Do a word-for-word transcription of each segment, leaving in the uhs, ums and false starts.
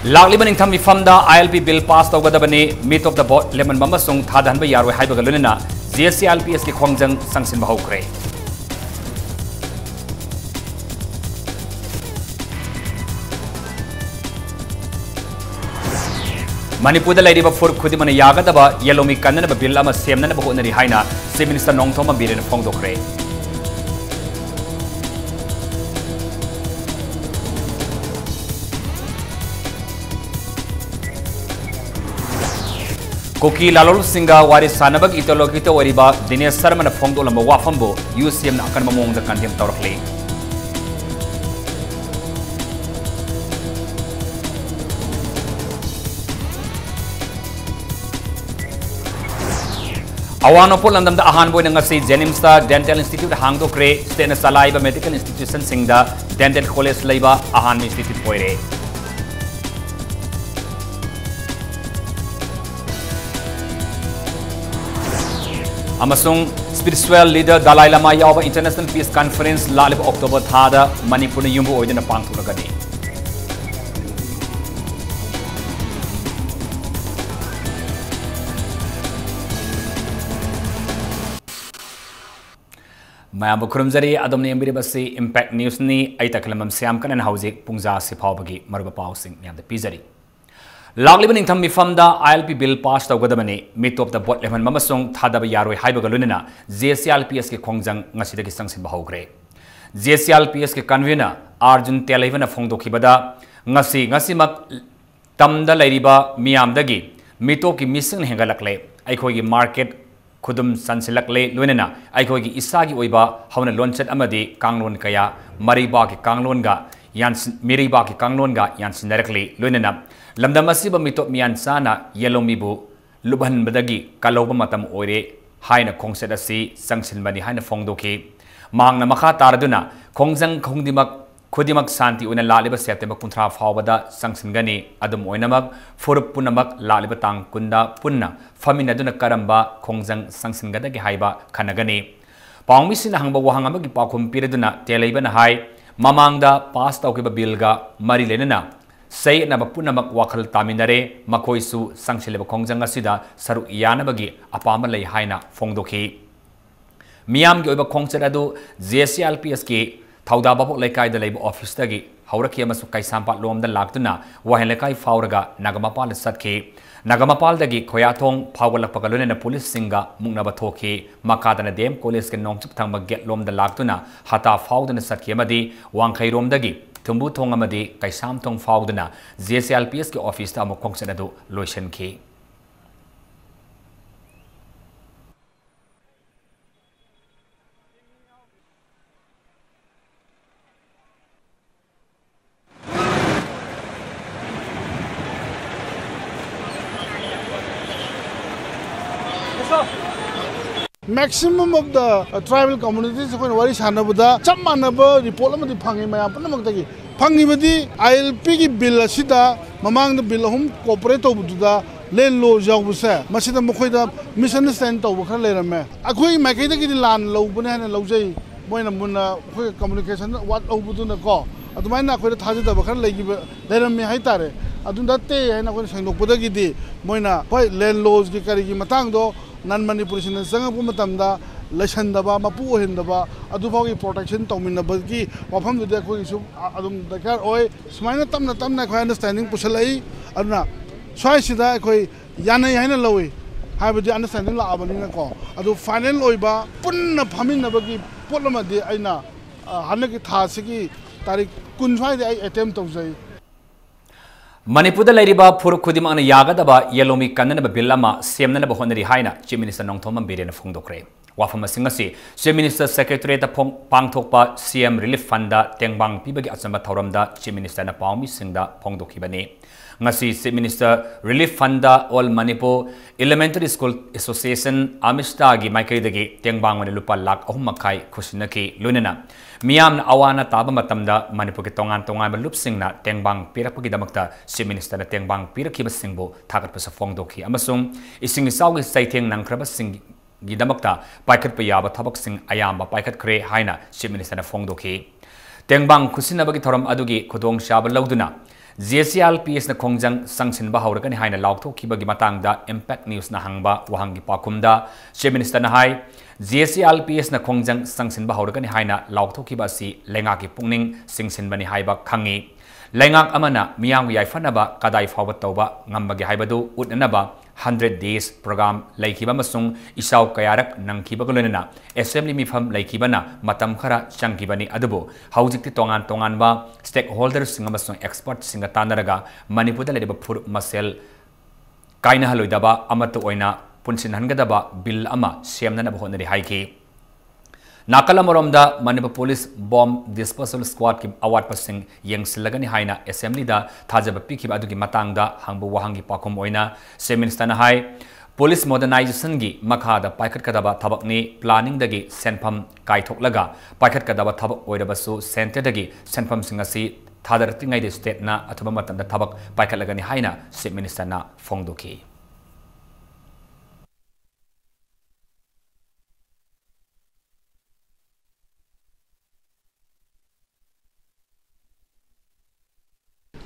ꯂꯥꯛꯂꯤꯕ ꯅꯤꯡꯊꯝ ꯃꯤꯐꯝꯗ I L P bill pass ꯇꯧꯒꯗꯕꯅꯤ, ꯃꯤꯇꯣꯞꯇ vote ꯂꯦꯞꯍꯟꯕ ꯑꯃꯁꯨꯡ ꯊꯥꯗꯍꯟꯕ ꯌꯥꯔꯣꯏ ꯍꯥꯏꯕꯒ ꯂꯣꯏꯅꯅ J C I L P S ꯀꯤ ꯈꯣꯡꯖꯪ ꯆꯪꯁꯤꯟꯕ ꯍꯧꯈ꯭ꯔꯦ꯫ ꯃꯅꯤꯄꯨꯔꯗ ꯂꯩꯔꯤꯕ ꯐꯨꯔꯨꯞ ꯈꯨꯗꯤꯡꯃꯛꯅ ꯌꯥꯒꯗꯕ ꯌꯦꯜꯍꯧꯃꯤ ꯀꯟꯅꯅꯕ bill ꯑꯃ ꯁꯦꯝꯅꯅꯕ ꯍꯣꯠꯅꯔꯤ ꯍꯥꯏꯅ Chief Minister ꯅꯣꯡꯊꯣꯝꯕꯝ ꯕꯤꯔꯦꯟꯅ ꯐꯣꯡꯗꯣꯛꯈ꯭ꯔꯦ꯫ ꯀꯨꯀꯤ ꯂꯥꯂꯣꯜꯁꯤꯡꯒ ꯋꯥꯔꯤ ꯁꯥꯟꯅꯕꯒꯤ interlocutor ꯑꯣꯏꯔꯤꯕ ꯗꯤꯅꯦꯁ ꯁꯔꯃꯅ ꯐꯣꯡꯗꯣꯛꯂꯝꯕ ꯋꯥꯐꯝꯕꯨ U C M ꯅ ꯑꯀꯟꯕ ꯃꯑꯣꯡꯗ condemn ꯇꯧꯔꯛꯂꯤ꯫ ꯑꯋꯥꯡ ꯅꯣꯡꯄꯣꯛ ꯂꯝꯗꯝꯗ ꯑꯍꯥꯟꯕ ꯑꯣꯏꯅ ꯉꯁꯤ JNIMS ꯇ dental institute ꯍꯥꯡꯗꯣꯛꯈ꯭ꯔꯦ꯫ State ꯅ ꯆꯂꯥꯏꯕ medical institution ꯁꯤꯡꯗ dental college ꯂꯩꯕ ꯑꯍꯥꯟꯕ institute ꯑꯣꯏꯔꯦ꯫ ꯑꯃꯁꯨꯡ spiritual leader ꯗꯂꯥꯏ ꯂꯃꯥ ꯌꯥꯎꯕ International Peace Conference ꯂꯥꯛꯂꯤꯕ October ꯊꯥꯗ ꯃꯅꯤꯄꯨꯔꯅ ꯌꯨꯝꯕꯨ ꯑꯣꯏꯗꯨꯅ ꯄꯥꯡꯊꯣꯛꯂꯒꯅꯤ꯫ ꯃꯌꯥꯝꯕꯨ ꯈꯨꯔꯨꯝꯖꯔꯤ꯫ ꯑꯗꯣꯝꯅ ꯌꯦꯡꯕꯤꯔꯤꯕꯁꯤ Impact News ꯅꯤ꯫ ꯑꯩ ꯇꯈꯦꯂꯝꯕꯝ ꯁ꯭ꯌꯥꯝ ꯀꯟꯅꯅ ꯍꯧꯖꯤꯛ ꯄꯨꯡꯖꯥ ꯑꯁꯤ ꯐꯥꯎꯕꯒꯤ ꯃꯔꯨꯑꯣꯏꯕ ꯄꯥꯎꯁꯤꯡ ꯃꯌꯥꯝꯗ ꯄꯤꯖꯔꯤ꯫ ꯂꯥꯛꯂꯤꯕ ꯅꯤꯡꯊꯝ ꯃꯤꯐꯝꯗ I L P bill pass ꯇꯧꯒꯗꯕꯅꯤ, ꯃꯤꯇꯣꯞꯇ vote ꯂꯦꯞꯍꯟꯕ ꯑꯃꯁꯨꯡ ꯊꯥꯗꯕ ꯌꯥꯔꯣꯏ ꯍꯥꯏꯕꯒ ꯂꯣꯏꯅꯅ J C I L P S ꯀꯤ ꯈꯣꯡꯖꯪ ꯉꯁꯤꯗꯒꯤ ꯆꯪꯁꯤꯟꯕ ꯍꯧꯈ꯭ꯔꯦ꯫ J C I L P S ꯀꯤ convener ꯑꯥꯔꯖꯨꯟ ꯇꯦꯂꯩꯕꯅ ꯐꯣꯡꯗꯣꯛꯈꯤꯕꯗ, ꯉꯁꯤ, ꯉꯁꯤꯃꯛ ꯇꯝꯗ ꯂꯩꯔꯤꯕ ꯃꯤꯌꯥꯝꯗꯒꯤ ꯃꯤꯇꯣꯞꯀꯤ ꯃꯤꯁꯤꯡꯅ ꯍꯦꯟꯒꯠꯂꯛꯂꯦ꯫ ꯑꯩꯈꯣꯏꯒꯤ market ꯈꯨꯗꯨꯝ ꯆꯟꯁꯤꯜꯂꯛꯂꯦ, ꯂꯣꯏꯅꯅ ꯑꯩꯈꯣꯏꯒꯤ ꯏꯁꯥꯒꯤ ꯑꯣꯏꯕ ꯍꯧꯅ ꯂꯣꯟꯆꯠ ꯑꯃꯗꯤ ꯀꯥꯡꯂꯣꯟ ꯀꯌꯥ ꯃꯔꯩꯕꯥꯛꯀꯤ ꯀꯥꯡꯂꯣꯟꯒ ꯌꯥꯟꯁꯤꯟ-, ꯃꯤꯔꯩꯕꯥꯛꯀꯤ ꯀꯥꯡꯂꯣꯟꯒ ꯌꯥꯟꯁꯤꯟꯅꯔꯛꯂꯤ, ꯂꯣꯏꯅꯅ ꯂꯝꯗꯝ ꯑꯁꯤꯕꯨ ꯃꯤꯇꯣꯞ ꯃꯤꯌꯥꯟ ꯆꯥꯅ ꯌꯦꯜꯍꯧꯃꯤꯕꯨ ꯂꯨꯞꯍꯟꯕꯗꯒꯤ ꯀꯜꯍꯧꯕ ꯃꯇꯝ ꯑꯣꯏꯔꯦ ꯍꯥꯏꯅ ꯈꯣꯡꯆꯠ ꯑꯁꯤ ꯆꯪꯁꯤꯟꯕꯅꯤ ꯍꯥꯏꯅ ꯐꯣꯡꯗꯣꯛꯈꯤ꯫ ꯃꯍꯥꯛꯅ ꯃꯈꯥ ꯇꯥꯔꯗꯨꯅ ꯈꯣꯡꯖꯪ ꯈꯨꯗꯤꯡꯃꯛ ꯈꯨꯗꯤꯡꯃꯛ ꯁꯥꯟꯇꯤ ꯑꯣꯏꯅ ꯂꯥꯛꯂꯤꯕ September ꯀꯨꯟꯊ꯭ꯔꯥ ꯐꯥꯎꯕꯗ ꯆꯪꯁꯤꯟꯒꯅꯤ꯫ ꯑꯗꯨꯝ ꯑꯣꯏꯅꯃꯛ, ꯐꯨꯔꯨꯞ ꯄꯨꯝꯅꯃꯛ ꯂꯥꯛꯂꯤꯕ ꯇꯥꯡ ꯀꯨꯟꯗ ꯄꯨꯟꯅ ꯐꯝꯃꯤꯟꯅꯗꯨꯅ ꯀꯔꯝꯕ ꯈꯣꯡꯖꯪ ꯆꯪꯁꯤꯟꯒꯗꯒꯦ ꯍꯥꯏꯕ ꯈꯟꯅꯒꯅꯤ꯫ ꯄꯥꯎꯃꯤꯁꯤꯡꯅ ꯍꯪꯕ ꯋꯥꯍꯪ ꯑꯃꯒꯤ ꯄꯥꯎꯈꯨꯝ ꯄꯤꯔꯗꯨꯅ ꯇꯦꯂꯩꯕꯅ ꯍꯥꯏ, ꯃꯃꯥꯡꯗ pass ꯇꯧꯈꯤꯕ billꯒ ꯃꯔꯤ ꯂꯩꯅꯅ ꯆꯌꯦꯠꯅꯕ ꯄꯨꯝꯅꯃꯛ ꯋꯥꯈꯜ ꯇꯥꯃꯤꯟꯅꯔꯦ꯫ ꯃꯈꯣꯏꯁꯨ ꯆꯪꯁꯤꯜꯂꯤꯕ ꯈꯣꯡꯖꯪ ꯑꯁꯤꯗ ꯁꯔꯨꯛ ꯌꯥꯅꯕꯒꯤ ꯑꯄꯥꯝꯕ ꯂꯩ ꯍꯥꯏꯅ ꯐꯣꯡꯗꯣꯛꯈꯤ꯫ ꯃꯤꯌꯥꯝꯒꯤ ꯑꯣꯏꯕ ꯈꯣꯡꯆꯠ ꯑꯗꯨ J C L P S ꯀꯤ ꯊꯧꯗꯥ ꯚꯥꯕꯣꯛ ꯂꯩꯀꯥꯏꯗ ꯂꯩꯕ ꯑꯣꯐꯤꯁꯇꯒꯤ ꯍꯧꯔꯛꯈꯤ ꯑꯃꯁꯨꯡ ꯀꯩꯁꯥꯝꯄꯥꯠ ꯂꯣꯝꯗ ꯂꯥꯛꯇꯨꯅ ꯋꯥꯍꯦꯡ ꯂꯩꯀꯥꯏ ꯐꯥꯎꯔꯒ ꯅꯥꯒꯥꯃꯄꯥꯜꯗ ꯆꯠꯈꯤ꯫ ꯅꯥꯒꯥꯃꯄꯥꯜꯗꯒꯤ ꯈꯣꯌꯥꯊꯣꯡ ꯐꯥꯎꯒꯠꯂꯛꯄꯒ ꯂꯣꯏꯅꯅ ꯄꯨꯂꯤꯁꯁꯤꯡꯒ ꯃꯨꯛꯅꯕ ꯊꯣꯛꯈꯤ꯫ ꯃꯈꯥꯗꯅ D M ꯀꯣꯂꯦꯖꯀꯤ ꯅꯣꯡꯆꯨꯞ ꯊꯪꯕ ꯒꯦꯠ ꯂꯣꯝꯗ ꯂꯥꯛꯇꯨꯅ ꯍꯇꯥ ꯐꯥꯎꯗꯨꯅ ꯆꯠꯈꯤ ꯑꯃꯗꯤ ꯋꯥꯡꯈꯩꯔꯣꯝꯗꯒꯤ ꯊꯨꯝꯕꯨꯊꯣꯡ ꯑꯃꯗꯤ ꯀꯩꯁꯥꯝꯊꯣꯡ ꯐꯥꯎꯗꯨꯅ J C L P S ꯀꯤ ꯑꯣꯐꯤꯁꯇ ꯑꯃꯨꯛ ꯈꯣꯡꯆꯠ ꯑꯗꯨ ꯂꯣꯏꯁꯤꯟꯈꯤ꯫ Maximum of the, uh, tribal communities ꯑꯩꯈꯣꯏꯅ ꯋꯥꯔꯤ ꯁꯥꯟꯅꯕꯗ ꯆꯞ ꯃꯥꯟꯅꯕ ꯔꯤꯄꯣꯔꯠ ꯑꯃꯗꯤ ꯐꯪꯉꯤ ꯃꯌꯥꯝ ꯄꯨꯝꯅꯃꯛꯇꯒꯤ꯫ ꯐꯪꯉꯤꯕꯗꯤ I L P ꯒꯤ ꯕꯤꯜ ꯑꯁꯤꯗ ꯃꯃꯥꯡꯗ ꯕꯤꯜ ꯑꯍꯨꯝ ꯀꯣꯄꯔꯦꯠ ꯇꯧꯕꯗꯨꯗ ꯂꯦꯟ ꯂꯣꯁ ꯌꯥꯎꯕꯁꯦ, ꯃꯁꯤꯗ ꯃꯈꯣꯏꯗ ꯃꯤꯁꯑꯟꯗꯔꯁ꯭ꯇꯦꯟ ꯇꯧꯕ ꯈꯔ ꯂꯩꯔꯝꯃꯦ꯫ ꯑꯩꯈꯣꯏꯒꯤ ꯃꯥꯏꯀꯩꯗꯒꯤꯗꯤ ꯂꯥꯟ ꯂꯧꯕꯅꯦ ꯍꯥꯏꯅ ꯂꯧꯖꯩ꯫ ꯃꯣꯏꯅ ꯃꯨꯟꯅ ꯑꯩꯈꯣꯏ ꯀꯝꯃꯨꯅꯤꯀꯦꯁꯟ ꯋꯥꯠꯍꯧꯕꯗꯨꯅꯀꯣ, ꯑꯗꯨꯃꯥꯏꯅ ꯑꯩꯈꯣꯏꯗ ꯊꯥꯖꯗꯕ ꯈꯔ ꯂꯩꯈꯤꯕ, ꯂꯩꯔꯝꯃꯦ ꯍꯥꯏꯇꯥꯔꯦ꯫ ꯑꯗꯨ ꯅꯠꯇꯦ ꯍꯥꯏꯅ ꯑꯩꯈꯣꯏꯅ ꯁꯦꯡꯗꯣꯛꯄꯗꯒꯤꯗꯤ ꯃꯣꯏꯅ, ꯍꯣꯏ, ꯂꯦꯟ ꯂꯣꯁꯀꯤ ꯀꯔꯤꯒꯤ ꯃꯇꯥꯡꯗꯣ ꯅꯟ ꯃꯅꯤꯄꯨꯔꯤꯁꯤꯡꯅ ꯆꯪꯉꯛꯄ ꯃꯇꯝꯗ ꯂꯩꯁꯟꯗꯕ, ꯃꯄꯨ ꯑꯣꯏꯍꯟꯗꯕ, ꯑꯗꯨꯐꯥꯎꯒꯤ ꯄ꯭ꯔꯣꯇꯦꯛꯁꯟ ꯇꯧꯃꯤꯟꯅꯕꯒꯤ ꯋꯥꯐꯝꯗꯨꯗꯤ ꯑꯩꯈꯣꯏꯒꯤꯁꯨ ꯑ-, ꯑꯗꯨꯝ ꯗꯔꯀꯥꯔ ꯑꯣꯏ꯫ ꯁꯨꯃꯥꯏꯅ ꯇꯞꯅ ꯇꯞꯅ ꯑꯩꯈꯣꯏ ꯑꯟꯗꯔꯁ꯭ꯇꯦꯟꯗꯤꯡ ꯄꯨꯁꯜꯂꯛꯏ꯫ ꯑꯗꯨꯅ ꯁ꯭ꯋꯥꯏꯁꯤꯗ ꯑꯩꯈꯣꯏ ꯌꯥꯅꯩ ꯍꯥꯏꯅ ꯂꯧꯏ, ꯍꯥꯏꯕꯗꯤ ꯑꯟꯗꯔꯁ꯭ꯇꯦꯟꯗꯤꯡ ꯂꯥꯛꯑꯕꯅꯤꯅꯀꯣ꯫ ꯑꯗꯨ ꯐꯥꯏꯅꯦꯜ ꯑꯣꯏꯕ ꯄꯨꯟꯅ ꯐꯝꯃꯤꯟꯅꯕꯒꯤ ꯄꯣꯠ ꯑꯃꯗꯤ ꯑꯩꯅ, ꯑ, ꯍꯟꯗꯛꯀꯤ ꯊꯥꯁꯤꯒꯤ ꯇꯥꯔꯤꯛ ꯀꯨꯟ ꯁ꯭ꯋꯥꯏꯗ ꯑꯩ ꯑꯦꯇꯦꯝ ꯇꯧꯖꯩ꯫ ꯃꯅꯤꯄꯨꯔꯗ ꯂꯩꯔꯤꯕ ꯐꯨꯔꯨꯞ ꯈꯨꯗꯤꯡꯃꯛꯅ ꯌꯥꯒꯗꯕ ꯌꯦꯜꯍꯧꯃꯤ ꯀꯟꯅꯅꯕ ꯕꯤꯜ ꯑꯃ ꯁꯦꯝꯅꯅꯕ ꯍꯣꯠꯅꯔꯤ ꯍꯥꯏꯅ Chief Minister ꯅꯣꯡꯊꯣꯝꯕꯝ ꯕꯤꯔꯦꯟꯅ ꯐꯣꯡꯗꯣꯛꯈ꯭ꯔꯦ꯫ ꯋꯥꯐꯝ ꯑꯁꯤꯡ ꯑꯁꯤ Chief Minister Secretariat ꯇ ꯐꯣꯡ-, ꯄꯥꯡꯊꯣꯛꯄ C M Relief Fund ꯗ ꯇꯦꯡꯕꯥꯡ ꯄꯤꯕꯒꯤ ꯑꯆꯝꯕ ꯊꯧꯔꯝꯗ Chief Minister ꯅ ꯄꯥꯎꯃꯤꯁꯤꯡꯗ ꯐꯣꯡꯗꯣꯛꯈꯤꯕꯅꯤ꯫ ꯉꯁꯤ Chief Minister Relief Fund ꯗ All Manipur Elementary School Association, AMESTA ꯒꯤ ꯃꯥꯏꯀꯩꯗꯒꯤ ꯇꯦꯡꯕꯥꯡ ꯑꯣꯏꯅ ꯂꯨꯄꯥ ꯂꯥꯈ ꯑꯍꯨꯝ ꯃꯈꯥꯏ ꯈꯨꯠꯁꯤꯟꯅꯈꯤ꯫ ꯂꯣꯏꯅꯅ ꯃꯤꯌꯥꯝꯅ ꯑꯋꯥ ꯑꯅꯥ ꯇꯥꯕ ꯃꯇꯝꯗ ꯃꯅꯤꯄꯨꯔꯒꯤ ꯇꯣꯉꯥꯟ ꯇꯣꯉꯥꯟꯕ ꯂꯨꯞꯁꯤꯡꯅ ꯇꯦꯡꯕꯥꯡ ꯄꯤꯔꯛꯄꯒꯤꯗꯃꯛꯇ Chief Minister ꯅ ꯇꯦꯡꯕꯥꯡ ꯄꯤꯔꯛꯈꯤꯕꯁꯤꯡꯕꯨ ꯊꯥꯒꯠꯄꯁꯨ ꯐꯣꯡꯗꯣꯛꯈꯤ ꯑꯃꯁꯨꯡ ꯏꯁꯤꯡ ꯏꯆꯥꯎꯒꯤ ꯆꯩꯊꯦꯡ ꯅꯪꯈ꯭ꯔꯕꯁꯤꯡ ꯒꯤꯗꯃꯛꯇ ꯄꯥꯏꯈꯠꯄ ꯌꯥꯕ ꯊꯕꯛꯁꯤꯡ ꯑꯌꯥꯝꯕ ꯄꯥꯏꯈꯠꯈ꯭ꯔꯦ ꯍꯥꯏꯅ Chief Minister ꯅ ꯐꯣꯡꯗꯣꯛꯈꯤ꯫ ꯇꯦꯡꯕꯥꯡ ꯈꯨꯠꯁꯤꯟꯅꯕꯒꯤ ꯊꯧꯔꯝ ꯑꯗꯨꯒꯤ ꯈꯨꯗꯣꯡꯆꯥꯕ ꯂꯧꯗꯨꯅ G S C R P ꯑꯦꯁꯅ ꯈꯣꯡꯖꯪ ꯆꯪꯁꯤꯟꯕ ꯍꯧꯔꯒꯅꯤ ꯍꯥꯏꯅ ꯂꯥꯎꯊꯣꯛꯈꯤꯕꯒꯤ ꯃꯇꯥꯡꯗ Impact Newsꯅ ꯍꯪꯕ ꯋꯥꯍꯪꯒꯤ ꯄꯥꯎꯈꯨꯝꯗ Chief Ministerꯅ ꯍꯥꯏ, G S C R P ꯑꯦꯁꯅ ꯈꯣꯡꯖꯪ ꯆꯪꯁꯤꯟꯕ ꯍꯧꯔꯒꯅꯤ ꯍꯥꯏꯅ ꯂꯥꯎꯊꯣꯛꯈꯤꯕ ꯑꯁꯤ ꯂꯩꯉꯥꯛꯀꯤ ꯄꯨꯛꯅꯤꯡ ꯆꯤꯡꯁꯤꯟꯕꯅꯤ ꯍꯥꯏꯕ ꯈꯪꯉꯤ꯫ ꯂꯩꯉꯥꯛ ꯑꯃꯅ ꯃꯤꯌꯥꯝꯒꯤ ꯌꯥꯏꯐꯅꯕ ꯀꯗꯥꯏ ꯐꯥꯎꯕ ꯇꯧꯕ ꯉꯝꯕꯒꯦ ꯍꯥꯏꯕꯗꯨ ꯎꯠꯅꯅꯕ hundred days program ꯂꯩꯈꯤꯕ ꯑꯃꯁꯨꯡ ꯏꯆꯥꯎ ꯀꯌꯥꯔꯛ ꯅꯪꯈꯤꯕꯒ ꯂꯣꯏꯅꯅ Assembly ꯃꯤꯐꯝ ꯂꯩꯈꯤꯕꯅ ꯃꯇꯝ ꯈꯔ ꯆꯪꯈꯤꯕꯅꯤ꯫ ꯑꯗꯨꯕꯨ ꯍꯧꯖꯤꯛꯇꯤ ꯇꯣꯉꯥꯟ ꯇꯣꯉꯥꯟꯕ stakeholderꯁꯤꯡ ꯑꯃꯁꯨꯡ expertꯁꯤꯡꯒ ꯇꯥꯟꯅꯔꯒ ꯃꯅꯤꯄꯨꯔꯗ ꯂꯩꯔꯤꯕ ꯐꯨꯔꯨꯞ ꯃꯁꯦꯜ ꯀꯥꯏꯅꯍꯜꯂꯣꯏꯗꯕ ꯑꯃꯠꯇ ꯑꯣꯏꯅ ꯄꯨꯟꯁꯤꯟꯍꯟꯒꯗꯕ bill ꯑꯃ ꯁꯦꯝꯅꯅꯕ ꯍꯣꯠꯅꯔꯤ ꯍꯥꯏꯈꯤ꯫ ꯅꯥꯀꯜ ꯑꯃꯔꯣꯝꯗ, ꯃꯅꯤꯄꯨꯔ ꯄꯨꯂꯤꯁ bomb disposal squadꯀꯤ ꯑꯋꯥꯠꯄꯁꯤꯡ ꯌꯦꯡꯁꯤꯜꯂꯒꯅꯤ ꯍꯥꯏꯅ Assemblyꯗ ꯊꯥꯖꯕ ꯄꯤꯈꯤꯕ ꯑꯗꯨꯒꯤ ꯃꯇꯥꯡꯗ ꯍꯪꯕ ꯋꯥꯍꯪꯒꯤ ꯄꯥꯎꯈꯨꯝ ꯑꯣꯏꯅ Chief Ministerꯅ ꯍꯥꯏ, ꯄꯨꯂꯤꯁ modernizationꯒꯤ ꯃꯈꯥꯗ ꯄꯥꯏꯈꯠꯀꯗꯕ ꯊꯕꯛꯅꯤ꯫ Planningꯗꯒꯤ ꯁꯦꯟꯐꯝ ꯀꯥꯏꯊꯣꯛꯂꯒ ꯄꯥꯏꯈꯠꯀꯗꯕ ꯊꯕꯛ ꯑꯣꯏꯔꯕꯁꯨ, centreꯗꯒꯤ ꯁꯦꯟꯐꯝꯁꯤꯡ ꯑꯁꯤ ꯊꯥꯗꯔꯛꯇ꯭ꯔꯤꯉꯩꯗ stateꯅ ꯑꯊꯨꯕ ꯃꯇꯝꯗ ꯊꯕꯛ ꯄꯥꯏꯈꯠꯂꯒꯅꯤ ꯍꯥꯏꯅ Chief Ministerꯅ ꯐꯣꯡꯗꯣꯛꯈꯤ꯫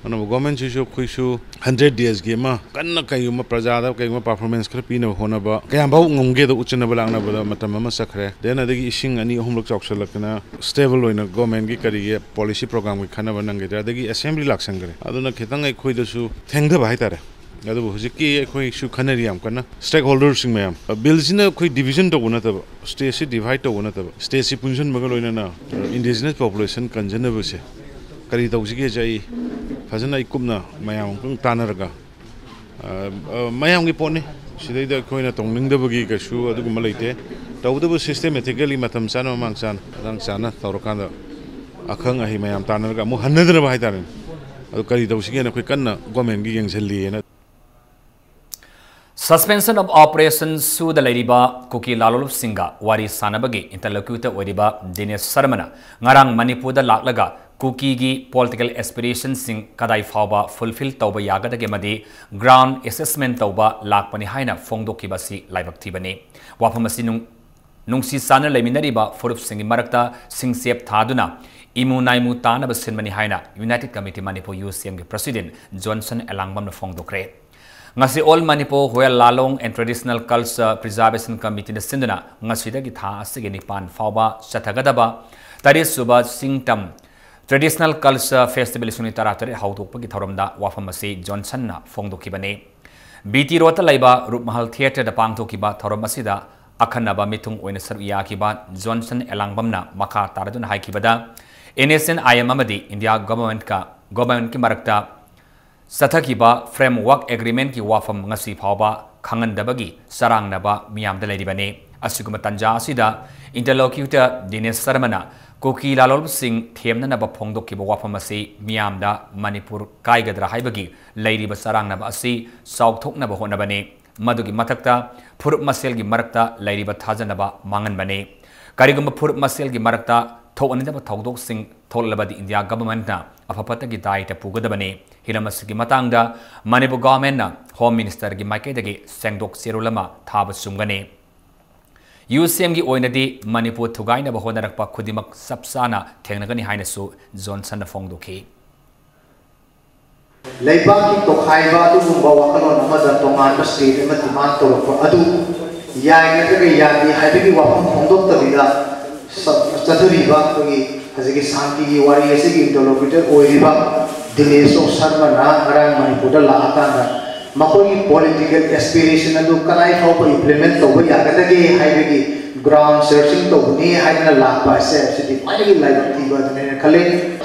ꯑꯅꯧꯕ governmentꯁꯤꯁꯨ ꯑꯩꯈꯣꯏꯁꯨ hundred daysꯀꯤ ꯑꯃ ꯀꯟꯅ ꯀꯩꯒꯨꯝꯕ ꯄ꯭ꯔꯖꯥꯗ ꯀꯩꯒꯨꯝꯕ performance ꯈꯔ ꯄꯤꯅꯕ ꯍꯣꯠꯅꯕ, ꯀꯌꯥꯝ ꯐꯥꯎ ꯉꯝꯒꯦꯗꯣ ꯎꯠꯆꯅꯕ ꯂꯥꯛꯅꯕꯗ ꯃꯇꯝ ꯑꯃ ꯆꯠꯈ꯭ꯔꯦ꯫ Then ꯑꯗꯒꯤ ꯏꯁꯤꯡ ꯑꯅꯤ ꯑꯍꯨꯝꯂꯛ ꯆꯥꯎꯁꯜꯂꯛꯇꯅ stable ꯑꯣꯏꯅ governmentꯀꯤ ꯀꯔꯤꯒꯤ policy programꯒꯤ ꯈꯟꯅꯕ ꯅꯪꯈꯤꯗ꯭ꯔꯦ꯫ ꯑꯗꯒꯤ Assembly ꯂꯥꯛꯁꯟꯈ꯭ꯔꯦ꯫ ꯑꯗꯨꯅ ꯈꯤꯇꯪ ꯑꯩꯈꯣꯏꯗꯁꯨ ꯊꯦꯡꯊꯕ ꯍꯥꯏꯇꯥꯔꯦ꯫ ꯑꯗꯨꯕꯨ ꯍꯧꯖꯤꯛꯀꯤ ꯑꯩꯈꯣꯏꯁꯨ ꯈꯟꯅꯔꯤ ꯌꯥꯝ ꯀꯟꯅ stakeholderꯁꯤꯡ ꯃꯌꯥꯝ꯫ Billꯁꯤꯅ ꯑꯩꯈꯣꯏ division ꯇꯧꯕ ꯅꯠꯇꯕ, stateꯁꯤ divide ꯇꯧꯕ ꯅꯠꯇꯕ, stateꯁꯤ ꯄꯨꯟꯁꯤꯟꯕꯒ ꯂꯣꯏꯅꯅ indigenous population ꯀꯟꯖꯅꯕꯁꯦ ꯀꯔꯤ ꯇꯧꯁꯤꯒꯦꯁꯦ ꯑꯩ ꯐꯖꯅ ꯑꯩ ꯀꯨꯞꯅ ꯃꯌꯥꯝ ꯑꯃꯨꯛꯇꯪ ꯇꯥꯟꯅꯔꯒ, ꯑ, ꯑ, ꯃꯌꯥꯝꯒꯤ ꯄꯣꯠꯅꯤ꯫ ꯁꯤꯗꯩꯗ ꯑꯩꯈꯣꯏꯅ ꯇꯧꯅꯤꯡꯗꯕꯒꯤ ꯀꯩꯁꯨ ꯑꯗꯨꯒꯨꯝꯕ ꯂꯩꯇꯦ꯫ ꯇꯧꯕꯇꯕꯨ systematically ꯃꯇꯝ ꯆꯥꯅ, ꯃꯃꯥꯡ ꯆꯥꯅ, ꯃꯇꯥꯡ ꯆꯥꯅ ꯇꯧꯔꯀꯥꯟꯗ ꯑꯈꯪ ꯑꯍꯩ ꯃꯌꯥꯝ ꯇꯥꯟꯅꯔꯒ ꯑꯃꯨꯛ ꯍꯟꯅꯗꯅꯕ ꯍꯥꯏꯇꯥꯔꯦꯅꯦ꯫ ꯑꯗꯨ ꯀꯔꯤ ꯇꯧꯁꯤꯒꯦꯅ ꯑꯩꯈꯣꯏ ꯀꯟꯅ governmentꯒꯤ ꯌꯦꯡꯁꯤꯜꯂꯤꯑꯅ꯫ Suspension of Operation ꯁꯨꯗ ꯂꯩꯔꯤꯕ ꯀꯨꯀꯤ ꯂꯥꯂꯣꯜꯁꯤꯡꯒ ꯋꯥꯔꯤ ꯁꯥꯅꯕꯒꯤ interlocutor ꯑꯣꯏꯔꯤꯕ ꯗꯤꯅꯦꯁ ꯁꯔꯃꯅ ꯉꯔꯥꯡ ꯃꯅꯤꯄꯨꯔꯗ ꯂꯥꯛꯂꯒ ꯀꯨꯀꯤꯒꯤ political aspirationꯁꯤꯡ ꯀꯗꯥꯏ ꯐꯥꯎꯕ fulfill ꯇꯧꯕ ꯌꯥꯒꯗꯒꯦ ꯑꯃꯗꯤ ground assessment ꯇꯧꯕ ꯂꯥꯛꯄꯅꯤ ꯍꯥꯏꯅ ꯐꯣꯡꯗꯣꯛꯈꯤꯕ ꯑꯁꯤ ꯂꯥꯏꯕꯛ ꯊꯤꯕꯅꯤ꯫ ꯋꯥꯐꯝ ꯑꯁꯤ ꯅꯨꯡ-, ꯅꯨꯡꯁꯤ ꯆꯥꯟꯅ ꯂꯩꯃꯤꯟꯅꯔꯤꯕ ꯐꯨꯔꯨꯞꯁꯤꯡꯒꯤ ꯃꯔꯛꯇ ꯁꯤꯡꯆꯦꯞ ꯊꯥꯗꯨꯅ ꯏꯃꯨ ꯅꯥꯏꯃꯨ ꯇꯥꯅꯕ ꯁꯤꯟꯕꯅꯤ ꯍꯥꯏꯅ United Committee Manipur, UCM ꯒꯤ President Johnson ꯑꯦꯂꯥꯡꯕꯝꯅ ꯐꯣꯡꯗꯣꯛꯈ꯭ꯔꯦ꯫ ꯉꯁꯤ All Manipur Hoyal Lalong and Traditional Culture Preservation Committeeꯅ ꯁꯤꯟꯗꯨꯅ ꯉꯁꯤꯗꯒꯤ ꯊꯥ ꯑꯁꯤꯒꯤ ꯅꯤꯄꯥꯟ ꯐꯥꯎꯕ ꯆꯠꯊꯒꯗꯕ ꯇꯔꯦꯠ ꯁꯨꯕ ꯆꯤꯡꯇꯝ Traditional Culture Festival ꯂꯤꯁꯤꯡ ꯑꯅꯤ ꯇꯔꯥꯇꯔꯦꯠ ꯍꯧꯗꯣꯛꯄꯒꯤ ꯊꯧꯔꯝꯗ ꯋꯥꯐꯝ ꯑꯁꯤ ꯖꯣꯟꯁꯟꯅ ꯐꯣꯡꯗꯣꯛꯈꯤꯕꯅꯤ꯫ ꯕꯤ ꯇꯤ ꯔꯣꯗꯇ ꯂꯩꯕ ꯔꯨꯞꯃꯍꯜ ꯊꯤꯌꯦꯇꯔꯗ ꯄꯥꯡꯊꯣꯛꯈꯤꯕ ꯊꯧꯔꯝ ꯑꯁꯤꯗ ꯑꯈꯟꯅꯕ ꯃꯤꯊꯨꯡ ꯑꯣꯏꯅ ꯁꯔꯨꯛ ꯌꯥꯈꯤꯕ ꯖꯣꯟꯁꯟ ꯑꯦꯂꯥꯡꯕꯝꯅ ꯃꯈꯥ ꯇꯥꯔꯗꯨꯅ ꯍꯥꯏꯈꯤꯕꯗ, NSCN-IM ꯑꯃꯗꯤ ꯏꯟꯗꯤꯌꯥ ꯒꯚꯔꯟꯃꯦꯟꯠꯀ, ꯒꯚꯔꯟꯃꯦꯟꯠꯀꯤ ꯃꯔꯛꯇ ꯆꯠꯊꯈꯤꯕ Framework Agreement ꯀꯤ ꯋꯥꯐꯝ ꯉꯁꯤ ꯐꯥꯎꯕ ꯈꯪꯍꯟꯗꯕꯒꯤ ꯆꯔꯥꯡꯅꯕ ꯃꯤꯌꯥꯝꯗ ꯂꯩꯔꯤꯕꯅꯤ꯫ ꯑꯁꯤꯒꯨꯝꯕ ꯇꯥꯟꯖꯥ ꯑꯁꯤꯗ interlocutor ꯗꯤꯅꯦꯁ ꯁꯔꯃꯅ ꯀꯨꯀꯤ ꯂꯥꯂꯣꯟꯕꯁꯤꯡ ꯊꯦꯝꯅꯅꯕ ꯐꯣꯡꯗꯣꯛꯈꯤꯕ ꯋꯥꯐꯝ ꯑꯁꯤ ꯃꯤꯌꯥꯝꯗ ꯃꯅꯤꯄꯨꯔ ꯀꯥꯏꯒꯗ꯭ꯔꯥ ꯍꯥꯏꯕꯒꯤ ꯂꯩꯔꯤꯕ ꯆꯔꯥꯡꯅꯕ ꯑꯁꯤ ꯆꯥꯎꯊꯣꯛꯅꯕ ꯍꯣꯠꯅꯕꯅꯤ꯫ ꯃꯗꯨꯒꯤ ꯃꯊꯛꯇ ꯐꯨꯔꯨꯞ ꯃꯁꯦꯜꯒꯤ ꯃꯔꯛꯇ ꯂꯩꯔꯤꯕ ꯊꯥꯖꯅꯕ ꯃꯥꯡꯍꯟꯕꯅꯤ꯫ ꯀꯔꯤꯒꯨꯝꯕ ꯐꯨꯔꯨꯞ ꯃꯁꯦꯜꯒꯤ ꯃꯔꯛꯇ ꯊꯣꯛꯍꯟꯅꯤꯡꯗꯕ ꯊꯧꯗꯣꯛꯁꯤꯡ ꯊꯣꯛꯂꯕꯗꯤ ꯏꯟꯗꯤꯌꯥ ꯒꯚꯔꯟꯃꯦꯟꯠꯅ ꯑꯐ ꯐꯠꯇꯒꯤ ꯗꯥꯏꯇ ꯄꯨꯒꯗꯕꯅꯤ꯫ ꯍꯤꯔꯝ ꯑꯁꯤꯒꯤ ꯃꯇꯥꯡꯗ ꯃꯅꯤꯄꯨꯔ ꯒꯚꯔꯟꯃꯦꯟꯠꯅ ꯍꯣꯝ ꯃꯤꯅꯤꯁꯇꯔꯒꯤ ꯃꯥꯏꯀꯩꯗꯒꯤ ꯁꯦꯡꯗꯣꯛ ꯆꯦꯔꯣꯜ ꯑꯃ ꯊꯥꯕ ꯆꯨꯝꯒꯅꯤ꯫ UCM ꯒꯤ ꯑꯣꯏꯅꯗꯤ ꯃꯅꯤꯄꯨꯔ ꯊꯨꯒꯥꯏꯅꯕ ꯍꯣꯠꯅꯔꯛꯄ ꯈꯨꯗꯤꯡꯃꯛ ꯆꯞ ꯆꯥꯅ ꯊꯦꯡꯅꯒꯅꯤ ꯍꯥꯏꯅꯁꯨ ꯖꯣꯟꯁꯟꯅ ꯐꯣꯡꯗꯣꯛꯈꯤ꯫ ꯂꯩꯕꯥꯛꯀꯤ ꯇꯣꯈꯥꯏꯕ ꯑꯗꯨꯒꯨꯝꯕ ꯋꯥꯈꯜꯂꯣꯟ ꯑꯃꯗ ꯇꯣꯉꯥꯟꯕ state ꯑꯃ demand ꯇꯧꯔꯛꯄ ꯑꯗꯨ ꯌꯥꯏ ꯅꯠꯇ꯭ꯔꯒ ꯌꯥꯗꯦ ꯍꯥꯏꯕꯒꯤ ꯋꯥꯐꯝ ꯐꯣꯡꯗꯣꯛꯇꯕꯤꯗ ꯆꯠꯊꯔꯤꯕ ꯑꯩꯈꯣꯏꯒꯤ ꯍꯧꯖꯤꯛꯀꯤ ꯁꯥꯟꯇꯤꯒꯤ ꯋꯥꯔꯤ ꯑꯁꯤꯒꯤ interlocutor ꯑꯣꯏꯔꯤꯕ ꯗꯤꯅꯦꯁ ꯁꯔꯃꯅ ꯉꯔꯥꯡ ꯃꯅꯤꯄꯨꯔꯗ ꯂꯥꯛꯑꯀꯥꯟꯗ ꯃꯈꯣꯏꯒꯤ political aspiration ꯑꯗꯨ ꯀꯗꯥꯏ ꯐꯥꯎꯕ implement ꯇꯧꯕ ꯌꯥꯒꯗꯒꯦ ꯍꯥꯏꯕꯒꯤ ground searching ꯇꯧꯕꯅꯤ ꯍꯥꯏꯗꯅ ꯂꯥꯛꯄ ꯑꯁꯦ ꯑꯁꯤꯗꯤ ꯈ꯭ꯋꯥꯏꯗꯒꯤ ꯂꯥꯏꯕꯛ ꯊꯤꯕ ꯑꯗꯨꯅꯦꯅ ꯈꯜꯂꯤ꯫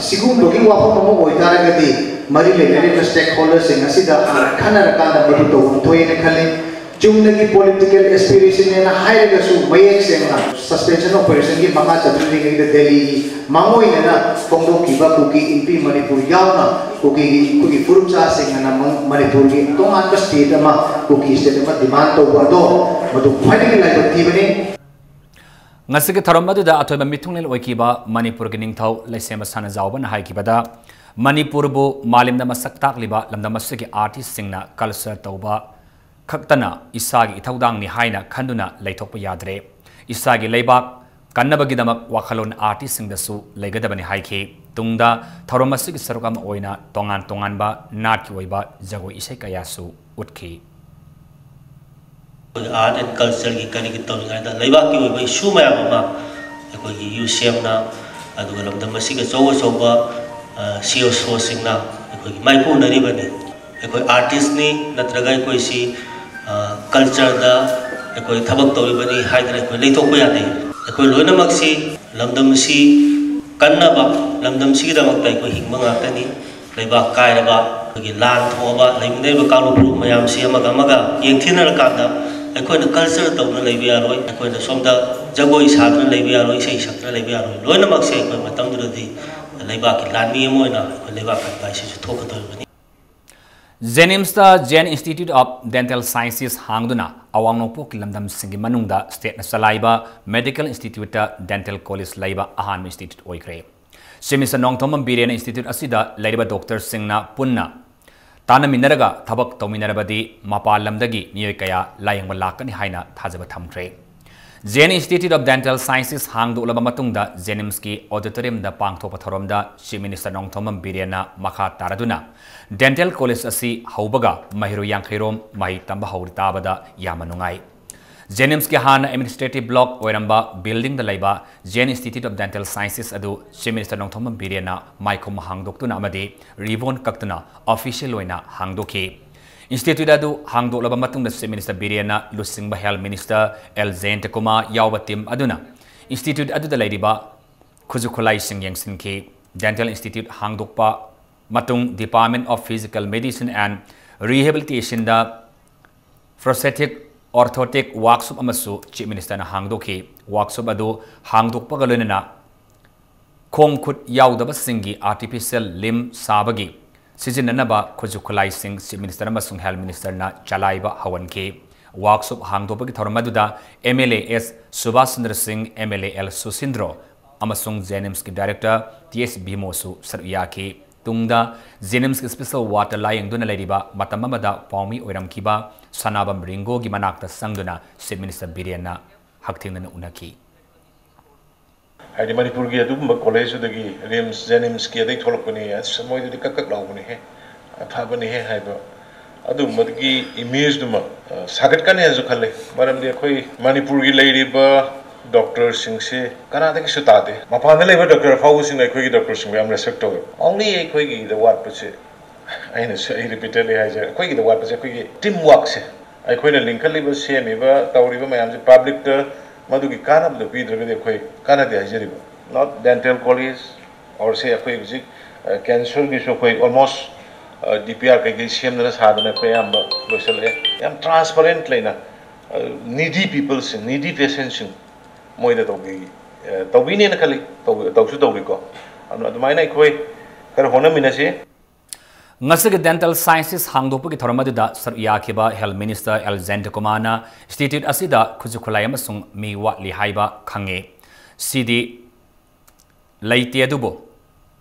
ꯁꯤꯒꯨꯝꯕꯒꯤ ꯋꯥꯐꯝ ꯑꯃ ꯑꯣꯏꯇꯥꯔꯒꯗꯤ ꯃꯔꯤ ꯂꯩꯅꯔꯤꯕ stakeholderꯁꯤꯡ ꯑꯁꯤꯗ ꯍꯥꯟꯅ ꯈꯟꯅꯔꯀꯥꯟꯗ ꯃꯗꯨ ꯇꯧꯐꯝ ꯊꯣꯛꯑꯦꯅ ꯈꯜꯂꯤ꯫ ꯆꯨꯝꯅꯒꯤ political aspirationꯅꯦꯅ ꯍꯥꯏꯔꯒꯁꯨ ꯃꯌꯦꯛ ꯁꯦꯡꯅ suspension operationꯒꯤ ꯃꯈꯥ ꯆꯠꯊꯗ꯭ꯔꯤꯉꯩꯗ ꯗꯦꯜꯂꯤꯒꯤ ꯃꯥꯡꯑꯣꯏꯅꯅ ꯐꯣꯡꯗꯣꯛꯈꯤꯕ ꯀꯨꯀꯤ ꯏꯟꯄꯤ ꯃꯅꯤꯄꯨꯔ ꯌꯥꯎꯅ ꯀꯨꯀꯤꯒꯤ ꯑꯩꯈꯣꯏꯒꯤ ꯐꯨꯔꯨꯞꯆꯥꯁꯤꯡꯅ ꯃꯅꯤꯄꯨꯔꯒꯤ ꯇꯣꯉꯥꯟꯕ state ꯑꯃ ꯀꯨꯀꯤ state ꯑꯃ demand ꯇꯧꯕ ꯑꯗꯣ ꯃꯗꯨ ꯈ꯭ꯋꯥꯏꯗꯒꯤ ꯂꯥꯏꯕꯛ ꯊꯤꯕꯅꯤ꯫ ꯉꯁꯤꯒꯤ ꯊꯧꯔꯝ ꯑꯗꯨꯗ ꯑꯊꯣꯏꯕ ꯃꯤꯊꯨꯡꯂꯦꯟ ꯑꯣꯏꯈꯤꯕ ꯃꯅꯤꯄꯨꯔꯒꯤ ꯅꯤꯡꯊꯧ ꯂꯩꯁꯦꯝꯕ ꯁꯅꯥꯖꯥꯎꯕꯅ ꯍꯥꯏꯈꯤꯕꯗ, ꯃꯅꯤꯄꯨꯔꯕꯨ ꯃꯥꯂꯦꯝꯗ ꯃꯁꯛ ꯇꯥꯛꯂꯤꯕ ꯂꯝꯗꯝ ꯑꯁꯤꯒꯤ artistꯁꯤꯡꯅ culture ꯇꯧꯕ ꯈꯛꯇꯅ ꯏꯁꯥꯒꯤ ꯏꯊꯧꯗꯥꯡꯅꯤ ꯍꯥꯏꯅ ꯈꯟꯗꯨꯅ ꯂꯩꯊꯣꯛꯄ ꯌꯥꯗ꯭ꯔꯦ꯫ ꯏꯁꯥꯒꯤ ꯂꯩꯕꯥꯛ ꯀꯟꯅꯕꯒꯤꯗꯃꯛ ꯋꯥꯈꯜꯂꯣꯟ ꯑꯥꯔꯇꯤꯁꯁꯤꯡꯗꯁꯨ ꯂꯩꯒꯗꯕꯅꯤ ꯍꯥꯏꯈꯤ꯫ ꯇꯨꯡꯗ ꯊꯧꯔꯝ ꯑꯁꯤꯒꯤ ꯁꯔꯨꯛ ꯑꯃ ꯑꯣꯏꯅ ꯇꯣꯉꯥꯟ ꯇꯣꯉꯥꯟꯕ ꯅꯥꯠꯀꯤ ꯑꯣꯏꯕ ꯖꯒꯣꯏ ꯏꯁꯩ ꯀꯌꯥꯁꯨ ꯎꯠꯈꯤ꯫ ꯑꯩꯈꯣꯏꯒꯤ art and culture ꯒꯤ ꯀꯔꯤꯒꯤ ꯇꯧꯔꯤꯉꯩꯗ ꯂꯩꯕꯥꯛꯀꯤ ꯑꯣꯏꯕ issue ꯃꯌꯥꯝ ꯑꯃ ꯑꯩꯈꯣꯏꯒꯤ ꯌꯨ ꯁꯤ ꯑꯦꯝꯅ, ꯑꯗꯨꯒ ꯂꯝꯗꯝ ꯑꯁꯤꯒꯤ ꯑꯆꯧ ꯑꯆꯧꯕ, ꯑ, ꯁꯤ ꯑꯦꯁ ꯑꯣꯁꯤꯡꯅ ꯑꯩꯈꯣꯏꯒꯤ ꯃꯥꯏꯄꯨꯅꯔꯤꯕꯅꯤ꯫ ꯑꯩꯈꯣꯏ ꯑꯥꯔꯇꯤꯁꯅꯤ ꯅꯠꯇ꯭ꯔꯒ ꯑꯩꯈꯣꯏꯁꯤ, ꯑ, ꯀꯜꯆꯔꯗ ꯑꯩꯈꯣꯏ ꯊꯕꯛ ꯇꯧꯔꯤꯕꯅꯤ ꯍꯥꯏꯗꯅ ꯑꯩꯈꯣꯏ ꯂꯩꯊꯣꯛꯄ ꯌꯥꯗꯦ꯫ ꯑꯩꯈꯣꯏ ꯂꯣꯏꯅꯃꯛꯁꯤ ꯂꯝꯗꯝ ꯑꯁꯤ ꯀꯟꯅꯕ, ꯂꯝꯗꯝꯁꯤꯒꯤꯗꯃꯛꯇ ꯑꯩꯈꯣꯏ ꯍꯤꯡꯕ ꯉꯥꯛꯇꯅꯤ꯫ ꯂꯩꯕꯥꯛ ꯀꯥꯏꯔꯕ, ꯑꯩꯈꯣꯏꯒꯤ ꯂꯥꯟ ꯊꯣꯛꯑꯕ, ꯂꯩꯃꯤꯟꯅꯔꯤꯕ ꯀꯥꯡꯂꯨꯞ ꯐꯨꯔꯨꯞ ꯃꯌꯥꯝꯁꯤ ꯑꯃꯒ ꯑꯃꯒ ꯌꯦꯡꯊꯤꯅꯔꯀꯥꯟꯗ ꯑꯩꯈꯣꯏꯅ ꯀꯜꯆꯔ ꯇꯧꯗꯨꯅ ꯂꯩꯕ ꯌꯥꯔꯣꯏ, ꯑꯩꯈꯣꯏꯅ ꯁꯣꯝꯗ ꯖꯒꯣꯏ ꯁꯥꯗꯨꯅ ꯂꯩꯕ ꯌꯥꯔꯣꯏ, ꯏꯁꯩ ꯁꯛꯇꯨꯅ ꯂꯩꯕ ꯌꯥꯔꯣꯏ꯫ ꯂꯣꯏꯅꯃꯛꯁꯦ ꯑꯩꯈꯣꯏ ꯃꯇꯝꯗꯨꯗꯗꯤ ꯂꯩꯕꯥꯛꯀꯤ ꯂꯥꯟꯃꯤ ꯑꯃ ꯑꯣꯏꯅ ꯑꯩꯈꯣꯏ ꯂꯩꯕꯥꯛ ꯀꯟꯕ ꯍꯥꯏꯁꯤꯁꯨ ꯊꯣꯛꯀꯗꯧꯔꯤꯕꯅꯤ꯫ ꯖꯦꯅꯤꯝꯁꯇ Jain Institute of Dental Sciences ꯍꯥꯡꯗꯨꯅ ꯑꯋꯥꯡ ꯅꯣꯡꯄꯣꯛꯀꯤ ꯂꯝꯗꯝꯁꯤꯡꯒꯤ ꯃꯅꯨꯡꯗ ꯁ꯭ꯇꯦꯠꯅ ꯆꯂꯥꯏꯕ ꯃꯦꯗꯤꯀꯦꯜ ꯏꯟꯁꯇꯤꯇ꯭ꯌꯨꯠꯇ ꯗꯦꯟꯇꯦꯜ ꯀꯣꯂꯦꯖ ꯂꯩꯕ ꯑꯍꯥꯟꯕ ꯏꯟꯁꯇꯤꯇ꯭ꯌꯨꯠ ꯑꯣꯏꯈ꯭ꯔꯦ꯫ ꯆꯤꯐ ꯃꯤꯅꯤꯁꯇꯔ ꯅꯣꯡꯊꯣꯝꯕꯝ ꯕꯤꯔꯦꯟꯅ ꯏꯟꯁꯇꯤꯇ꯭ꯌꯨꯠ ꯑꯁꯤꯗ ꯂꯩꯔꯤꯕ ꯗꯣꯛꯇꯔꯁꯤꯡꯅ ꯄꯨꯟꯅ ꯇꯥꯟꯅꯃꯤꯟꯅꯔꯒ ꯊꯕꯛ ꯇꯧꯃꯤꯟꯅꯔꯕꯗꯤ ꯃꯄꯥꯟ ꯂꯝꯗꯒꯤ ꯃꯤꯑꯣꯏ ꯀꯌꯥ ꯂꯥꯌꯦꯡꯕ ꯂꯥꯛꯀꯅꯤ ꯍꯥꯏꯅ ꯊꯥꯖꯕ ꯊꯝꯈ꯭ꯔꯦ꯫ Jain Institute of Dental Sciences ꯍꯥꯡꯗꯣꯛꯂꯕ ꯃꯇꯨꯡꯗ ꯖꯦꯅꯤꯝꯁꯀꯤ ꯑꯣꯗꯤꯇꯣꯔꯤꯌꯝꯗ ꯄꯥꯡꯊꯣꯛꯄ ꯊꯧꯔꯝꯗ ꯆꯤꯐ ꯃꯤꯅꯤꯁꯇꯔ ꯅꯣꯡꯊꯣꯝꯕꯝ ꯕꯤꯔꯦꯟꯅ ꯃꯈꯥ ꯇꯥꯔꯗꯨꯅ ꯗꯦꯟꯇꯦꯜ ꯀꯣꯂꯦꯖ ꯑꯁꯤ ꯍꯧꯕꯒ ꯃꯍꯩꯔꯣꯏ ꯌꯥꯡꯈꯩ ꯔꯣꯝ ꯃꯍꯩ ꯇꯝꯕ ꯍꯧꯔꯤ ꯇꯥꯕꯗ ꯌꯥꯝꯅ ꯅꯨꯡꯉꯥꯏ꯫ ꯖꯦꯅꯤꯝꯁꯀꯤ ꯍꯥꯟꯅ ꯑꯦꯗꯃꯤꯅꯤꯁꯇ꯭ꯔꯦꯇꯤꯚ ꯕ꯭ꯂꯣꯛ ꯑꯣꯏꯔꯝꯕ ꯕꯤꯜꯗꯤꯡꯗ ꯂꯩꯕ Jain Institute of Dental Sciences ꯑꯗꯨ ꯆꯤꯐ ꯃꯤꯅꯤꯁꯇꯔ ꯅꯣꯡꯊꯣꯝꯕꯝ ꯕꯤꯔꯦꯟꯅ ꯃꯥꯏꯈꯨꯝ ꯍꯥꯡꯗꯣꯛꯇꯨꯅ ꯑꯃꯗꯤ ꯔꯤꯕꯣꯟ ꯀꯛꯇꯨꯅ ꯑꯣꯐꯤꯁꯤꯌꯦꯜ ꯑꯣꯏꯅ ꯍꯥꯡꯗꯣꯛꯈꯤ꯫ ꯏꯟꯁꯇꯤꯇ꯭ꯌꯨꯠ ꯑꯗꯨ ꯍꯥꯡꯗꯣꯛꯂꯕ ꯃꯇꯨꯡꯗ ꯆꯤꯐ ꯃꯤꯅꯤꯁꯇꯔ ꯕꯤꯔꯦꯟꯅ ꯂꯨꯆꯤꯡꯕ ꯍꯦꯜꯊ ꯃꯤꯅꯤꯁꯇꯔ ꯑꯦꯜ ꯖꯌꯟꯇꯀꯨꯃꯥꯔ ꯌꯥꯎꯕ ꯇꯤꯝ ꯑꯗꯨꯅ ꯏꯟꯁꯇꯤꯇ꯭ꯌꯨꯠ ꯑꯗꯨꯗ ꯂꯩꯔꯤꯕ ꯈꯨꯠꯁꯨ ꯈꯨꯠꯂꯥꯏꯁꯤꯡ ꯌꯦꯡꯁꯤꯟꯈꯤ꯫ ꯗꯦꯟꯇꯦꯜ ꯏꯟꯁꯇꯤꯇ꯭ꯌꯨꯠ ꯍꯥꯡꯗꯣꯛꯄ ꯃꯇꯨꯡ Department of Physical Medicine and Rehabilitationꯗ prosthetic orthotic workshop ꯑꯃꯁꯨ ꯆꯤꯐ ꯃꯤꯅꯤꯁꯇꯔꯅ ꯍꯥꯡꯗꯣꯛꯈꯤ꯫ Workshop ꯑꯗꯨ ꯍꯥꯡꯗꯣꯛꯄꯒ ꯂꯣꯏꯅꯅ ꯈꯣꯡ ꯈꯨꯠ ꯌꯥꯎꯗꯕꯁꯤꯡꯒꯤ artificial limb ꯁꯥꯕꯒꯤ ꯁꯤꯖꯤꯟꯅꯅꯕ ꯈꯨꯠꯁꯨ ꯈꯨꯠꯂꯥꯏꯁꯤꯡ ꯆꯤꯐ ꯃꯤꯅꯤꯁꯇꯔ ꯑꯃꯁꯨꯡ ꯍꯦꯜꯊ ꯃꯤꯅꯤꯁꯇꯔꯅ ꯆꯂꯥꯏꯕ ꯍꯧꯍꯟꯈꯤ꯫ Workshop ꯍꯥꯡꯗꯣꯛꯄꯒꯤ ꯊꯧꯔꯝ ꯑꯗꯨꯗ M L A S Subhas Chandra ꯁꯤꯡ, ꯑꯦꯝ ꯑꯦꯜ ꯑꯦ ꯑꯦꯜ ꯁꯨꯁꯤꯟꯗ꯭ꯔꯣ ꯑꯃꯁꯨꯡ ꯖꯦꯅꯤꯝꯁꯀꯤ ꯗꯥꯏꯔꯦꯛꯇꯔ ꯇꯤ ꯑꯦꯁ ꯚꯤꯃꯣꯁꯨ ꯁꯔꯨꯛ ꯌꯥꯈꯤ꯫ ꯇꯨꯡꯗ ꯖꯦꯅꯤꯝꯁꯀꯤ ꯏꯁꯄꯤꯁꯦꯜ ꯋꯥꯔꯗꯇ ꯂꯥꯌꯦꯡꯗꯨꯅ ꯂꯩꯔꯤꯕ ꯃꯇꯝ ꯑꯃꯗ ꯄꯥꯎꯃꯤ ꯑꯣꯏꯔꯝꯈꯤꯕ ꯁꯅꯥꯕꯝ ꯔꯤꯡꯒꯣꯒꯤ ꯃꯅꯥꯛꯇ ꯆꯪꯗꯨꯅ ꯆꯤꯐ ꯃꯤꯅꯤꯁꯇꯔ ꯕꯤꯔꯦꯟꯅ ꯍꯛꯊꯦꯡꯅꯅ ꯎꯅꯈꯤ꯫ ꯍꯥꯏꯗꯤ ꯃꯅꯤꯄꯨꯔꯒꯤ ꯑꯗꯨꯒꯨꯝꯕ ꯀꯣꯂꯦꯖꯇꯨꯗꯒꯤ ꯔꯤꯝꯁ, ꯖꯦꯅꯤꯝꯁꯀꯤ ꯑꯗꯩ ꯊꯣꯛꯂꯛꯄꯅꯤ, ꯑꯁ, ꯃꯣꯏꯗꯨꯗꯤ ꯀꯛ ꯀꯛ ꯂꯥꯎꯕꯅꯤꯍꯦ, ꯑꯐꯕꯅꯤꯍꯦ ꯍꯥꯏꯕ ꯑꯗꯨꯒꯨꯝꯕꯒꯤ ꯏꯃꯦꯖꯇꯨꯃ, ꯑ, ꯁꯥꯒꯠꯀꯅꯤ ꯍꯥꯏꯅꯁꯨ ꯈꯜꯂꯦ꯫ ꯃꯔꯝꯗꯤ ꯑꯩꯈꯣꯏ ꯃꯅꯤꯄꯨꯔꯒꯤ ꯂꯩꯔꯤꯕ ꯗꯣꯛꯇꯔꯁꯤꯡꯁꯦ ꯀꯅꯥꯗꯒꯤꯁꯨ ꯇꯥꯗꯦ꯫ ꯃꯄꯥꯟꯗ ꯂꯩꯕ ꯗꯣꯛꯇꯔ ꯑꯐꯥꯎꯕꯁꯤꯡꯅ ꯑꯩꯈꯣꯏꯒꯤ ꯗꯣꯛꯇꯔꯁꯤꯡꯕꯨ ꯌꯥꯝ ꯔꯦꯁꯄꯦꯛ ꯇꯧꯋꯦ꯫ ꯑꯣꯡꯂꯤ ꯑꯩꯈꯣꯏꯒꯤꯗ ꯋꯥꯠꯄꯁꯦ, ꯑꯩꯅꯁꯨ, ꯑꯩ ꯔꯤꯄꯤꯇꯦꯗꯂꯤ ꯍꯥꯏꯖꯔꯦ, ꯑꯩꯈꯣꯏꯒꯤꯗ ꯋꯥꯠꯄꯁꯦ ꯑꯩꯈꯣꯏꯒꯤ ꯇꯤꯝ ꯋꯥꯔꯛꯁꯦ꯫ ꯑꯩꯈꯣꯏꯅ ꯂꯤꯡꯈꯠꯂꯤꯕ, ꯁꯦꯝꯃꯤꯕ, ꯇꯧꯔꯤꯕ ꯃꯌꯥꯝꯁꯦ ꯄꯕ꯭ꯂꯤꯛꯇ ꯃꯗꯨꯒꯤ ꯀꯥꯟꯅꯕꯗꯨ ꯄꯤꯗ꯭ꯔꯒꯗꯤ ꯑꯩꯈꯣꯏ ꯀꯥꯟꯅꯗꯦ ꯍꯥꯏꯖꯔꯤꯕ꯫ Not dental college, or say ꯑꯩꯈꯣꯏ ꯍꯧꯖꯤꯛ, ꯑ, ꯀꯦꯟꯁꯔꯒꯤꯁꯨ ꯑꯩꯈꯣꯏ almost, ꯑ, ꯗꯤ ꯄꯤ ꯑꯥꯔ ꯀꯩꯀꯩ ꯁꯦꯝꯗꯅ ꯁꯥꯗꯅ ꯑꯩꯈꯣꯏ ꯑꯌꯥꯝꯕ ꯂꯣꯏꯁꯤꯜꯂꯛꯑꯦ꯫ ꯌꯥꯝ ꯇ꯭ꯔꯥꯟꯁꯄꯔꯦꯟꯠ ꯂꯩꯅ, ꯑ, ꯅꯤꯗꯤ ꯄꯤꯄꯜꯁꯤꯡ, ꯅꯤꯗꯤ ꯄꯦꯁꯦꯟꯁꯤꯡ ꯃꯣꯏꯗ ꯇꯧꯕꯤ-, ꯑ, ꯇꯧꯕꯤꯅꯦꯅ ꯈꯜꯂꯤ, ꯇꯧ-, ꯇꯧꯁꯨ ꯇꯧꯔꯤꯀꯣ꯫ ꯑꯗꯨꯅ ꯑꯗꯨꯃꯥꯏꯅ ꯑꯩꯈꯣꯏ ꯈꯔ ꯍꯣꯠꯅꯃꯤꯟꯅꯁꯤ꯫ ꯉꯁꯤꯒꯤ ꯗꯦꯟꯇꯦꯜ ꯁꯥꯏꯟꯁꯦꯁ ꯍꯥꯡꯗꯣꯛꯄꯒꯤ ꯊꯧꯔꯝ ꯑꯗꯨꯗ ꯁꯔꯨꯛ ꯌꯥꯈꯤꯕ ꯍꯦꯜꯊ ꯃꯤꯅꯤꯁꯇꯔ ꯑꯦꯜ ꯖꯌꯟꯇꯀꯨꯃꯥꯔꯅ ꯏꯟꯁꯇꯤꯇ꯭ꯌꯨꯠ ꯑꯁꯤꯗ ꯈꯨꯠꯁꯨ ꯈꯨꯠꯂꯥꯏ ꯑꯃꯁꯨꯡ ꯃꯤ ꯋꯥꯠꯂꯤ ꯍꯥꯏꯕ ꯈꯪꯉꯦ꯫ ꯁꯤꯗꯤ ꯂꯩꯇꯦ, ꯑꯗꯨꯕꯨ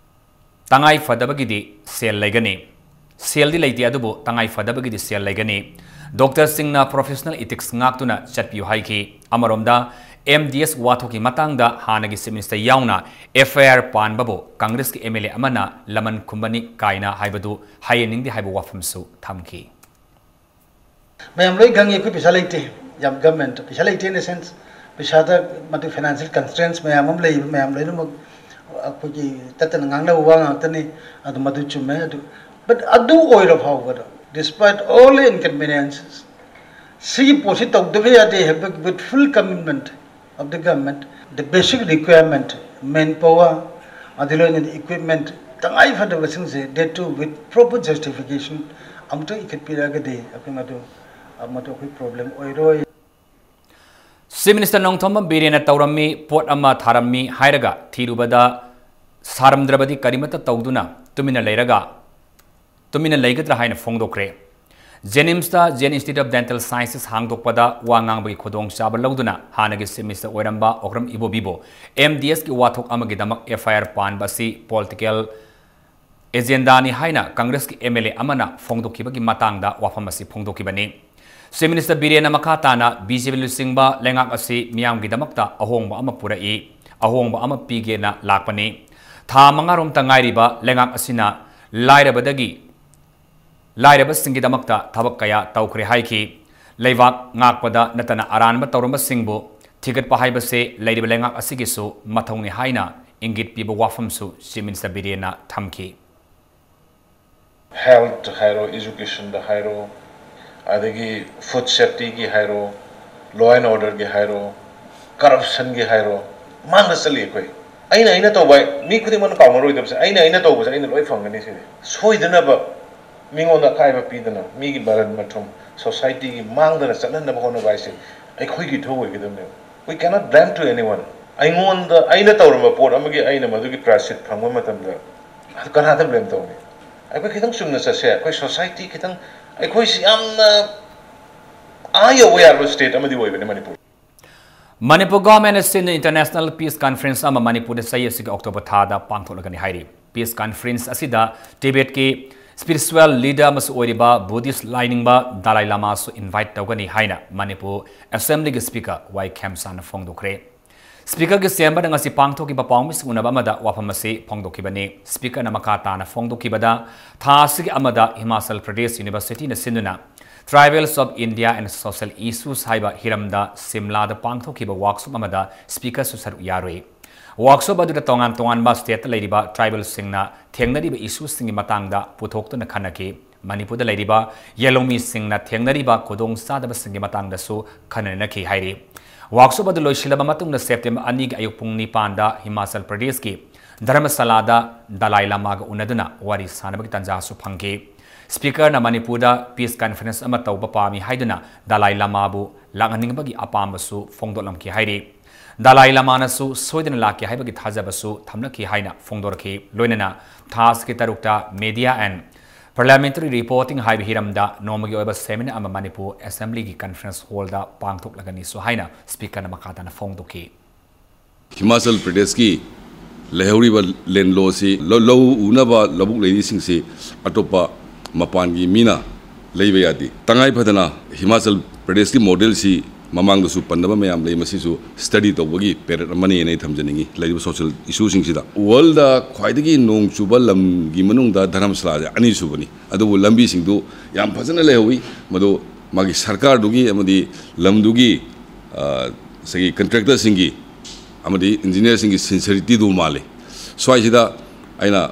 ꯇꯉꯥꯏ ꯐꯗꯕꯒꯤꯗꯤ ꯁꯦꯜ ꯂꯩꯒꯅꯤ꯫ ꯁꯦꯜꯗꯤ ꯂꯩꯇꯦ, ꯑꯗꯨꯕꯨ ꯇꯉꯥꯏ ꯐꯗꯕꯒꯤꯗꯤ ꯁꯦꯜ ꯂꯩꯒꯅꯤ꯫ ꯗꯣꯛꯇꯔꯁꯤꯡꯅ ꯄ꯭ꯔꯣꯐꯦꯁꯅꯦꯜ ꯏꯊꯤꯛꯁ ꯉꯥꯛꯇꯨꯅ ꯆꯠꯄꯤꯌꯨ ꯍꯥꯏꯈꯤ꯫ ꯑꯃꯔꯣꯝꯗ, ꯑꯦꯝ ꯗꯤ ꯑꯦꯁ ꯋꯥꯊꯣꯛꯀꯤ ꯃꯇꯥꯡꯗ ꯍꯥꯟꯅꯒꯤ ꯆꯤꯐ ꯃꯤꯅꯤꯁꯇꯔ ꯌꯥꯎꯅ ꯑꯦꯐ ꯑꯥꯏ ꯑꯥꯔ ꯄꯥꯟꯕꯕꯨ ꯀꯪꯒ꯭ꯔꯦꯁꯀꯤ ꯑꯦꯝ ꯑꯦꯜ ꯑꯦ ꯑꯃꯅ ꯂꯃꯟ ꯈꯨꯝꯕꯅꯤ ꯀꯥꯏꯅ ꯍꯥꯏꯕꯗꯨ ꯍꯩꯍꯟꯅꯤꯡꯗꯦ ꯍꯥꯏꯕ ꯋꯥꯐꯝꯁꯨ ꯊꯝꯈꯤ꯫ ꯃꯌꯥꯝ ꯂꯣꯏ ꯈꯪꯉꯤ, ꯑꯩꯈꯣꯏ ꯄꯩꯁꯥ ꯂꯩꯇꯦ꯫ ꯌꯥꯝ ꯒꯃꯦꯟꯇ ꯄꯩꯁꯥ ꯂꯩꯇꯦ in the sense, ꯄꯩꯁꯥꯗ ꯃꯗꯨ ꯐꯥꯏꯅꯥꯟꯁꯤꯌꯦꯜ ꯀꯟꯁꯇ꯭ꯔꯦꯟꯁ ꯃꯌꯥꯝ ꯑꯃ ꯂꯩꯕ, ꯃꯌꯥꯝ ꯂꯣꯏꯅꯃꯛ ꯑꯩꯈꯣꯏꯒꯤ ꯇꯠꯇꯅ ꯉꯥꯡꯅꯕ ꯋꯥ ꯉꯥꯛꯇꯅꯤ꯫ ꯑꯗꯨ ꯃꯗꯨ ꯆꯨꯝꯃꯦ꯫ ꯑꯗꯨ, but ꯑꯗꯨ ꯑꯣꯏꯔ ꯐꯥꯎꯕꯗ, despite all inconveniences, ꯁꯤꯒꯤ ꯄꯣꯠꯁꯤ ꯇꯧꯗꯕ ꯌꯥꯗꯦ ꯍꯥꯏꯕ with full commitment of the government, the basic requirement, manpower, ꯑꯗꯨ ꯂꯣꯏꯅꯅ equipment, ꯇꯉꯥꯏ ꯐꯗꯕꯁꯤꯡꯁꯦ, that too with proper justification ꯑꯃꯨꯛꯇ ꯏꯈꯠꯄꯤꯔꯛꯑꯒꯗꯤ ꯑꯩꯈꯣꯏ ꯃꯗꯨ, ꯃꯗꯨ ꯑꯩꯈꯣꯏ ꯄ꯭ꯔꯣꯕ꯭ꯂꯦꯝ ꯑꯣꯏꯔꯣꯏ꯫ ꯆꯤꯐ ꯃꯤꯅꯤꯁꯇꯔ ꯅꯣꯡꯊꯣꯝꯕꯝ ꯕꯤꯔꯦꯟꯅ ꯇꯧꯔꯝꯃꯤ, ꯄꯣꯠ ꯑꯃ ꯊꯥꯔꯝꯃꯤ ꯍꯥꯏꯔꯒ ꯊꯤꯔꯨꯕꯗ ꯁꯥꯔꯝꯗ꯭ꯔꯕꯗꯤ ꯀꯔꯤꯃꯠꯇ ꯇꯧꯗꯨꯅ ꯇꯨꯃꯤꯟꯅ ꯂꯩꯔꯒ, ꯇꯨꯃꯤꯟꯅ ꯂꯩꯒꯗ꯭ꯔꯥ ꯍꯥꯏꯅ ꯐꯣꯡꯗꯣꯛꯈ꯭ꯔꯦ꯫ ꯖꯦꯅꯤꯝꯁꯇ Jain Institute of Dental Sciences ꯍꯥꯡꯗꯣꯛꯄꯗ ꯋꯥ ꯉꯥꯡꯕꯒꯤ ꯈꯨꯗꯣꯡꯆꯥꯕ ꯂꯧꯗꯨꯅ ꯍꯥꯟꯅꯒꯤ ꯆꯤꯐ ꯃꯤꯅꯤꯁꯇꯔ ꯑꯣꯏꯔꯝꯕ ꯑꯣꯀ꯭ꯔꯝ ꯏꯕꯣꯕꯤꯕꯨ ꯑꯦꯝ ꯗꯤ ꯑꯦꯁꯀꯤ ꯋꯥꯊꯣꯛ ꯑꯃꯒꯤꯗꯃꯛ ꯑꯦꯐ ꯑꯥꯏ ꯑꯥꯔ ꯄꯥꯟꯕ ꯑꯁꯤ ꯄꯣꯂꯤꯇꯤꯀꯦꯜ ꯑꯦꯖꯦꯟꯗꯥꯅꯤ ꯍꯥꯏꯅ ꯀꯪꯒ꯭ꯔꯦꯁꯀꯤ ꯑꯦꯝ ꯑꯦꯜ ꯑꯦ ꯑꯃꯅ ꯐꯣꯡꯗꯣꯛꯈꯤꯕꯒꯤ ꯃꯇꯥꯡꯗ ꯋꯥꯐꯝ ꯑꯁꯤ ꯐꯣꯡꯗꯣꯛꯈꯤꯕꯅꯤ꯫ ꯆꯤꯐ ꯃꯤꯅꯤꯁꯇꯔ ꯕꯤꯔꯦꯟꯅ ꯃꯈꯥ ꯇꯥꯅ ꯕꯤ ꯖꯦ ꯄꯤ ꯂꯨꯆꯤꯡꯕ ꯂꯩꯉꯥꯛ ꯑꯁꯤ ꯃꯤꯌꯥꯝꯒꯤꯗꯃꯛꯇ ꯑꯍꯣꯡꯕ ꯑꯃ ꯄꯨꯔꯛꯏ꯫ ꯑꯍꯣꯡꯕ ꯑꯃ ꯄꯤꯒꯦꯅ ꯂꯥꯛꯄꯅꯤ꯫ ꯊꯥ ꯃꯉꯥꯔꯣꯝꯇ ꯉꯥꯏꯔꯤꯕ ꯂꯩꯉꯥꯛ ꯑꯁꯤꯅ ꯂꯥꯏꯔꯕꯗꯒꯤ, ꯂꯥꯏꯔꯕꯁꯤꯡꯒꯤꯗꯃꯛꯇ ꯊꯕꯛ ꯀꯌꯥ ꯇꯧꯈ꯭ꯔꯦ ꯍꯥꯏꯈꯤ꯫ ꯂꯩꯕꯥꯛ ꯉꯥꯛꯄꯗ ꯅꯠꯇꯅ ꯑꯔꯥꯟꯕ ꯇꯧꯔꯝꯕꯁꯤꯡꯕꯨ ꯊꯤꯒꯠꯄ ꯍꯥꯏꯕꯁꯦ ꯂꯩꯔꯤꯕ ꯂꯩꯉꯥꯛ ꯑꯁꯤꯒꯤꯁꯨ ꯃꯊꯧꯅꯤ ꯍꯥꯏꯅ ꯏꯪꯒꯤꯠ ꯄꯤꯕ ꯋꯥꯐꯝꯁꯨ Chief Minister ꯕꯤꯔꯦꯟꯅ ꯊꯝꯈꯤ꯫ Health ꯍꯥꯏꯔꯣ, education ꯗ ꯍꯥꯏꯔꯣ, ꯑꯗꯒꯤ food safety ꯒꯤ ꯍꯥꯏꯔꯣ, law and order ꯒꯤ ꯍꯥꯏꯔꯣ, corruption ꯒꯤ ꯍꯥꯏꯔꯣ, ꯃꯥꯡꯗ ꯆꯠꯂꯤ ꯑꯩꯈꯣꯏ꯫ ꯑꯩꯅ, ꯑꯩꯅ ꯇꯧꯕ ꯍꯥꯏ-, ꯃꯤ ꯈꯨꯗꯤꯡꯃꯛꯅ ꯀꯥꯎꯅꯔꯣꯏꯗꯕꯁꯦ, ꯑꯩꯅ, ꯑꯩꯅ ꯇꯧꯕꯁꯦ ꯑꯩꯅ ꯂꯣꯏ ꯐꯪꯒꯅꯤ ꯁꯤꯗꯤ꯫ ꯁꯣꯏꯗꯅꯕ ꯃꯤꯉꯣꯟꯗ ꯑꯀꯥꯏꯕ ꯄꯤꯗꯅ, ꯃꯤꯒꯤ ꯃꯔꯟ ꯃꯊꯨꯝ, society ꯒꯤ ꯃꯥꯡꯗꯅ ꯆꯠꯍꯟꯅꯕ ꯍꯣꯠꯅꯕ ꯍꯥꯏꯁꯦ ꯑꯩꯈꯣꯏꯒꯤ ꯏꯊꯧ ꯑꯣꯏꯒꯗꯕꯅꯦꯕ꯫ We cannot blame to anyone. ꯑꯩꯉꯣꯟꯗ, ꯑꯩꯅ ꯇꯧꯔꯝꯕ ꯄꯣꯠ ꯑꯃꯒꯤ ꯑꯩꯅ ꯃꯗꯨꯒꯤ ꯄ꯭ꯔꯥꯌꯁꯤꯠ ꯐꯪꯕ ꯃꯇꯝꯗ ꯀꯅꯥꯗ blame ꯇꯧꯅꯤ? ꯑꯩꯈꯣꯏ ꯈꯤꯇꯪ ꯆꯨꯝꯅ ꯆꯠꯁꯦ꯫ ꯑꯩꯈꯣꯏ society ꯈꯤꯇꯪ, ꯑꯩꯈꯣꯏꯁꯤ ꯌꯥꯝꯅ ꯑꯥ ꯌꯧꯕ ꯌꯥꯔꯕ state ꯑꯃꯗꯤ ꯑꯣꯏꯕꯅꯤ ꯃꯅꯤꯄꯨꯔ꯫ ꯃꯅꯤꯄꯨꯔ government ꯑꯁꯤꯅ International Peace Conference ꯑꯃ ꯃꯅꯤꯄꯨꯔꯗ ꯆꯍꯤ ꯑꯁꯤꯒꯤ October ꯊꯥꯗ ꯄꯥꯡꯊꯣꯛꯂꯒꯅꯤ ꯍꯥꯏꯔꯤ꯫ Peace Conference ꯑꯁꯤꯗ Tibet ꯀꯤ spiritual leader ꯑꯃꯁꯨ ꯑꯣꯏꯔꯤꯕ Buddhist ꯂꯥꯏꯅꯤꯡꯕ Dalai Lama ꯁꯨ invite ꯇꯧꯒꯅꯤ ꯍꯥꯏꯅ ꯃꯅꯤꯄꯨꯔ Assembly ꯒꯤ Speaker ꯋꯥꯏ ꯈꯦꯝꯆꯥꯟꯅ ꯐꯣꯡꯗꯣꯛꯈ꯭ꯔꯦ꯫ Speaker ꯒꯤ chamber ꯗ ꯉꯁꯤ ꯄꯥꯡꯊꯣꯛꯈꯤꯕ ꯄꯥꯎꯃꯤꯁꯤꯡ ꯎꯅꯕ ꯑꯃꯗ ꯋꯥꯐꯝ ꯑꯁꯤ ꯐꯣꯡꯗꯣꯛꯈꯤꯕꯅꯤ꯫ Speaker ꯅ ꯃꯈꯥ ꯇꯥꯅ ꯐꯣꯡꯗꯣꯛꯈꯤꯕꯗ, ꯊꯥ ꯑꯁꯤꯒꯤ ꯑꯃꯗ Himachal Pradesh University ꯅ ꯁꯤꯟꯗꯨꯅ Tribals of India and Social Issues ꯍꯥꯏꯕ ꯍꯤꯔꯝꯗ ꯁꯤꯝꯂꯥꯗ ꯄꯥꯡꯊꯣꯛꯈꯤꯕ workshop ꯑꯃꯗ Speaker ꯁꯨ ꯁꯔꯨꯛ ꯌꯥꯔꯨꯏ꯫ Workshop ꯑꯗꯨꯗ ꯇꯣꯉꯥꯟ ꯇꯣꯉꯥꯟꯕ state ꯇ ꯂꯩꯔꯤꯕ tribal ꯁꯤꯡꯅ ꯊꯦꯡꯅꯔꯤꯕ issue ꯁꯤꯡꯒꯤ ꯃꯇꯥꯡꯗ ꯄꯨꯊꯣꯛꯇꯨꯅ ꯈꯟꯅꯈꯤ꯫ ꯃꯅꯤꯄꯨꯔꯗ ꯂꯩꯔꯤꯕ ꯌꯦꯜꯍꯧꯃꯤꯁꯤꯡꯅ ꯊꯦꯡꯅꯔꯤꯕ ꯈꯨꯗꯣꯡꯆꯥꯗꯕꯁꯤꯡꯒꯤ ꯃꯇꯥꯡꯗꯁꯨ ꯈꯟꯅ ꯅꯩꯅꯈꯤ ꯍꯥꯏꯔꯤ꯫ Workshop ꯑꯗꯨ ꯂꯣꯏꯁꯤꯜꯂꯕ ꯃꯇꯨꯡꯗ September ꯑꯅꯤꯒꯤ ꯑꯌꯨꯛ ꯄꯨꯡ ꯅꯤꯄꯥꯟꯗ Himachal Pradesh ꯀꯤ ꯙꯔꯃꯁꯥꯂꯥꯗ Dalai Lama ꯒ ꯎꯅꯗꯨꯅ ꯋꯥꯔꯤ ꯁꯥꯅꯕꯒꯤ ꯇꯥꯟꯖꯥꯁꯨ ꯐꯪꯈꯤ꯫ Speaker ꯅ ꯃꯅꯤꯄꯨꯔꯗ Peace Conference ꯑꯃ ꯇꯧꯕ ꯄꯥꯝꯃꯤ ꯍꯥꯏꯗꯨꯅ Dalai Lama ꯕꯨ ꯂꯥꯛꯍꯟꯅꯤꯡꯕꯒꯤ ꯑꯄꯥꯝꯕꯁꯨ ꯐꯣꯡꯗꯣꯛꯂꯝꯈꯤ ꯍꯥꯏꯔꯤ꯫ Dalai Lama ꯅꯁꯨ ꯁꯣꯏꯗꯅ ꯂꯥꯛꯀꯦ ꯍꯥꯏꯕꯒꯤ ꯊꯥꯖꯕꯁꯨ ꯊꯝꯂꯛꯈꯤ ꯍꯥꯏꯅ ꯐꯣꯡꯗꯣꯔꯛꯈꯤ꯫ ꯂꯣꯏꯅꯅ ꯊꯥ ꯑꯁꯤꯒꯤ ꯇꯔꯨꯛꯇ Media and Parliamentary Reporting ꯍꯥꯏꯕ ꯍꯤꯔꯝꯗ ꯅꯣꯡꯃꯒꯤ ꯑꯣꯏꯕ seminar ꯑꯃ ꯃꯅꯤꯄꯨꯔ Assembly ꯒꯤ Conference Hall ꯗ ꯄꯥꯡꯊꯣꯛꯂꯒꯅꯤꯁꯨ ꯍꯥꯏꯅ Speaker ꯅ ꯃꯈꯥ ꯇꯥꯅ ꯐꯣꯡꯗꯣꯛꯈꯤ꯫ ꯍꯤꯃꯥꯆꯜ ꯄ꯭ꯔꯗꯦꯁꯀꯤ ꯂꯩꯍꯧꯔꯤꯕ land law ꯁꯤ ꯂꯧ, ꯂꯧ ꯎꯅꯕ ꯂꯧꯕꯨꯛ ꯂꯩꯔꯤꯁꯤꯡꯁꯤ ꯑꯇꯣꯞꯄ ꯃꯄꯥꯟꯒꯤ ꯃꯤꯅ ꯂꯩꯕ ꯌꯥꯗꯦ꯫ ꯇꯉꯥꯏ ꯐꯗꯅ ꯍꯤꯃꯥꯆꯜ ꯄ꯭ꯔꯗꯦꯁꯀꯤ model ꯁꯤ ꯃꯃꯥꯡꯗꯁꯨ ꯄꯟꯅꯕ ꯃꯌꯥꯝ ꯂꯩ, ꯃꯁꯤꯁꯨ study ꯇꯧꯕꯒꯤ period ꯑꯃꯅꯦꯅ ꯑꯩ ꯊꯝꯖꯅꯤꯡꯉꯤ꯫ ꯂꯩꯔꯤꯕ social issue ꯁꯤꯡꯁꯤꯗ, world ꯈ꯭ꯋꯥꯏꯗꯒꯤ ꯅꯣꯡ ꯆꯨꯕ ꯂꯝꯒꯤ ꯃꯅꯨꯡꯗ ꯙꯔꯝꯁꯥꯂꯥꯁꯦ ꯑꯅꯤꯁꯨꯕꯅꯤ꯫ ꯑꯗꯨꯕꯨ ꯂꯝꯕꯤꯁꯤꯡꯗꯨ ꯌꯥꯝ ꯐꯖꯅ ꯂꯩꯍꯧꯋꯤ꯫ ꯃꯗꯨ ꯃꯥꯒꯤ ꯁꯔꯀꯥꯔꯗꯨꯒꯤ ꯑꯃꯗꯤ ꯂꯝꯗꯨꯒꯤ, ꯑ, ꯉꯁꯥꯏꯒꯤ contractor ꯁꯤꯡꯒꯤ ꯑꯃꯗꯤ engineer ꯁꯤꯡꯒꯤ sincerity ꯗꯨ ꯃꯥꯜꯂꯤ꯫ ꯁ꯭ꯋꯥꯏꯁꯤꯗ ꯑꯩꯅ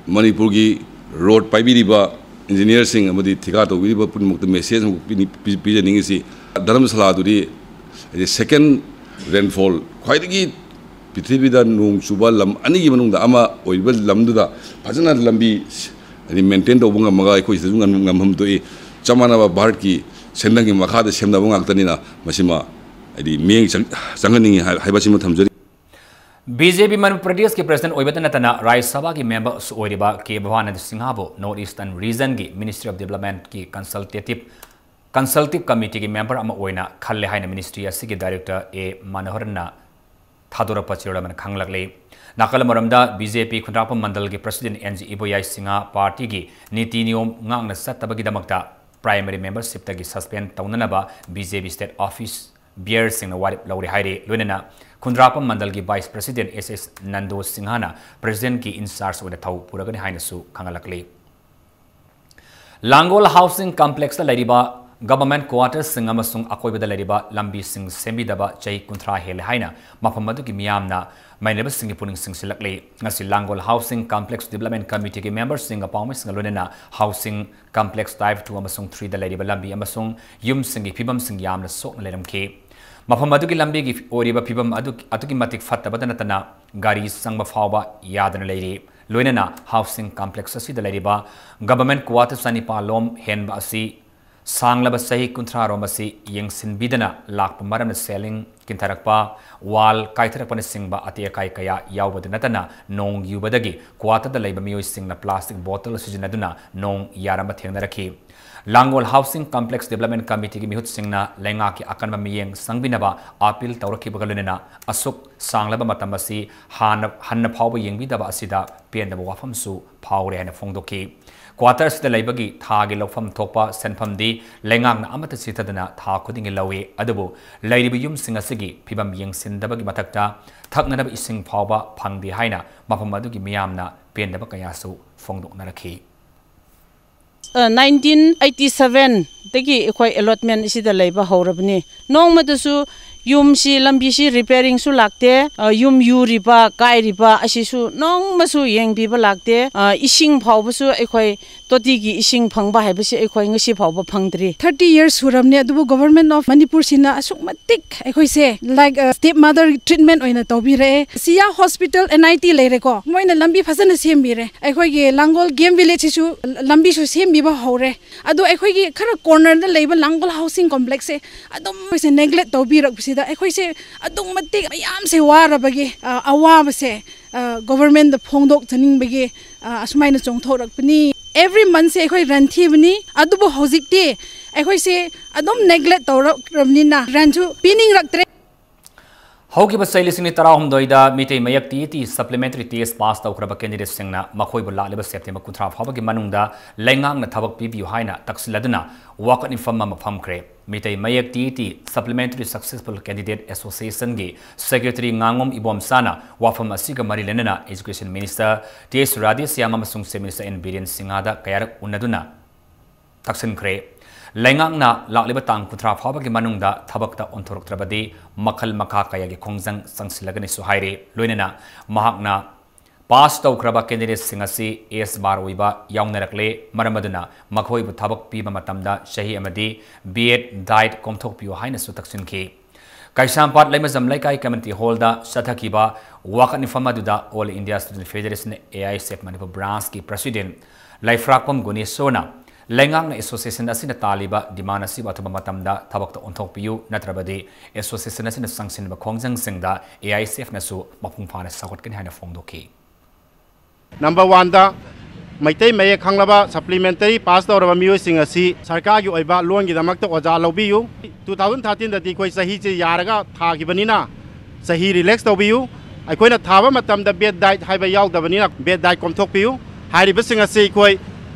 ꯃꯅꯤꯄꯨꯔꯒꯤ road ꯄꯥꯏꯕꯤꯔꯤꯕ engineer ꯁꯤꯡ ꯑꯃꯗꯤ ꯊꯤꯀꯥ ꯇꯧꯕꯤꯔꯤꯕ ꯄꯨꯝꯅꯃꯛꯇ message ꯑꯃꯈꯛ ꯄꯤꯅꯤ-, ꯄꯤ-, ꯄꯤꯖꯅꯤꯡꯉꯤꯁꯤ, ꯙꯔꯝꯁꯥꯂꯥꯗꯨꯗꯤ ꯍꯥꯏꯗꯤ second rainfall, ꯈ꯭ꯋꯥꯏꯗꯒꯤ ꯄ꯭ꯔꯤꯊꯤꯕꯤꯗ ꯅꯣꯡ ꯆꯨꯕ ꯂꯝ ꯑꯅꯤꯒꯤ ꯃꯅꯨꯡꯗ ꯑꯃ ꯑꯣꯏꯔꯤꯕ ꯂꯝꯗꯨꯗ ꯐꯖꯅ ꯂꯝꯕꯤ ꯍꯥꯏꯗꯤ maintain ꯇꯧꯕ ꯉꯝꯃꯒ ꯑꯩꯈꯣꯏ ꯁꯤꯗꯁꯨ ꯉꯝ-, ꯉꯝꯐꯝ ꯊꯣꯛꯏ꯫ ꯆꯞ ꯃꯥꯟꯅꯕ ꯚꯥꯔꯠꯀꯤ ꯁꯦꯟꯗꯪꯒꯤ ꯃꯈꯥꯗ ꯁꯦꯝꯅꯕ ꯉꯥꯛꯇꯅꯤꯅ ꯃꯁꯤꯃ ꯍꯥꯏꯗꯤ ꯃꯤꯠꯌꯦꯡ ꯆꯪ-, ꯆꯪꯍꯟꯅꯤꯡꯉꯤ ꯍꯥꯏ-, ꯍꯥꯏꯕꯁꯤꯃ ꯊꯝꯖꯔꯤ꯫ ꯕꯤ ꯖꯦ ꯄꯤ ꯃꯅꯤꯄꯨꯔ ꯄ꯭ꯔꯗꯦꯁꯀꯤ president ꯑꯣꯏꯕꯇ ꯅꯠꯇꯅ ꯔꯥꯖ꯭ꯌ ꯁꯚꯥꯒꯤ member ꯁꯨ ꯑꯣꯏꯔꯤꯕ ꯀꯦ ꯚꯕꯥꯅꯟꯗ ꯁꯤꯡꯍꯕꯨ North Eastern Region ꯒꯤ Ministry of Development ꯀꯤ consultative, consultative committee ꯒꯤ member ꯑꯃ ꯑꯣꯏꯅ ꯈꯜꯂꯦ ꯍꯥꯏꯅ ministry ꯑꯁꯤꯒꯤ director ꯑꯦ ꯃꯅꯣꯍꯔꯟꯅ ꯊꯥꯗꯣꯔꯛꯄ ꯆꯦꯔꯣꯜ ꯑꯃꯅ ꯈꯪꯂꯛꯂꯤ꯫ ꯅꯥꯀꯜ ꯑꯃꯔꯣꯝꯗ, ꯕꯤ ꯖꯦ ꯄꯤ ꯈꯨꯟꯗ꯭ꯔꯥꯛꯄꯝ ꯃꯟꯗꯜꯒꯤ president N G Iboyai Singh party ꯒꯤ ꯅꯤꯇꯤ ꯅꯤꯌꯣꯝ ꯉꯥꯛꯅ ꯆꯠꯇꯕꯒꯤꯗꯃꯛꯇ primary membership ꯇꯒꯤ suspend ꯇꯧꯅꯅꯕ B J P state office bearer ꯁꯤꯡꯅ ꯋꯥꯔꯦꯞ ꯂꯧꯔꯦ ꯍꯥꯏꯔꯤ꯫ ꯂꯣꯏꯅꯅ ꯈꯨꯟꯗ꯭ꯔꯥꯛꯄꯝ ꯃꯟꯗꯜꯒꯤ vice president ꯑꯦꯁ ꯑꯦꯁ ꯅꯟꯗꯣ ꯁꯤꯡꯍꯅ president ꯀꯤ in charge ꯑꯣꯏꯅ ꯊꯧ ꯄꯨꯔꯒꯅꯤ ꯍꯥꯏꯅꯁꯨ ꯈꯪꯍꯜꯂꯛꯂꯤ꯫ ꯂꯥꯡꯒꯣꯜ housing complex ꯇ ꯂꯩꯔꯤꯕ government quarters ꯁꯤꯡ ꯑꯃꯁꯨꯡ ꯑꯀꯣꯏꯕꯗ ꯂꯩꯔꯤꯕ ꯂꯝꯕꯤꯁꯤꯡ ꯁꯦꯝꯕꯤꯗꯕ ꯆꯍꯤ ꯀꯨꯟꯊ꯭ꯔꯥ ꯍꯦꯜꯂꯦ ꯍꯥꯏꯅ ꯃꯐꯝ ꯑꯗꯨꯒꯤ ꯃꯤꯌꯥꯝꯅ ꯃꯩꯅꯕꯁꯤꯡꯒꯤ ꯄꯨꯛꯅꯤꯡ ꯆꯤꯡꯁꯤꯜꯂꯛꯂꯤ꯫ ꯉꯁꯤ ꯂꯥꯡꯒꯣꯜ Housing Complex Development Committee ꯒꯤ member ꯁꯤꯡꯒ ꯄꯥꯎꯃꯤꯁꯤꯡꯒ ꯂꯣꯏꯅꯅ housing complex type two ꯑꯃꯁꯨꯡ three ꯗ ꯂꯩꯔꯤꯕ ꯂꯝꯕꯤ ꯑꯃꯁꯨꯡ ꯌꯨꯝꯁꯤꯡꯒꯤ ꯐꯤꯕꯝꯁꯤꯡ ꯌꯥꯝꯅ ꯁꯣꯛꯅ ꯂꯩꯔꯝꯈꯤ꯫ ꯃꯐꯝ ꯑꯗꯨꯒꯤ ꯂꯝꯕꯤꯒꯤ ꯑꯣꯏꯔꯤꯕ ꯐꯤꯕꯝ ꯑꯗꯨ ꯑꯗꯨꯛꯀꯤ ꯃꯇꯤꯛ ꯐꯠꯇꯕꯗ ꯅꯠꯇꯅ ꯒꯥꯔꯤ ꯆꯪꯕ ꯐꯥꯎꯕ ꯌꯥꯗꯅ ꯂꯩꯔꯤ꯫ ꯂꯣꯏꯅꯅ housing complex ꯑꯁꯤꯗ ꯂꯩꯔꯤꯕ government quarter ꯆꯅꯤꯄꯥꯜ ꯂꯣꯝ ꯍꯦꯟꯕ ꯑꯁꯤ ꯁꯥꯡꯂꯕ ꯆꯍꯤ ꯀꯨꯟꯊ꯭ꯔꯥ ꯔꯣꯝ ꯑꯁꯤ ꯌꯦꯡꯁꯤꯟꯕꯤꯗꯅ ꯂꯥꯛꯄ ꯃꯔꯝꯅ ceiling ꯀꯤꯟꯊꯔꯛꯄ, ꯋꯥꯜ ꯀꯥꯏꯊꯔꯛꯄꯅꯆꯤꯡꯕ ꯑꯇꯦꯛ ꯑꯀꯥꯏ ꯀꯌꯥ ꯌꯥꯎꯕꯗ ꯅꯠꯇꯅ ꯅꯣꯡ ꯌꯨꯕꯗꯒꯤ ꯀ꯭ꯋꯥꯇꯔꯗ ꯂꯩꯕ ꯃꯤꯑꯣꯏꯁꯤꯡꯅ ꯄ꯭ꯂꯥꯁꯇꯤꯛ ꯕꯣꯇꯜ ꯁꯤꯖꯤꯟꯅꯗꯨꯅ ꯅꯣꯡ ꯌꯥꯔꯝꯕ ꯊꯦꯡꯅꯔꯛꯈꯤ꯫ ꯂꯥꯡꯒꯣꯜ ꯍꯥꯎꯁꯤꯡ ꯀꯝꯄ꯭ꯂꯦꯛꯁ ꯗꯤꯕꯦꯂꯞꯃꯦꯟ ꯀꯃꯤꯇꯤꯒꯤ ꯃꯤꯍꯨꯠꯁꯤꯡꯅ ꯂꯩꯉꯥꯛꯀꯤ ꯑꯀꯟꯕ ꯃꯤꯠꯌꯦꯡ ꯆꯪꯕꯤꯅꯕ ꯑꯥꯄꯤꯜ ꯇꯧꯔꯛꯈꯤꯕꯒ ꯂꯣꯏꯅꯅ ꯑꯁꯨꯛ ꯁꯥꯡꯂꯕ ꯃꯇꯝ ꯑꯁꯤ ꯍꯥꯟꯅ, ꯍꯟꯅ ꯐꯥꯎꯕ ꯌꯦꯡꯕꯤꯗꯕ ꯑꯁꯤꯗ ꯄꯦꯟꯗꯕ ꯋꯥꯐꯝꯁꯨ ꯐꯥꯎꯔꯦ ꯍꯥꯏꯅ ꯐꯣꯡꯗꯣꯛꯈꯤ꯫ ꯀ꯭ꯋꯥꯇꯔꯁꯤꯗ ꯂꯩꯕꯒꯤ ꯊꯥꯒꯤ ꯂꯧꯐꯝ ꯊꯣꯛꯄ ꯁꯦꯟꯐꯝꯗꯤ ꯂꯩꯉꯥꯛꯅ ꯑꯃꯠꯇ ꯆꯤꯊꯗꯅ ꯊꯥ ꯈꯨꯗꯤꯡꯒꯤ ꯂꯧꯏ꯫ ꯑꯗꯨꯕꯨ ꯂꯩꯔꯤꯕ ꯌꯨꯝꯁꯤꯡ ꯑꯁꯤꯒꯤ ꯐꯤꯕꯝ ꯌꯦꯡꯁꯤꯟꯗꯕꯒꯤ ꯃꯊꯛꯇ ꯊꯛꯅꯅꯕ ꯏꯁꯤꯡ ꯐꯥꯎꯕ ꯐꯪꯗꯦ ꯍꯥꯏꯅ ꯃꯐꯝ ꯑꯗꯨꯒꯤ ꯃꯤꯌꯥꯝꯅ ꯄꯦꯟꯗꯕ ꯀꯌꯥꯁꯨ ꯐꯣꯡꯗꯣꯛꯅꯔꯛꯈꯤ꯫ ꯅꯥꯏꯟꯇꯤꯟ ꯑꯩꯠꯇꯤ ꯁꯚꯦꯟꯗꯒꯤ ꯑꯩꯈꯣꯏ ꯑꯦꯂꯣꯠꯃꯦꯟ ꯑꯁꯤꯗ ꯂꯩꯕ ꯍꯧꯔꯕꯅꯤ꯫ ꯅꯣꯡꯃꯇꯁꯨ ꯌꯨꯝꯁꯤ, ꯂꯝꯕꯤꯁꯤ ꯔꯤꯄꯦꯌꯔꯤꯡꯁꯨ ꯂꯥꯛꯇꯦ꯫ ꯑ, ꯌꯨꯝ ꯌꯨꯔꯤꯕ, ꯀꯥꯏꯔꯤꯕ ꯑꯁꯤꯁꯨ ꯅꯣꯡꯃꯁꯨ ꯌꯦꯡꯕꯤꯕ ꯂꯥꯛꯇꯦ꯫ ꯑ, ꯏꯁꯤꯡ ꯐꯥꯎꯕꯁꯨ ꯑꯩꯈꯣꯏ ꯇꯣꯇꯤꯒꯤ ꯏꯁꯤꯡ ꯐꯪꯕ ꯍꯥꯏꯕꯁꯤ ꯑꯩꯈꯣꯏ ꯉꯁꯤ ꯐꯥꯎꯕ ꯐꯪꯗ꯭ꯔꯤ꯫ Thirty years ꯁꯨꯔꯕꯅꯤ, ꯑꯗꯨꯕꯨ Government of ꯃꯅꯤꯄꯨꯔꯁꯤꯅ ꯑꯁꯨꯛ ꯃꯇꯤꯛ ꯑꯩꯈꯣꯏꯁꯦ, like, step mother treatment ꯑꯣꯏꯅ ꯇꯧꯕꯤꯔꯛꯑꯦ꯫ ꯁꯤꯌꯥ ꯍꯣꯁꯄꯤꯇꯥꯜ, ꯑꯦꯟ ꯑꯥꯏ ꯇꯤ ꯂꯩꯔꯦꯀꯣ, ꯃꯣꯏꯅ ꯂꯝꯕꯤ ꯐꯖꯅ ꯁꯦꯝꯕꯤꯔꯦ꯫ ꯑꯩꯈꯣꯏꯒꯤ ꯂꯥꯡꯒꯣꯜ ꯒꯦꯝ ꯚꯤꯂꯦꯖꯁꯤꯁꯨ ꯂꯝꯕꯤꯁꯨ ꯁꯦꯝꯕꯤꯕ ꯍꯧꯔꯦ꯫ ꯑꯗꯣ ꯑꯩꯈꯣꯏꯒꯤ ꯈꯔ ꯀꯣꯔꯅꯔꯗ ꯂꯩꯕ ꯂꯥꯡꯒꯣꯜ ꯍꯥꯎꯁꯤꯡ ꯀꯣꯝꯄ꯭ꯂꯦꯛꯁꯁꯦ ꯑꯗꯨꯝ ꯑꯩꯈꯣꯏꯁꯦ ꯅꯦꯒ꯭ꯂꯦꯛ ꯇꯧꯕꯤꯔꯛꯄꯁꯤꯗ ꯑꯩꯈꯣꯏꯁꯦ ꯑꯗꯨꯛ ꯃꯇꯤꯛ ꯃꯌꯥꯝꯁꯦ ꯋꯥꯔꯕꯒꯤ, ꯑ, ꯑꯋꯥꯕꯁꯦ, ꯑ, ꯒꯣꯚꯔꯟꯃꯦꯟꯠꯇ ꯐꯣꯡꯗꯣꯛꯆꯅꯤꯡꯕꯒꯤ, ꯑ, ꯑꯁꯨꯃꯥꯏꯅ ꯆꯣꯡꯊꯣꯔꯛꯄꯅꯤ꯫ Every monthꯁꯦ ꯑꯩꯈꯣꯏ ꯔꯦꯟꯠ ꯊꯤꯕꯅꯤ, ꯑꯗꯨꯕꯨ ꯍꯧꯖꯤꯛꯇꯤ ꯑꯩꯈꯣꯏꯁꯦ ꯑꯗꯨꯝ ꯅꯦꯒ꯭ꯂꯦꯛ ꯇꯧꯔꯛꯂꯕꯅꯤꯅ ꯔꯦꯟꯠꯁꯨ ꯄꯤꯅꯤꯡꯂꯛꯇ꯭ꯔꯦ꯫ ꯍꯧꯈꯤꯕ ꯆꯍꯤ ꯂꯤꯁꯤꯡ ꯑꯅꯤ ꯇꯔꯥꯍꯨꯝꯗꯣꯏꯗ Meitei Mayek T E T supplementary test pass ꯇꯧꯈ꯭ꯔꯕ ꯀꯦꯟꯗꯤꯗꯦꯠꯁꯤꯡꯅ ꯃꯈꯣꯏꯕꯨ ꯂꯥꯛꯂꯤꯕ ꯁꯦꯞꯇꯦꯝꯕꯔ ꯀꯨꯟꯊ꯭ꯔꯥ ꯐꯥꯎꯕꯒꯤ ꯃꯅꯨꯡꯗ ꯂꯩꯉꯥꯛꯅ ꯊꯕꯛ ꯄꯤꯕꯤꯌꯨ ꯍꯥꯏꯅ ꯇꯛꯁꯤꯜꯂꯗꯨꯅ ꯋꯥꯀꯠ ꯃꯤꯐꯝ ꯑꯃ ꯐꯝꯈ꯭ꯔꯦ꯫ Meitei Mayek T E T supplementary successful candidate ꯑꯦꯁꯣꯁꯤꯌꯦꯁꯟꯒꯤ ꯁꯦꯀ꯭ꯔꯦꯇꯔꯤ ꯉꯥꯉꯣꯝ ꯏꯕꯣꯝꯆꯥꯅ ꯋꯥꯐꯝ ꯑꯁꯤꯒ ꯃꯔꯤ ꯂꯩꯅꯅ education minister T H Radheshyam ꯑꯃꯁꯨꯡ ꯆꯤꯐ ꯃꯤꯅꯤꯁꯇꯔ ꯑꯦꯟ ꯕꯤꯔꯦꯟ ꯁꯤꯡꯍꯗ ꯀꯌꯥꯔꯛ ꯎꯅꯗꯨꯅ ꯇꯛꯁꯤꯟꯈ꯭ꯔꯦ꯫ ꯂꯩꯉꯥꯛꯅ ꯂꯥꯛꯂꯤꯕ ꯇꯥꯡ ꯀꯨꯟꯊ꯭ꯔꯥ ꯐꯥꯎꯕꯒꯤ ꯃꯅꯨꯡꯗ ꯊꯕꯛꯇ ꯑꯣꯟꯊꯣꯔꯛꯇ꯭ꯔꯕꯗꯤ ꯃꯈꯜ ꯃꯈꯥ ꯀꯌꯥꯒꯤ ꯈꯣꯡꯖꯪ ꯆꯪꯁꯤꯜꯂꯒꯅꯤꯁꯨ ꯍꯥꯏꯔꯤ꯫ ꯂꯣꯏꯅꯅ ꯃꯍꯥꯛꯅ ꯄꯥꯁ ꯇꯧꯈ꯭ꯔꯕ ꯀꯦꯟꯗꯤꯗꯦꯠꯁꯤꯡ ꯑꯁꯤ ꯑꯦꯖ ꯕꯥꯔ ꯑꯣꯏꯕ ꯌꯥꯎꯅꯔꯛꯂꯦ꯫ ꯃꯔꯝ ꯑꯗꯨꯅ ꯃꯈꯣꯏꯕꯨ ꯊꯕꯛ ꯄꯤꯕ ꯃꯇꯝꯗ ꯆꯍꯤ ꯑꯃꯗꯤ ꯕꯤ ꯑꯦꯗ ꯗꯥꯏꯠ ꯀꯣꯝꯊꯣꯛꯄꯤꯌꯨ ꯍꯥꯏꯅꯁꯨ ꯇꯛꯁꯤꯟꯈꯤ꯫ ꯀꯩꯁꯥꯝꯄꯥꯠ ꯂꯩꯃꯖꯝ ꯂꯩꯀꯥꯏ ꯀꯝꯃ꯭ꯌꯨꯅꯤꯇꯤ ꯍꯣꯜꯗ ꯆꯠꯊꯈꯤꯕ ꯋꯥꯀꯠ ꯃꯤꯐꯝ ꯑꯗꯨꯗ all India student federation, A I S F Manipur ꯕ꯭ꯔꯥꯟꯆꯀꯤ ꯄ꯭ꯔꯁꯤꯗꯦꯟꯠ ꯂꯩꯐ꯭ꯔꯥꯛꯄꯝ ꯒꯨꯅꯦꯁꯣꯔꯅ ꯂꯩꯉꯥꯛꯅ ꯑꯦꯁꯣꯁꯤꯌꯦꯁꯟ ꯑꯁꯤꯅ ꯇꯥꯜꯂꯤꯕ ꯗꯤꯃꯥꯟ ꯑꯁꯤꯕꯨ ꯑꯊꯨꯕ ꯃꯇꯝꯗ ꯊꯕꯛꯇ ꯑꯣꯟꯊꯣꯛꯄꯤꯌꯨ, ꯅꯠꯇ꯭ꯔꯕꯗꯤ ꯑꯦꯁꯣꯁꯤꯌꯦꯁꯟ ꯑꯁꯤꯅ ꯆꯪꯁꯤꯟꯕ ꯈꯣꯡꯖꯪꯁꯤꯡꯗ ꯑꯦ ꯑꯥꯏ ꯑꯦꯁ ꯑꯦꯐꯅꯁꯨ ꯃꯄꯨꯡ ꯐꯥꯅ ꯁꯧꯒꯠꯀꯅꯤ ꯍꯥꯏꯅ ꯐꯣꯡꯗꯣꯛꯈꯤ꯫ ꯅꯝꯕꯔ ꯋꯥꯟꯗ, ꯃꯩꯇꯩ ꯃꯌꯦꯛ ꯈꯪꯂꯕ ꯁꯄ꯭ꯂꯤꯃꯦꯟꯇꯔꯤ ꯄꯥꯁ ꯇꯧꯔꯕ ꯃꯤꯑꯣꯏꯁꯤꯡ ꯑꯁꯤ ꯁꯔꯀꯥꯔꯒꯤ ꯑꯣꯏꯕ ꯂꯣꯟꯒꯤꯗꯃꯛꯇ ꯑꯣꯖꯥ ꯂꯧꯕꯤꯌꯨ꯫ ꯇꯨ ꯊꯥꯎꯖꯟ ꯊꯥꯔꯇꯤꯟꯗꯗꯤ ꯑꯩꯈꯣꯏ ꯆꯍꯤꯁꯦ ꯌꯥꯔꯒ ꯊꯥꯈꯤꯕꯅꯤꯅ ꯆꯍꯤ ꯔꯤꯂꯦꯛꯁ ꯇꯧꯕꯤꯌꯨ꯫ ꯑꯩꯈꯣꯏꯅ ꯊꯥꯕ ꯃꯇꯝꯗ ꯕꯦꯠ ꯗꯥꯏꯠ ꯍꯥꯏꯕ ꯌꯥꯎꯗꯕꯅꯤꯅ ꯕꯦꯠ ꯗꯥꯏꯠ ꯀꯣꯝꯊꯣꯛꯄꯤꯌꯨ꯫ ꯍꯥꯏꯔꯤꯕꯁꯤꯡ ꯑꯁꯤ ꯑꯩꯈꯣꯏ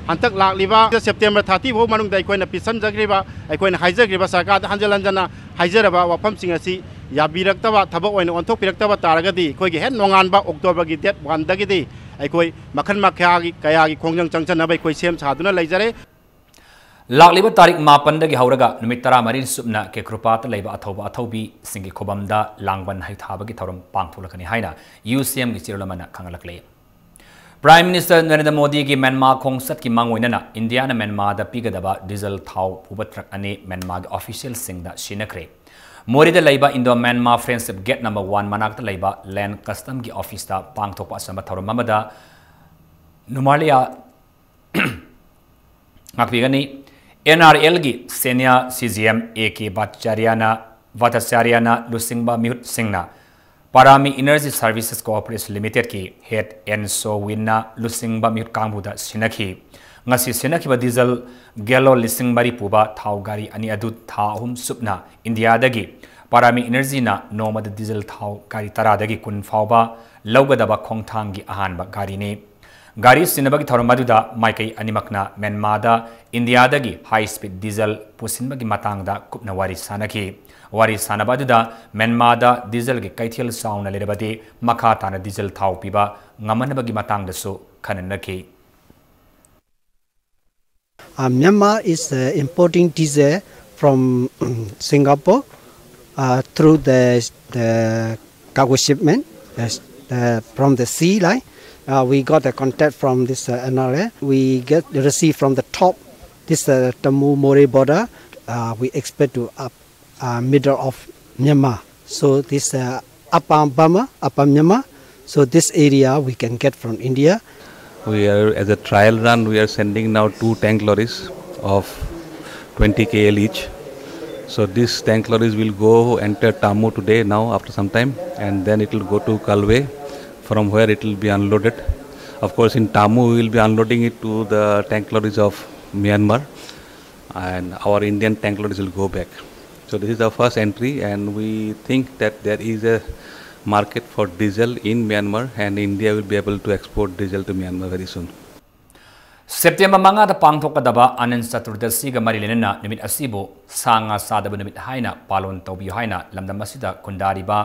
ꯍꯟꯗꯛ ꯂꯥꯛꯂꯤꯕ ꯁꯦꯞꯇꯦꯝꯕꯔ ꯊꯥꯔꯇꯤ ꯐꯥꯎ ꯃꯅꯨꯡꯗ ꯑꯩꯈꯣꯏꯅ ꯄꯤꯁꯟꯖꯈ꯭ꯔꯤꯕ, ꯑꯩꯈꯣꯏꯅ ꯍꯥꯏꯖꯈ꯭ꯔꯤꯕ, ꯁꯔꯀꯥꯔꯗ ꯍꯟꯖꯤꯟ ꯍꯟꯖꯟꯅ ꯍꯥꯏꯖꯔꯕ ꯋꯥꯐꯝꯁꯤꯡ ꯑꯁꯤ ꯌꯥꯕꯤꯔꯛꯇꯕ, ꯊꯕꯛ ꯑꯣꯏꯅ ꯑꯣꯟꯊꯣꯛꯄꯤꯔꯛꯇꯕ ꯇꯥꯔꯒꯗꯤ ꯑꯩꯈꯣꯏꯒꯤ ꯍꯦꯛ ꯅꯣꯡꯉꯥꯟꯕ ꯑꯣꯛꯇꯣꯕꯔꯒꯤ ꯗꯦꯠ ꯋꯥꯟꯗꯒꯤꯗꯤ ꯑꯩꯈꯣꯏ ꯃꯈꯜ ꯃꯈꯥꯒꯤ ꯀꯌꯥꯒꯤ ꯈꯣꯡꯖꯪ ꯆꯪꯁꯟꯅꯕ ꯑꯩꯈꯣꯏ ꯁꯦꯝ ꯁꯥꯗꯨꯅ ꯂꯩꯖꯔꯦ꯫ ꯂꯥꯛꯂꯤꯕ ꯇꯥꯔꯤꯛ ꯃꯥꯄꯟꯗꯒꯤ ꯍꯧꯔꯒ ꯅꯨꯃꯤꯠ ꯇꯔꯥꯃꯔꯤ ꯆꯨꯞꯅ ꯀꯦꯀ꯭ꯔꯨꯄꯥꯠꯇ ꯂꯩꯕ ꯑꯊꯧꯕ ꯑꯊꯧꯕꯤꯁꯤꯡꯒꯤ ꯈꯨꯕꯝꯗ ꯂꯥꯡꯕꯟ ꯍꯩ ꯊꯥꯕꯒꯤ ꯊꯧꯔꯝ ꯄꯥꯡꯊꯣꯛꯂꯛꯀꯅꯤ ꯍꯥꯏꯅ ꯌꯨ ꯁꯤ ꯑꯦꯝꯒꯤ ꯆꯦꯔꯣꯜ ꯑꯃꯅ ꯈꯪꯍꯜꯂꯛꯂꯤ꯫ ꯄ꯭ꯔꯥꯏꯝ ꯃꯤꯅꯤꯁꯇꯔ ꯅꯔꯦꯟꯗ꯭ꯔ ꯃꯣꯗꯤꯒꯤ ꯃ꯭ꯌꯥꯟꯃꯥꯔ ꯈꯣꯡꯆꯠꯀꯤ ꯃꯥꯡꯑꯣꯏꯅꯅ ꯏꯟꯗꯤꯌꯥꯅ ꯃ꯭ꯌꯥꯟꯃꯥꯔꯗ ꯄꯤꯒꯗꯕ ꯗꯤꯖꯜ ꯊꯥꯎ ꯄꯨꯕ ꯇ꯭ꯔꯛ ꯑꯅꯤ ꯃ꯭ꯌꯥꯟꯃꯥꯔꯒꯤ ꯑꯣꯐꯤꯁꯤꯌꯦꯜꯁꯤꯡꯗ ꯁꯤꯟꯅꯈ꯭ꯔꯦ꯫ ꯃꯣꯔꯦꯗ ꯂꯩꯕ Indo Myanmar friendship gate number one ꯃꯅꯥꯛꯇ ꯂꯩꯕ ꯂꯦꯟ ꯀꯁꯇꯝꯒꯤ ꯑꯣꯐꯤꯁꯇ ꯄꯥꯡꯊꯣꯛꯄ ꯑꯆꯝꯕ ꯊꯧꯔꯝ ꯑꯃꯗ ꯅꯨꯃꯥꯂꯤꯌꯥ ꯉꯥꯛꯄꯤꯒꯅꯤ꯫ ꯑꯦꯟ ꯑꯥꯔ ꯑꯦꯜꯒꯤ senior C G M A K ꯚꯥꯠꯆꯥꯔꯤꯌꯥꯅ, ꯚꯥꯠꯆꯥꯔꯤꯌꯥꯅ ꯂꯨꯆꯤꯡꯕ ꯃꯤꯍꯨꯠꯁꯤꯡꯅ ꯄꯥꯔꯥꯃꯤ ꯏꯅꯔꯖꯤ ꯁꯔꯚꯤꯁꯦꯁ ꯀꯣꯑꯣꯄꯔꯦꯁꯟ ꯂꯤꯃꯤꯇꯦꯗꯀꯤ ꯍꯦꯗ ꯑꯦꯟ ꯁꯣꯋꯤꯟꯅ ꯂꯨꯆꯤꯡꯕ ꯃꯤꯍꯨꯠ ꯀꯥꯡꯕꯨꯗ ꯁꯤꯟꯅꯈꯤ꯫ ꯉꯁꯤ ꯁꯤꯟꯅꯈꯤꯕ ꯗꯤꯖꯜ ꯒꯦꯂꯣꯟ ꯂꯤꯁꯤꯡ ꯃꯔꯤ ꯄꯨꯕ ꯊꯥꯎ ꯒꯥꯔꯤ ꯑꯅꯤ ꯑꯗꯨ ꯊꯥ ꯑꯍꯨꯝ ꯆꯨꯞꯅ ꯏꯟꯗꯤꯌꯥꯗꯒꯤ ꯄꯥꯔꯥꯃꯤ ꯏꯅꯔꯖꯤꯅ ꯅꯣꯡꯃꯗ ꯗꯤꯖꯜ ꯊꯥꯎ ꯒꯥꯔꯤ ꯇꯔꯥꯗꯒꯤ ꯀꯨꯟ ꯐꯥꯎꯕ ꯂꯧꯒꯗꯕ ꯈꯣꯡꯊꯥꯡꯒꯤ ꯑꯍꯥꯟꯕ ꯒꯥꯔꯤꯅꯤ꯫ ꯒꯥꯔꯤ ꯁꯤꯟꯅꯕꯒꯤ ꯊꯧꯔꯝ ꯑꯗꯨꯗ ꯃꯥꯏꯀꯩ ꯑꯅꯤꯃꯛꯅ ꯃ꯭ꯌꯥꯟꯃꯥꯔꯗ ꯏꯟꯗꯤꯌꯥꯗꯒꯤ ꯍꯥꯏ ꯁ꯭ꯄꯤꯗ ꯗꯤꯖꯜ ꯄꯨꯁꯤꯟꯕꯒꯤ ꯃꯇꯥꯡꯗ ꯀꯨꯞꯅ ꯋꯥꯔꯤ ꯁꯥꯅꯈꯤ꯫ ꯋꯥꯔꯤ ꯁꯥꯅꯕ ꯑꯗꯨꯗ ꯃ꯭ꯌꯥꯟꯃꯥꯔꯗ ꯗꯤꯖꯜꯒꯤ ꯀꯩꯊꯦꯜ ꯆꯥꯎꯅ ꯂꯩꯔꯕꯗꯤ ꯃꯈꯥ ꯇꯥꯅ ꯗꯤꯖꯜ ꯊꯥꯎ ꯄꯤꯕ ꯉꯝꯍꯟꯅꯕꯒꯤ ꯃꯇꯥꯡꯗꯁꯨ ꯈꯟꯅꯅꯈꯤ꯫ Uh, Myanmar is uh, importing diesel from Singapore uh, through the, the cargo shipment uh, uh, from the sea line. Uh, we got the contact from this uh, N R A. We get the receipt from the top, this uh, Tamu Moreh border. Uh, we expect to up uh, middle of Myanmar. So this uh, Upper Burma, Upper Myanmar. So this area we can get from India. We are, as a trial run, we are sending now two tank lorries of twenty K L each. So these tank lorries will go enter Tamu today now after some time, and then it will go to Kalwe, from where it will be unloaded. Of course, in Tamu we will be unloading it to the tank lorries of Myanmar and our Indian tank lorries will go back. So this is the first entry, and we think that there is a market for diesel in Myanmar, and India will be able to export diesel to Myanmar very soon. September ꯃꯉꯥꯗ ꯄꯥꯡꯊꯣꯛꯀꯗꯕ ꯑꯅꯟ ꯆꯇꯨꯔꯗꯁꯤꯒ ꯃꯔꯤ ꯂꯩꯅꯅ ꯅꯨꯃꯤꯠ ꯑꯁꯤꯕꯨ ꯁꯥ ꯉꯥ ꯆꯥꯗꯕ ꯅꯨꯃꯤꯠ ꯍꯥꯏꯅ ꯄꯥꯂꯣꯟ ꯇꯧꯕꯤꯌꯨ ꯍꯥꯏꯅ ꯂꯝꯗꯝ ꯑꯁꯤꯗ ꯈꯨꯟꯗꯥꯔꯤꯕ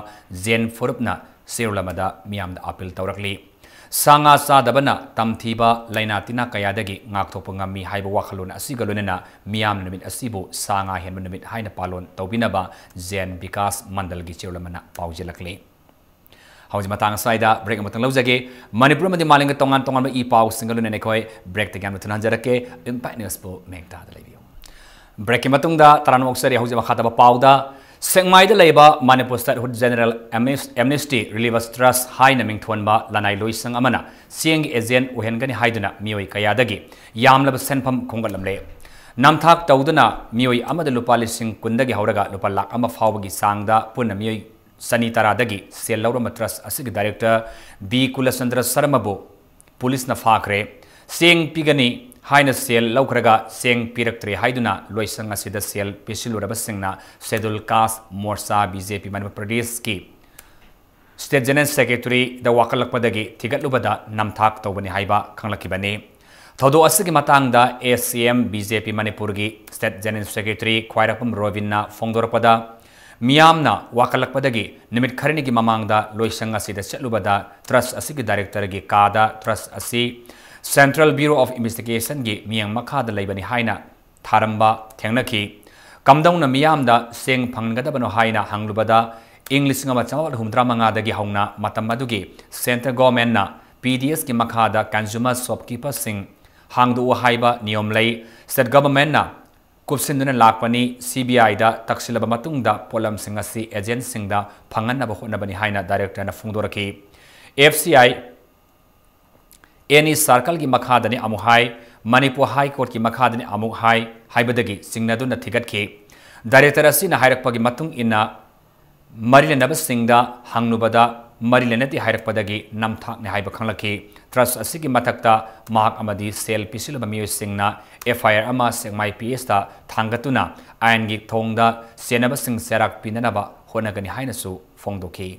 ꯖꯦꯟ ꯐꯨꯔꯨꯞꯅ ꯆꯦꯔꯣꯜ ꯑꯃꯗ ꯃꯤꯌꯥꯝꯗ ꯑꯥꯄꯤꯜ ꯇꯧꯔꯛꯂꯤ꯫ ꯁꯥ ꯉꯥ ꯆꯥꯗꯕꯅ ꯇꯝꯊꯤꯕ ꯂꯥꯏꯅꯥ ꯇꯤꯟꯅꯥ ꯀꯌꯥꯗꯒꯤ ꯉꯥꯛꯊꯣꯛꯄ ꯉꯝꯃꯤ ꯍꯥꯏꯕ ꯋꯥꯈꯜꯂꯣꯟ ꯑꯁꯤꯒ ꯂꯣꯏꯅꯅ ꯃꯤꯌꯥꯝꯅ ꯅꯨꯃꯤꯠ ꯑꯁꯤꯕꯨ ꯁꯥ ꯉꯥ ꯍꯦꯟꯕ ꯅꯨꯃꯤꯠ ꯍꯥꯏꯅ ꯄꯥꯂꯣꯟ ꯇꯧꯕꯤꯅꯕ ꯖꯦꯟ ꯕꯤꯀꯥꯁ ꯃꯟꯗꯜꯒꯤ ꯆꯦꯔꯣꯜ ꯑꯃꯅ ꯄꯥꯎꯖꯦꯜꯂꯛꯂꯤ꯫ ꯍꯧꯖꯤꯛ ꯃꯇꯥꯡ ꯑꯁ꯭ꯋꯥꯏꯗ ꯕ꯭ꯔꯦꯛ ꯑꯃꯇꯪ ꯂꯧꯖꯒꯦ꯫ ꯃꯅꯤꯄꯨꯔ ꯑꯃꯗꯤ ꯃꯥꯂꯦꯝꯒꯤ ꯇꯣꯉꯥꯟ ꯇꯣꯉꯥꯟꯕ ꯏ ꯄꯥꯎꯁꯤꯡꯒ ꯂꯣꯏꯅꯅ ꯑꯩꯈꯣꯏ ꯕ꯭ꯔꯦꯛꯇꯒꯤ ꯌꯥꯝꯅ ꯊꯨꯅ ꯍꯟꯖꯔꯛꯀꯦ꯫ ꯏꯝꯄꯦꯛ ꯅ꯭ꯌꯨꯁꯄꯨ ꯃꯦꯡ ꯇꯥꯗ ꯂꯩꯕꯤꯌꯨ꯫ ꯕ꯭ꯔꯦꯛꯀꯤ ꯃꯇꯨꯡꯗ ꯇꯔꯥꯝꯅ ꯑꯣꯛꯆꯔꯤ꯫ ꯍꯧꯖꯤꯛ ꯃꯈꯥ ꯇꯥꯕ ꯄꯥꯎꯗ, ꯁꯦꯛꯃꯥꯏꯗ ꯂꯩꯕ ꯃꯅꯤꯄꯨꯔ ꯁ꯭ꯇꯦꯠꯍꯨꯗ ꯖꯦꯅꯔꯦꯜ ꯑꯦꯝꯅꯤꯁ-, ꯑꯦꯝꯅꯤꯁꯇꯤ ꯔꯤꯂꯤꯐ ꯇ꯭ꯔꯁ ꯍꯥꯏꯅ ꯃꯤꯡꯊꯣꯟꯕ ꯂꯅꯥꯏ ꯂꯣꯏꯁꯪ ꯑꯃꯅ ꯆꯦꯡꯒꯤ ꯑꯦꯖꯦꯟ ꯑꯣꯏꯍꯟꯒꯅꯤ ꯍꯥꯏꯗꯨꯅ ꯃꯤꯑꯣꯏ ꯀꯌꯥꯗꯒꯤ ꯌꯥꯝꯂꯕ ꯁꯦꯟꯐꯝ ꯈꯣꯝꯒꯠꯂꯝꯂꯦ꯫ ꯅꯝꯊꯥꯛ ꯇꯧꯗꯨꯅ ꯃꯤꯑꯣꯏ ꯑꯃꯗ ꯂꯨꯄꯥ ꯂꯤꯁꯤꯡ ꯀꯨꯟꯗꯒꯤ ꯍꯧꯔꯒ ꯂꯨꯄꯥ ꯂꯥꯈ ꯑꯃ ꯐꯥꯎꯕꯒꯤ ꯆꯥꯡꯗ ꯄꯨꯟꯅ ꯃꯤꯑꯣꯏ ꯆꯅꯤ ꯇꯔꯥꯗꯒꯤ ꯁꯦꯜ ꯂꯧꯔꯝꯕ ꯇ꯭ꯔꯁ ꯑꯁꯤꯒꯤ ꯗꯥꯏꯔꯦꯛꯇꯔ ꯕꯤ ꯀꯨꯂꯆꯟꯗ꯭ꯔ ꯁꯔꯃꯕꯨ ꯄꯨꯂꯤꯁꯅ ꯐꯥꯈ꯭ꯔꯦ꯫ ꯆꯦꯡ ꯄꯤꯒꯅꯤ ꯍꯥꯏꯅ ꯁꯦꯜ ꯂꯧꯈ꯭ꯔꯒ ꯆꯦꯡ ꯄꯤꯔꯛꯇ꯭ꯔꯦ ꯍꯥꯏꯗꯨꯅ ꯂꯣꯏꯁꯪ ꯑꯁꯤꯗ ꯁꯦꯜ ꯄꯤꯁꯤꯜꯂꯨꯔꯕꯁꯤꯡꯅ ꯁꯦꯗꯨꯜ ꯀꯥꯁ ꯃꯣꯔꯆꯥ, ꯕꯤ ꯖꯦ ꯄꯤ ꯃꯅꯤꯄꯨꯔ ꯄ꯭ꯔꯗꯦꯁꯀꯤ ꯁ꯭ꯇꯦꯠ ꯖꯦꯅꯔꯦꯜ ꯁꯦꯀ꯭ꯔꯦꯇꯔꯤꯗ ꯋꯥꯀꯠꯂꯛꯄꯗꯒꯤ ꯊꯤꯒꯠꯂꯨꯕꯗ ꯅꯝꯊꯥꯛ ꯇꯧꯕꯅꯤ ꯍꯥꯏꯕ ꯈꯪꯂꯛꯈꯤꯕꯅꯤ꯫ ꯊꯧꯗꯣꯛ ꯑꯁꯤꯒꯤ ꯃꯇꯥꯡꯗ ꯑꯦ ꯁꯤ ꯑꯦꯝ ꯕꯤ ꯖꯦ ꯄꯤ ꯃꯅꯤꯄꯨꯔꯒꯤ ꯁ꯭ꯇꯦꯠ ꯖꯦꯅꯔꯦꯜ ꯁꯦꯀ꯭ꯔꯦꯇꯔꯤ ꯈ꯭ꯋꯥꯏꯔꯥꯛꯄꯝ ꯔꯣꯕꯤꯟꯅ ꯐꯣꯡꯗꯣꯔꯛꯄꯗ, ꯃꯤꯌꯥꯝꯅ ꯋꯥꯀꯠꯂꯛꯄꯗꯒꯤ ꯅꯨꯃꯤꯠ ꯈꯔꯅꯤꯒꯤ ꯃꯃꯥꯡꯗ ꯂꯣꯏꯁꯪ ꯑꯁꯤꯗ ꯆꯠꯂꯨꯕꯗ ꯇ꯭ꯔꯁ ꯑꯁꯤꯒꯤ ꯗꯥꯏꯔꯦꯛꯇꯔꯒꯤ ꯀꯥꯗ ꯇ꯭ꯔꯁ ꯑꯁꯤ ꯁꯦꯟꯇ꯭ꯔꯦꯜ ꯕ꯭ꯌꯨꯔꯣ ꯑꯣꯐ ꯏꯟꯚꯦꯁꯇꯤꯒꯦꯁꯟꯒꯤ ꯃꯤꯠꯌꯦꯡ ꯃꯈꯥꯗ ꯂꯩꯕꯅꯤ ꯍꯥꯏꯅ ꯊꯥꯔꯝꯕ ꯊꯦꯡꯅꯈꯤ꯫ ꯀꯝꯗꯧꯅ ꯃꯤꯌꯥꯝꯗ ꯆꯦꯡ ꯐꯪꯒꯗꯕꯅꯣ ꯍꯥꯏꯅ ꯍꯪꯂꯨꯕꯗ, ꯏꯪ ꯂꯤꯁꯤꯡ ꯑꯃ ꯆꯥꯃꯥꯄꯜ ꯍꯨꯝꯐꯨꯇꯔꯥ ꯃꯉꯥꯗꯒꯤ ꯍꯧꯅ ꯃꯇꯝ ꯑꯗꯨꯒꯤ ꯁꯦꯟꯇ꯭ꯔꯦꯜ ꯒꯣꯚꯔꯟꯃꯦꯟꯠꯅ ꯄꯤ ꯗꯤ ꯑꯦꯁꯀꯤ ꯃꯈꯥꯗ ꯀꯟꯖꯨꯃꯔ ꯁꯣꯞꯀꯤꯄꯔꯁꯤꯡ ꯍꯥꯡꯗꯣꯛꯎ ꯍꯥꯏꯕ ꯅꯤꯌꯣꯝ ꯂꯩ꯫ ꯁ꯭ꯇꯦꯠ ꯒꯣꯚꯔꯟꯃꯦꯟꯠꯅ ꯀꯨꯞꯁꯤꯟꯗꯨꯅ ꯂꯥꯛꯄꯅꯤ꯫ ꯁꯤ ꯕꯤ ꯑꯥꯏꯗ ꯇꯛꯁꯤꯜꯂꯕ ꯃꯇꯨꯡꯗ ꯄꯣꯠꯂꯝꯁꯤꯡ ꯑꯁꯤ ꯑꯦꯖꯦꯟꯠꯁꯤꯡꯗ ꯐꯪꯍꯟꯅꯕ ꯍꯣꯠꯅꯕꯅꯤ ꯍꯥꯏꯅ ꯗꯥꯏꯔꯦꯛꯇꯔꯅ ꯐꯣꯡꯗꯣꯔꯛꯈꯤ꯫ ꯑꯦꯐ ꯁꯤ ꯑꯥꯏ ꯑꯦꯅꯤ ꯁꯔꯀꯜꯒꯤ ꯃꯈꯥꯗꯅꯤ ꯑꯃꯨꯛ ꯍꯥꯏ, ꯃꯅꯤꯄꯨꯔ ꯍꯥꯏ ꯀꯣꯔꯠꯀꯤ ꯃꯈꯥꯗꯅꯤ ꯑꯃꯨꯛ ꯍꯥꯏ ꯍꯥꯏꯕꯗꯒꯤ ꯆꯤꯡꯅꯗꯨꯅ ꯊꯤꯒꯠꯈꯤ꯫ ꯗꯥꯏꯔꯦꯛꯇꯔ ꯑꯁꯤꯅ ꯍꯥꯏꯔꯛꯄꯒꯤ ꯃꯇꯨꯡ ꯏꯟꯅ, ꯃꯔꯤ ꯂꯩꯅꯕꯁꯤꯡꯗ ꯍꯪꯂꯨꯕꯗ ꯃꯔꯤ ꯂꯩꯅꯗꯦ ꯍꯥꯏꯔꯛꯄꯗꯒꯤ ꯅꯝꯊꯥꯛꯅꯤ ꯍꯥꯏꯕ ꯈꯪꯂꯛꯈꯤ꯫ ꯇ꯭ꯔꯁ ꯑꯁꯤꯒꯤ ꯃꯊꯛꯇ ꯃꯍꯥꯛ ꯑꯃꯗꯤ ꯁꯦꯜ ꯄꯤꯁꯤꯜꯂꯕ ꯃꯤꯑꯣꯏꯁꯤꯡꯅ ꯑꯦꯐ ꯑꯥꯏ ꯑꯥꯔ ꯑꯃ ꯁꯦꯛꯃꯥꯏ ꯄꯤ ꯑꯦꯁꯇ ꯊꯥꯡꯒꯠꯇꯨꯅ ꯑꯥꯏꯟꯒꯤ ꯊꯣꯡꯗ ꯆꯦꯟꯅꯕꯁꯤꯡ ꯆꯩꯔꯥꯛ ꯄꯤꯅꯅꯕ ꯍꯣꯠꯅꯒꯅꯤ ꯍꯥꯏꯅꯁꯨ ꯐꯣꯡꯗꯣꯛꯈꯤ꯫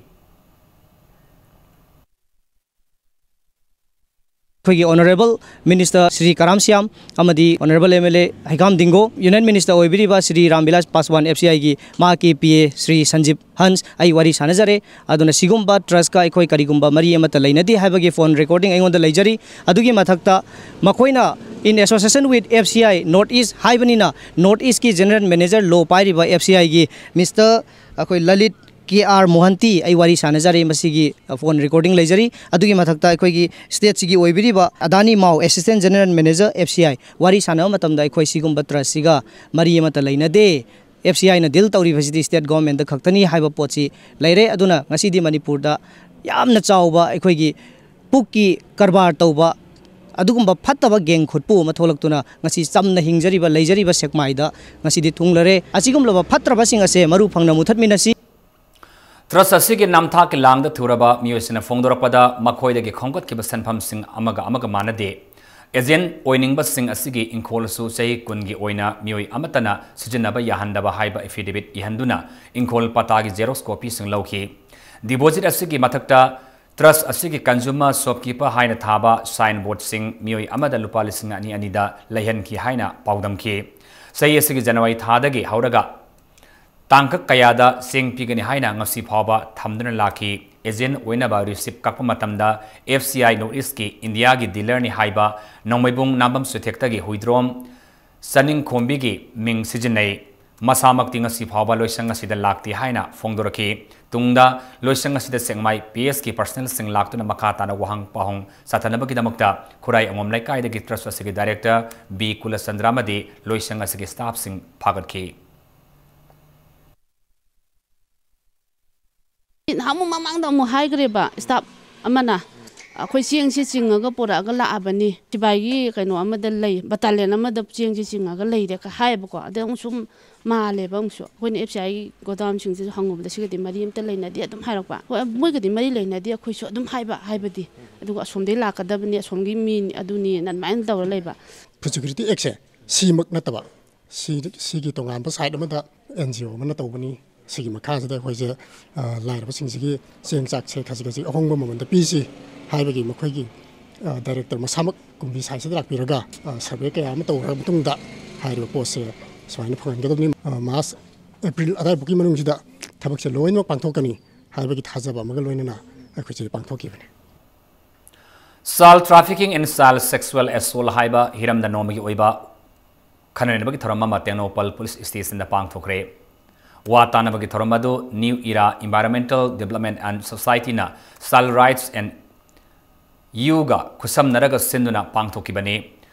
ꯑꯩꯈꯣꯏꯒꯤ ꯑꯣꯅꯔꯦꯕꯜ ꯃꯤꯅꯤꯁꯇꯔ ꯁ꯭ꯔꯤ ꯀꯔꯥꯝ ꯁ꯭ꯌꯥꯝ ꯑꯃꯗꯤ honourable M L A Heikham Dingo, union minister ꯑꯣꯏꯕꯤꯔꯤꯕ ꯁ꯭ꯔꯤ ꯔꯥꯝ ꯕꯤꯂꯥꯁ ꯄꯥꯁꯋꯥꯟ, ꯑꯦꯐ ꯁꯤ ꯑꯥꯏꯒꯤ ꯃꯍꯥꯛꯀꯤ ꯄꯤ ꯑꯦ ꯁ꯭ꯔꯤ ꯁꯟꯖꯤꯞ ꯍꯟꯁ, ꯑꯩ ꯋꯥꯔꯤ ꯁꯥꯟꯅꯖꯔꯦ꯫ ꯑꯗꯨꯅ ꯁꯤꯒꯨꯝꯕ ꯇ꯭ꯔꯁꯀ ꯑꯩꯈꯣꯏ ꯀꯔꯤꯒꯨꯝꯕ ꯃꯔꯤ ꯑꯃꯠꯇ ꯂꯩꯅꯗꯦ ꯍꯥꯏꯕꯒꯤ ꯐꯣꯟ ꯔꯦꯀꯣꯔꯗꯤꯡ ꯑꯩꯉꯣꯟꯗ ꯂꯩꯖꯔꯤ꯫ ꯑꯗꯨꯒꯤ ꯃꯊꯛꯇ ꯃꯈꯣꯏꯅ in association with F C I North East ꯍꯥꯏꯕꯅꯤꯅ, ꯅꯣꯔꯠ ꯏꯁꯀꯤ ꯖꯦꯅꯔꯦꯜ ꯃꯦꯅꯦꯖꯔ ꯂꯣ ꯄꯥꯏꯔꯤꯕ ꯑꯦꯐ ꯁꯤ ꯑꯥꯏꯒꯤ ꯃꯤꯁꯇꯔ ꯑꯩꯈꯣꯏ ꯂꯂꯤꯠ ꯀꯦ ꯑꯥꯔ ꯃꯣꯍꯟꯇꯤ ꯑꯩ ꯋꯥꯔꯤ ꯁꯥꯟꯅꯖꯔꯦ꯫ ꯃꯁꯤꯒꯤ ꯐꯣꯟ ꯔꯦꯀꯣꯔꯗꯤꯡ ꯂꯩꯖꯔꯤ꯫ ꯑꯗꯨꯒꯤ ꯃꯊꯛꯇ ꯑꯩꯈꯣꯏꯒꯤ ꯁ꯭ꯇꯦꯠꯁꯤꯒꯤ ꯑꯣꯏꯕꯤꯔꯤꯕ ꯑꯗꯥꯅꯤ ꯃꯥꯎ, assistant general manager F C I, ꯋꯥꯔꯤ ꯁꯥꯟꯅꯕ ꯃꯇꯝꯗ ꯑꯩꯈꯣꯏ ꯁꯤꯒꯨꯝꯕ ꯇ꯭ꯔꯁꯁꯤꯒ ꯃꯔꯤ ꯑꯃꯠꯇ ꯂꯩꯅꯗꯦ꯫ ꯑꯦꯐ ꯁꯤ ꯑꯥꯏꯅ ꯗꯤꯜ ꯇꯧꯔꯤꯕꯁꯤꯗꯤ ꯁ꯭ꯇꯦꯠ ꯒꯣꯚꯔꯟꯃꯦꯟꯠꯇ ꯈꯛꯇꯅꯤ ꯍꯥꯏꯕ ꯄꯣꯠꯁꯤ ꯂꯩꯔꯦ꯫ ꯑꯗꯨꯅ ꯉꯁꯤꯗꯤ ꯃꯅꯤꯄꯨꯔꯗ ꯌꯥꯝꯅ ꯆꯥꯎꯕ ꯑꯩꯈꯣꯏꯒꯤ ꯄꯨꯛꯀꯤ ꯀꯔꯕꯥꯔ ꯇꯧꯕ ꯑꯗꯨꯒꯨꯝꯕ ꯐꯠꯇꯕ ꯒꯦꯡ ꯈꯨꯠꯄꯨ ꯑꯃ ꯊꯣꯛꯂꯛꯇꯨꯅ ꯉꯁꯤ ꯆꯝꯅ ꯍꯤꯡꯖꯔꯤꯕ, ꯂꯩꯖꯔꯤꯕ ꯁꯦꯛꯃꯥꯏꯗ ꯉꯁꯤꯗꯤ ꯊꯨꯡꯂꯔꯦ꯫ ꯑꯁꯤꯒꯨꯝꯂꯕ ꯐꯠꯇ꯭ꯔꯕꯁꯤꯡ ꯑꯁꯦ ꯃꯔꯨ ꯐꯪꯅ ꯃꯨꯊꯠꯃꯤꯟꯅꯁꯤ꯫ ꯇ꯭ꯔꯁ ꯑꯁꯤꯒꯤ ꯅꯝꯊꯥꯛꯀꯤ ꯂꯥꯡꯗ ꯊꯨꯔꯕ ꯃꯤꯑꯣꯏꯁꯤꯡꯅ ꯐꯣꯡꯗꯣꯔꯛꯄꯗ, ꯃꯈꯣꯏꯗꯒꯤ ꯈꯣꯝꯒꯠꯈꯤꯕ ꯁꯦꯟꯐꯝꯁꯤꯡ ꯑꯃꯒ ꯑꯃꯒ ꯃꯥꯟꯅꯗꯦ꯫ ꯑꯦꯖꯦꯟꯠ ꯑꯣꯏꯅꯤꯡꯕꯁꯤꯡ ꯑꯁꯤꯒꯤ ꯏꯪꯈꯣꯜꯁꯨ ꯆꯍꯤ ꯀꯨꯟꯒꯤ ꯑꯣꯏꯅ ꯃꯤꯑꯣꯏ ꯑꯃꯠꯇꯅ ꯁꯤꯖꯤꯟꯅꯕ ꯌꯥꯍꯟꯗꯕ ꯍꯥꯏꯕ ꯑꯦꯐꯤꯗꯦꯕꯤꯠ ꯏꯍꯟꯗꯨꯅ ꯏꯪꯈꯣꯜ ꯄꯇꯥꯒꯤ ꯖꯦꯔꯣꯛꯁ ꯀꯣꯄꯤꯁꯤꯡ ꯂꯧꯈꯤ꯫ ꯗꯤꯄꯣꯖꯤꯠ ꯑꯁꯤꯒꯤ ꯃꯊꯛꯇ ꯇ꯭ꯔꯁ ꯑꯁꯤꯒꯤ ꯀꯟꯖꯨꯃꯔ ꯁꯣꯞꯀꯤꯄꯔ ꯍꯥꯏꯅ ꯊꯥꯕ ꯁꯥꯏꯟꯕꯣꯔꯗꯁꯤꯡ ꯃꯤꯑꯣꯏ ꯑꯃꯗ ꯂꯨꯄꯥ ꯂꯤꯁꯤꯡ ꯑꯅꯤ ꯑꯅꯤꯗ ꯂꯩꯍꯟꯈꯤ ꯍꯥꯏꯅ ꯄꯥꯎꯗꯝꯈꯤ꯫ ꯆꯍꯤ ꯑꯁꯤꯒꯤ ꯖꯅꯋꯥꯔꯤ ꯊꯥꯗꯒꯤ ꯍꯧꯔꯒ ꯇꯥꯡꯀꯛ ꯀꯌꯥꯗ ꯆꯦꯡ ꯄꯤꯒꯅꯤ ꯍꯥꯏꯅ ꯉꯁꯤ ꯐꯥꯎꯕ ꯊꯝꯗꯨꯅ ꯂꯥꯛꯈꯤ꯫ ꯑꯦꯖꯦꯟꯠ ꯑꯣꯏꯅꯕ ꯔꯤꯁꯤꯞ ꯀꯛꯄ ꯃꯇꯝꯗ, ꯑꯦꯐ ꯁꯤ ꯑꯥꯏ ꯅꯣꯔꯠ ꯏꯁꯀꯤ ꯏꯟꯗꯤꯌꯥꯒꯤ ꯗꯤꯂꯔꯅꯤ ꯍꯥꯏꯕ ꯅꯣꯡꯃꯩꯕꯨꯡ ꯅꯥꯝꯕꯝ ꯆꯨꯊꯦꯛꯇꯒꯤ ꯍꯨꯏꯗ꯭ꯔꯣꯝ ꯆꯅꯤꯡꯈꯣꯝꯕꯤꯒꯤ ꯃꯤꯡ ꯁꯤꯖꯤꯟꯅꯩ꯫ ꯃꯁꯥꯃꯛꯇꯤ ꯉꯁꯤ ꯐꯥꯎꯕ ꯂꯣꯏꯁꯪ ꯑꯁꯤꯗ ꯂꯥꯛꯇꯦ ꯍꯥꯏꯅ ꯐꯣꯡꯗꯣꯔꯛꯈꯤ꯫ ꯇꯨꯡꯗ ꯂꯣꯏꯁꯪ ꯑꯁꯤꯗ ꯁꯦꯛꯃꯥꯏ ꯄꯤ ꯑꯦꯁꯀꯤ ꯄꯔꯁꯅꯦꯜꯁꯤꯡ ꯂꯥꯛꯇꯨꯅ ꯃꯈꯥ ꯇꯥꯅ ꯋꯥꯍꯪ ꯄꯥꯎꯍꯪ ꯆꯠꯊꯅꯕꯒꯤꯗꯃꯛꯇ ꯈꯨꯔꯥꯏ ꯑꯉꯣꯝ ꯂꯩꯀꯥꯏꯗꯒꯤ ꯇ꯭ꯔꯁ ꯑꯁꯤꯒꯤ ꯗꯥꯏꯔꯦꯛꯇꯔ ꯕꯤ ꯀꯨꯂꯆꯟꯗ꯭ꯔ ꯑꯃꯗꯤ ꯂꯣꯏꯁꯪ ꯑꯁꯤꯒꯤ ꯁ꯭ꯇꯥꯐꯁꯤꯡ ꯐꯥꯒꯠꯈꯤ꯫ ꯅꯍꯥꯟꯃꯨꯛ ꯃꯃꯥꯡꯗ ꯑꯃꯨꯛ ꯍꯥꯏꯈ꯭ꯔꯦꯕ ꯁ꯭ꯇꯥꯐ ꯑꯃꯅ, ꯑꯩꯈꯣꯏ ꯆꯦꯡꯁꯤ ꯆꯤꯡꯉꯒ ꯄꯨꯔꯛꯑꯒ ꯂꯥꯛꯑꯕꯅꯤ, ꯁꯤꯕꯥꯏꯒꯤ ꯀꯩꯅꯣ ꯑꯃꯗ ꯂꯩ, ꯕꯇꯥꯂꯤꯌꯟ ꯑꯃꯗ ꯆꯦꯡꯁꯤ ꯆꯤꯡꯉꯒ ꯂꯩꯔꯦ ꯀ ꯍꯥꯏꯌꯦꯕꯀꯣ꯫ ꯑꯗꯩ ꯑꯃꯨꯛ ꯁꯨꯝ ꯃꯥꯜꯂꯦꯕ꯫ ꯑꯃꯨꯛꯁꯨ ꯑꯩꯈꯣꯏꯅ F C I ꯒꯣꯗꯥꯎꯟꯁꯤꯡꯁꯤꯁꯨ ꯍꯪꯉꯨꯕꯗ ꯁꯤꯒꯗꯤ ꯃꯔꯤ ꯑꯝꯇ ꯂꯩꯅꯗꯦ ꯑꯗꯨꯝ ꯍꯥꯏꯔꯛꯄ꯫ ꯍꯣꯏ, ꯃꯣꯏꯒꯗꯤ ꯃꯔꯤ ꯂꯩꯅꯗꯦ, ꯑꯩꯈꯣꯏꯁꯨ ꯑꯗꯨꯝ ꯍꯥꯏꯕ, ꯍꯥꯏꯕꯗꯤ ꯑꯗꯨꯒ ꯑꯁꯣꯝꯗꯒꯤ ꯂꯥꯛꯀꯗꯕꯅꯤ, ꯑꯁꯣꯝꯒꯤ ꯃꯤꯅꯤ, ꯑꯗꯨꯅꯤ, ꯑꯗꯨꯃꯥꯏꯅ ꯇꯧꯔ ꯂꯩꯕ꯫ Food Security Actꯁꯦ ꯁꯤꯃꯛ ꯅꯠꯇꯕ, ꯁꯤ, ꯁꯤꯒꯤ ꯇꯣꯉꯥꯟꯕ side ꯑꯃꯗ N G O ꯑꯃꯅ ꯇꯧꯕꯅꯤ꯫ ꯁꯤꯒꯤ ꯃꯈꯥꯁꯤꯗ ꯑꯩꯈꯣꯏꯁꯦ, ꯑ, ꯂꯥꯏꯔꯕꯁꯤꯡꯁꯤꯒꯤ ꯆꯦꯡ ꯆꯥꯛꯁꯦ ꯈꯖꯤꯛ ꯈꯖꯤꯛ ꯑꯍꯣꯡꯕ ꯃꯃꯜꯗ ꯄꯤꯁꯤ ꯍꯥꯏꯕꯒꯤ ꯃꯈꯣꯏꯒꯤ, ꯑ, director ꯃꯁꯥꯃꯛ ꯀꯨꯝꯕꯤ ꯁꯥꯏꯁꯤꯗ ꯂꯥꯛꯄꯤꯔꯒ, ꯑ, survey ꯀꯌꯥ ꯑꯃ ꯇꯧꯔꯕ ꯃꯇꯨꯡꯗ ꯍꯥꯏꯔꯤꯕ ꯄꯣꯠꯁꯦ ꯁꯨꯃꯥꯏꯅ ꯐꯪꯍꯟꯒꯗꯕꯅꯤ꯫ ꯑ, March, April ꯑꯗꯥꯏꯐꯥꯎꯒꯤ ꯃꯅꯨꯡꯁꯤꯗ ꯊꯕꯛꯁꯦ ꯂꯣꯏꯅꯃꯛ ꯄꯥꯡꯊꯣꯛꯀꯅꯤ ꯍꯥꯏꯕꯒꯤ ꯊꯥꯖꯕ ꯑꯃꯒ ꯂꯣꯏꯅꯅ ꯑꯩꯈꯣꯏꯁꯦ ꯄꯥꯡꯊꯣꯛꯈꯤꯕꯅꯤ꯫ Child trafficking and child sexual assault ꯍꯥꯏꯕ ꯍꯤꯔꯝꯗ ꯅꯣꯡꯃꯒꯤ ꯑꯣꯏꯕ ꯈꯟꯅ ꯅꯩꯅꯕꯒꯤ ꯊꯧꯔꯝ ꯑꯃ ꯇꯦꯡꯅꯧꯄꯜ Police Stationꯗ ꯄꯥꯡꯊꯣꯛꯈ꯭ꯔꯦ꯫ ꯋꯥ ꯇꯥꯅꯕꯒꯤ ꯊꯧꯔꯝ ꯑꯗꯨ New Era Environmental Development and Societyꯅ Child Rights and Uꯒ ꯈꯨꯠꯁꯝꯅꯔꯒ ꯁꯤꯟꯗꯨꯅ ꯄꯥꯡꯊꯣꯛꯈꯤꯕꯅꯤ꯫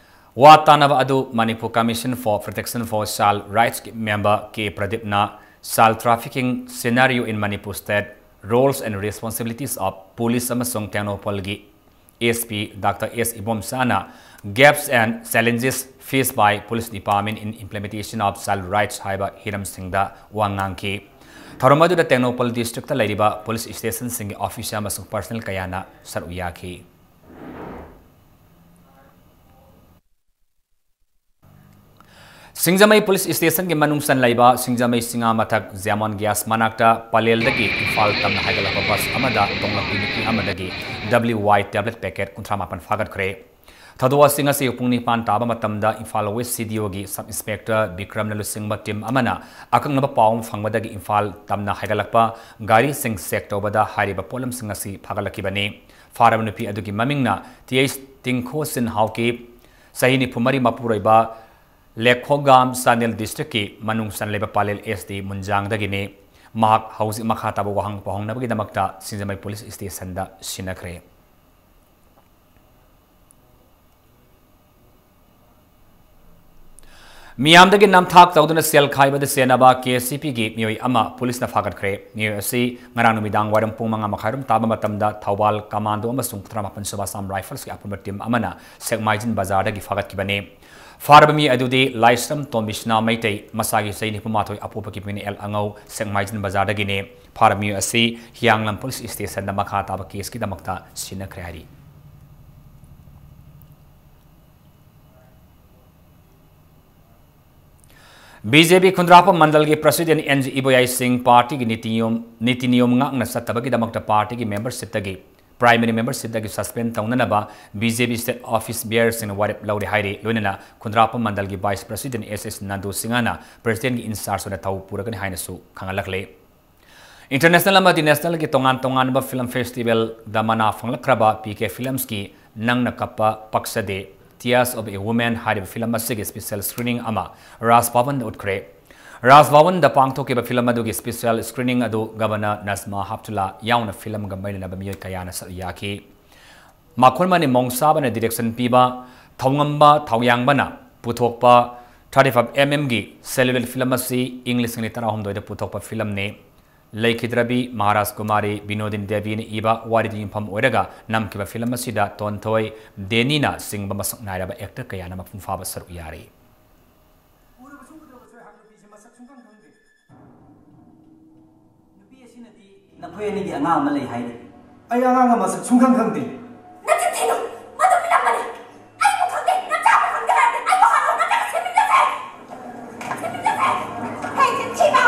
ꯋꯥ ꯇꯥꯅꯕ ꯑꯗꯨ Manipur Commission for Protection for Child Rightsꯀꯤ member K ꯄ꯭ꯔꯗꯤꯞꯅ child trafficking scenario in Manipur state, roles and responsibilities of police ꯑꯃꯁꯨꯡ ꯇꯦꯡꯅꯧꯄꯜꯒꯤ S P Doctor S ꯏꯕꯣꯝꯆꯥꯅ gaps and challenges faced by police department in implementation of child rights ꯍꯥꯏꯕ ꯍꯤꯔꯝꯁꯤꯡꯗ ꯋꯥ ꯉꯥꯡꯈꯤ꯫ ꯊꯧꯔꯝ ꯑꯗꯨꯗ ꯇꯦꯡꯅꯧꯄꯜ districtꯇ ꯂꯩꯔꯤꯕ police stationꯁꯤꯡꯒꯤ officer ꯑꯃꯁꯨꯡ personnel ꯀꯌꯥꯅ ꯁꯔꯨꯛ ꯌꯥꯈꯤ꯫ ꯁꯤꯡꯖꯃꯩ Police Stationꯒꯤ ꯃꯅꯨꯡ ꯆꯟ ꯂꯩꯕ ꯁꯤꯡꯖꯃꯩ ꯁꯤꯡꯉꯥ ꯃꯊꯛ ꯖꯦꯃꯣꯟ gas ꯃꯅꯥꯛꯇ ꯄꯂꯦꯜꯗꯒꯤ ꯏꯝꯐꯥꯜ ꯇꯝꯅ ꯍꯥꯏꯒꯠꯂꯛꯄ bus ꯑꯃꯗ ꯇꯣꯡꯂꯛꯄꯤ ꯅꯨꯄꯤ ꯑꯃꯗꯒꯤ W Y tablet packet ꯀꯨꯟꯊ꯭ꯔꯥ ꯃꯥꯄꯟ ꯐꯥꯒꯠꯈ꯭ꯔꯦ꯫ ꯊꯧꯗꯣꯛ ꯑꯁꯤ ꯉꯁꯤ ꯄꯨꯡ ꯅꯤꯄꯥꯟ ꯇꯥꯕ ꯃꯇꯝꯗ Imphal West C D Oꯒꯤ Sub Inspector ꯕꯤꯀ꯭ꯔꯝꯅ ꯂꯨꯆꯤꯡꯕ team ꯑꯃꯅ ꯑꯀꯛꯅꯕ ꯄꯥꯎ ꯑꯃ ꯐꯪꯕꯗꯒꯤ ꯏꯝꯐꯥꯜ ꯇꯝꯅ ꯍꯥꯏꯒꯠꯂꯛꯄ ꯒꯥꯔꯤꯁꯤꯡ check ꯇꯧꯕꯗ ꯍꯥꯏꯔꯤꯕ ꯄꯣꯠꯂꯝꯁꯤꯡ ꯑꯁꯤ ꯐꯥꯒꯠꯂꯛꯈꯤꯕꯅꯤ꯫ ꯐꯥꯔꯕ ꯅꯨꯄꯤ ꯑꯗꯨꯒꯤ ꯃꯃꯤꯡꯅ T H ꯇꯤꯡꯈꯣ ꯁꯤꯟ ꯍꯥꯎꯀꯤꯞ, ꯆꯍꯤ ꯅꯤꯐꯨ ꯃꯔꯤ, ꯃꯄꯨꯔꯣꯏꯕ ꯂꯦꯈꯣꯒꯥꯝ ꯆꯥꯟꯗꯦꯜ districtꯀꯤ ꯃꯅꯨꯡ ꯆꯟꯂꯤꯕ ꯄꯂꯦꯜ S D ꯃꯨꯟꯖꯥꯡꯗꯒꯤꯅꯤ꯫ ꯃꯍꯥꯛ ꯍꯧꯖꯤꯛ ꯃꯈꯥ ꯇꯥꯕ ꯋꯥꯍꯪ ꯄꯥꯎꯍꯪꯅꯕꯒꯤꯗꯃꯛꯇ ꯁꯤꯡꯖꯃꯩ Police Stationꯗ ꯁꯤꯟꯅꯈ꯭ꯔꯦ꯫ ꯃꯤꯌꯥꯝꯗꯒꯤ ꯅꯝꯊꯥꯛ ꯇꯧꯗꯨꯅ ꯁꯦꯜ ꯈꯥꯏꯕꯗ ꯆꯦꯟꯅꯕ ꯀꯦ ꯑꯦꯁ ꯁꯤ ꯄꯤꯒꯤ ꯃꯤꯑꯣꯏ ꯑꯃ ꯄꯨꯂꯤꯁꯅ ꯐꯥꯒꯠꯈ꯭ꯔꯦ꯫ ꯃꯤꯑꯣꯏ ꯑꯁꯤ ꯉꯔꯥꯡ ꯅꯨꯃꯤꯗꯥꯡ ꯋꯥꯏꯔꯝ ꯄꯨꯡ ꯃꯉꯥ ꯃꯈꯥꯏꯔꯣꯝ ꯇꯥꯕ ꯃꯇꯝꯗ ꯊꯧꯕꯥꯜ ꯀꯃꯥꯟꯗꯣ ꯑꯃꯁꯨꯡ ꯇꯔꯥꯃꯥꯄꯟ ꯁꯨꯕ ꯑꯁꯥꯝ ꯔꯥꯏꯐꯜꯁꯀꯤ ꯑꯄꯨꯟꯕ ꯇꯤꯝ ꯑꯃꯅ ꯁꯦꯛꯃꯥꯏꯖꯤꯟ ꯕꯖꯥꯔꯗꯒꯤ ꯐꯥꯒꯠꯈꯤꯕꯅꯤ꯫ ꯐꯥꯔꯕ ꯃꯤ ꯑꯗꯨꯗꯤ ꯂꯥꯏꯁ꯭ꯔꯝ ꯇꯣꯝꯕꯤꯁꯅꯥ ꯃꯩꯇꯩ, ꯃꯁꯥꯒꯤ ꯆꯍꯤ ꯅꯤꯐꯨ ꯃꯥꯊꯣꯏ, ꯑꯄꯣꯛꯄꯒꯤ ꯃꯤꯡꯅ ꯑꯦꯜ ꯑꯉꯧ, ꯁꯦꯛꯃꯥꯏꯖꯤꯟ ꯕꯖꯥꯔꯗꯒꯤꯅꯤ꯫ ꯐꯥꯔꯕ ꯃꯤꯑꯣꯏ ꯑꯁꯤ ꯍꯤꯌꯥꯡꯂꯝ ꯄꯨꯂꯤꯁ ꯁ꯭ꯇꯦꯁꯟꯗ ꯃꯈꯥ ꯇꯥꯕ ꯀꯦꯁꯀꯤꯗꯃꯛꯇ ꯁꯤꯟꯅꯈ꯭ꯔꯦ ꯍꯥꯏꯔꯤ꯫ ꯕꯤ ꯖꯦ ꯄꯤ ꯈꯨꯟꯗ꯭ꯔꯥꯛꯄꯝ ꯃꯟꯗꯜꯒꯤ president N G Iboyai Singh ꯄꯥꯔꯇꯤꯒꯤ ꯅꯤꯇꯤ ꯅꯤꯌꯣꯝ, ꯅꯤꯇꯤ ꯅꯤꯌꯣꯝ ꯉꯥꯛꯅ ꯆꯠꯇꯕꯒꯤꯗꯃꯛꯇ ꯄꯥꯔꯇꯤꯒꯤ ꯃꯦꯝꯕꯔꯁꯤꯞꯇꯒꯤ, ꯄ꯭ꯔꯥꯏꯃꯔꯤ ꯃꯦꯝꯕꯔꯁꯤꯞꯇꯒꯤ ꯁꯁꯄꯦꯟ ꯇꯧꯅꯅꯕ B J P state office ꯕꯤꯌꯔꯁꯤꯡꯅ ꯋꯥꯔꯦꯞ ꯂꯧꯔꯦ ꯍꯥꯏꯔꯤ꯫ ꯂꯣꯏꯅꯅ ꯈꯨꯟꯗ꯭ꯔꯥꯛꯄꯝ ꯃꯟꯗꯜꯒꯤ ꯚꯥꯏꯁ ꯄ꯭ꯔꯁꯤꯗꯦꯟ ꯑꯦꯁ ꯑꯦꯁ ꯅꯟꯗꯨ ꯁꯤꯡꯍꯅ ꯄ꯭ꯔꯁꯤꯗꯦꯟꯒꯤ ꯏꯟꯆꯥꯔꯖ ꯑꯣꯏꯅ ꯊꯧ ꯄꯨꯔꯒꯅꯤ ꯍꯥꯏꯅꯁꯨ ꯈꯪꯍꯜꯂꯛꯂꯦ꯫ ꯏꯟꯇꯔꯅꯦꯁꯅꯦꯜ ꯑꯃꯗꯤ ꯅꯦꯁꯅꯦꯜꯒꯤ ꯇꯣꯉꯥꯟ ꯇꯣꯉꯥꯟꯕ ꯐꯤꯂꯝ ꯐꯦꯁꯇꯤꯚꯦꯜꯗ ꯃꯅꯥ ꯐꯪꯂꯛꯈ꯭ꯔꯕ ꯄꯤ ꯀꯦ ꯐꯤꯂꯝꯁꯀꯤ ꯅꯪꯅ ꯀꯞꯄ ꯄꯛꯆꯗꯦ, Tears of a Woman ꯍꯥꯏꯔꯤꯕ ꯐꯤꯂꯝ ꯑꯁꯤꯒꯤ ꯁ꯭ꯄꯤꯁꯦꯜ ꯁ꯭ꯀ꯭ꯔꯤꯅꯤꯡ ꯑꯃ ꯔꯥꯖ ꯚꯋꯟꯗ ꯎꯠꯈ꯭ꯔꯦ꯫ ꯔꯥꯖ ꯚꯋꯟꯗ ꯄꯥꯡꯊꯣꯛꯈꯤꯕ ꯐꯤꯂꯝ ꯑꯗꯨꯒꯤ ꯁ꯭ꯄꯤꯁꯦꯜ ꯁ꯭ꯀ꯭ꯔꯤꯅꯤꯡ ꯑꯗꯨ ꯒꯕꯔꯅꯔ ꯅꯖꯃꯥ ꯍꯞꯇꯨꯜꯂꯥ ꯌꯥꯎꯅ ꯐꯤꯂꯝꯒ ꯃꯔꯤ ꯂꯩꯅꯕ ꯃꯤꯑꯣꯏ ꯀꯌꯥꯅ ꯁꯔꯨꯛ ꯌꯥꯈꯤ꯫ ꯃꯈꯣꯟ ꯃꯅꯤ ꯃꯣꯡꯁꯥꯕꯅ ꯗꯤꯔꯦꯛꯁꯟ ꯄꯤꯕ, ꯊꯧꯉꯝꯕ ꯊꯧꯌꯥꯡꯕꯅ ꯄꯨꯊꯣꯛꯄ ꯊꯥꯔꯇꯤ ꯐꯥꯏꯚ ꯑꯦꯝ ꯑꯦꯝꯒꯤ ꯁꯦꯂꯨꯂꯣꯏꯗ ꯐꯤꯂꯝ ꯑꯁꯤ ꯏꯪ ꯂꯤꯁꯤꯡ ꯑꯅꯤ ꯇꯔꯥꯍꯨꯝꯗꯣꯏꯗ ꯄꯨꯊꯣꯛꯄ ꯐꯤꯂꯝꯅꯤ꯫ ꯂꯩꯈꯤꯗ꯭ꯔꯕꯤ ꯃꯍꯥꯔꯥꯖ ꯀꯨꯃꯥꯔꯤ ꯕꯤꯅꯣꯗꯤꯅꯤ ꯗꯦꯕꯤꯅ ꯏꯕ ꯋꯥꯔꯤꯗ ꯌꯨꯝꯐꯝ ꯑꯣꯏꯔꯒ ꯅꯝꯈꯤꯕ ꯐꯤꯂꯝ ꯑꯁꯤꯗ ꯇꯣꯟꯊꯣꯏ, ꯗꯦꯅꯤꯅ ꯆꯤꯡꯕ ꯃꯁꯛ ꯅꯥꯏꯔꯕ ꯑꯦꯛꯇꯔ ꯀꯌꯥꯅ ꯃꯄꯨꯡ ꯐꯥꯕ ꯁꯔꯨꯛ ꯌꯥꯔꯤ꯫ ꯎꯔꯕꯁꯨ ꯎꯗ꯭ꯔꯕꯁꯨ ꯑꯩꯍꯥꯛ ꯅꯨꯄꯤꯁꯦ ꯃꯁꯛ ꯁꯨꯡꯈꯪ ꯈꯪꯗꯦ꯫ ꯅꯨꯄꯤ ꯑꯁꯤꯅꯗꯤ ꯅꯈꯣꯏ ꯑꯅꯤꯒꯤ ꯑꯉꯥꯡ ꯑꯃ ꯂꯩ ꯍꯥꯏꯔꯤ꯫ ꯑꯩ ꯑꯉꯥꯡ ꯑꯃ ꯃꯁꯛ ꯁꯨꯡꯈꯪ ꯈꯪꯗꯦ꯫ ꯅꯆꯤꯟ ꯊꯤꯅꯨ! ꯃꯗꯨ ꯐꯤꯂꯝ ꯑꯃꯅꯤ! ꯑꯩꯕꯨ ꯈꯪꯗꯦ! ꯅꯆꯥꯕꯨ ꯈꯪꯗꯦ ꯍꯥꯏꯔꯗꯤ ꯑꯩꯕꯨ ꯍꯥꯠꯂꯣ! ꯅꯠꯇ꯭ꯔꯒ ꯁꯤꯃꯤꯟꯅꯁꯦ! ꯁꯤꯃꯤꯟꯅꯁꯦ! ꯍꯦ, ꯆꯤꯟꯊꯤꯕ!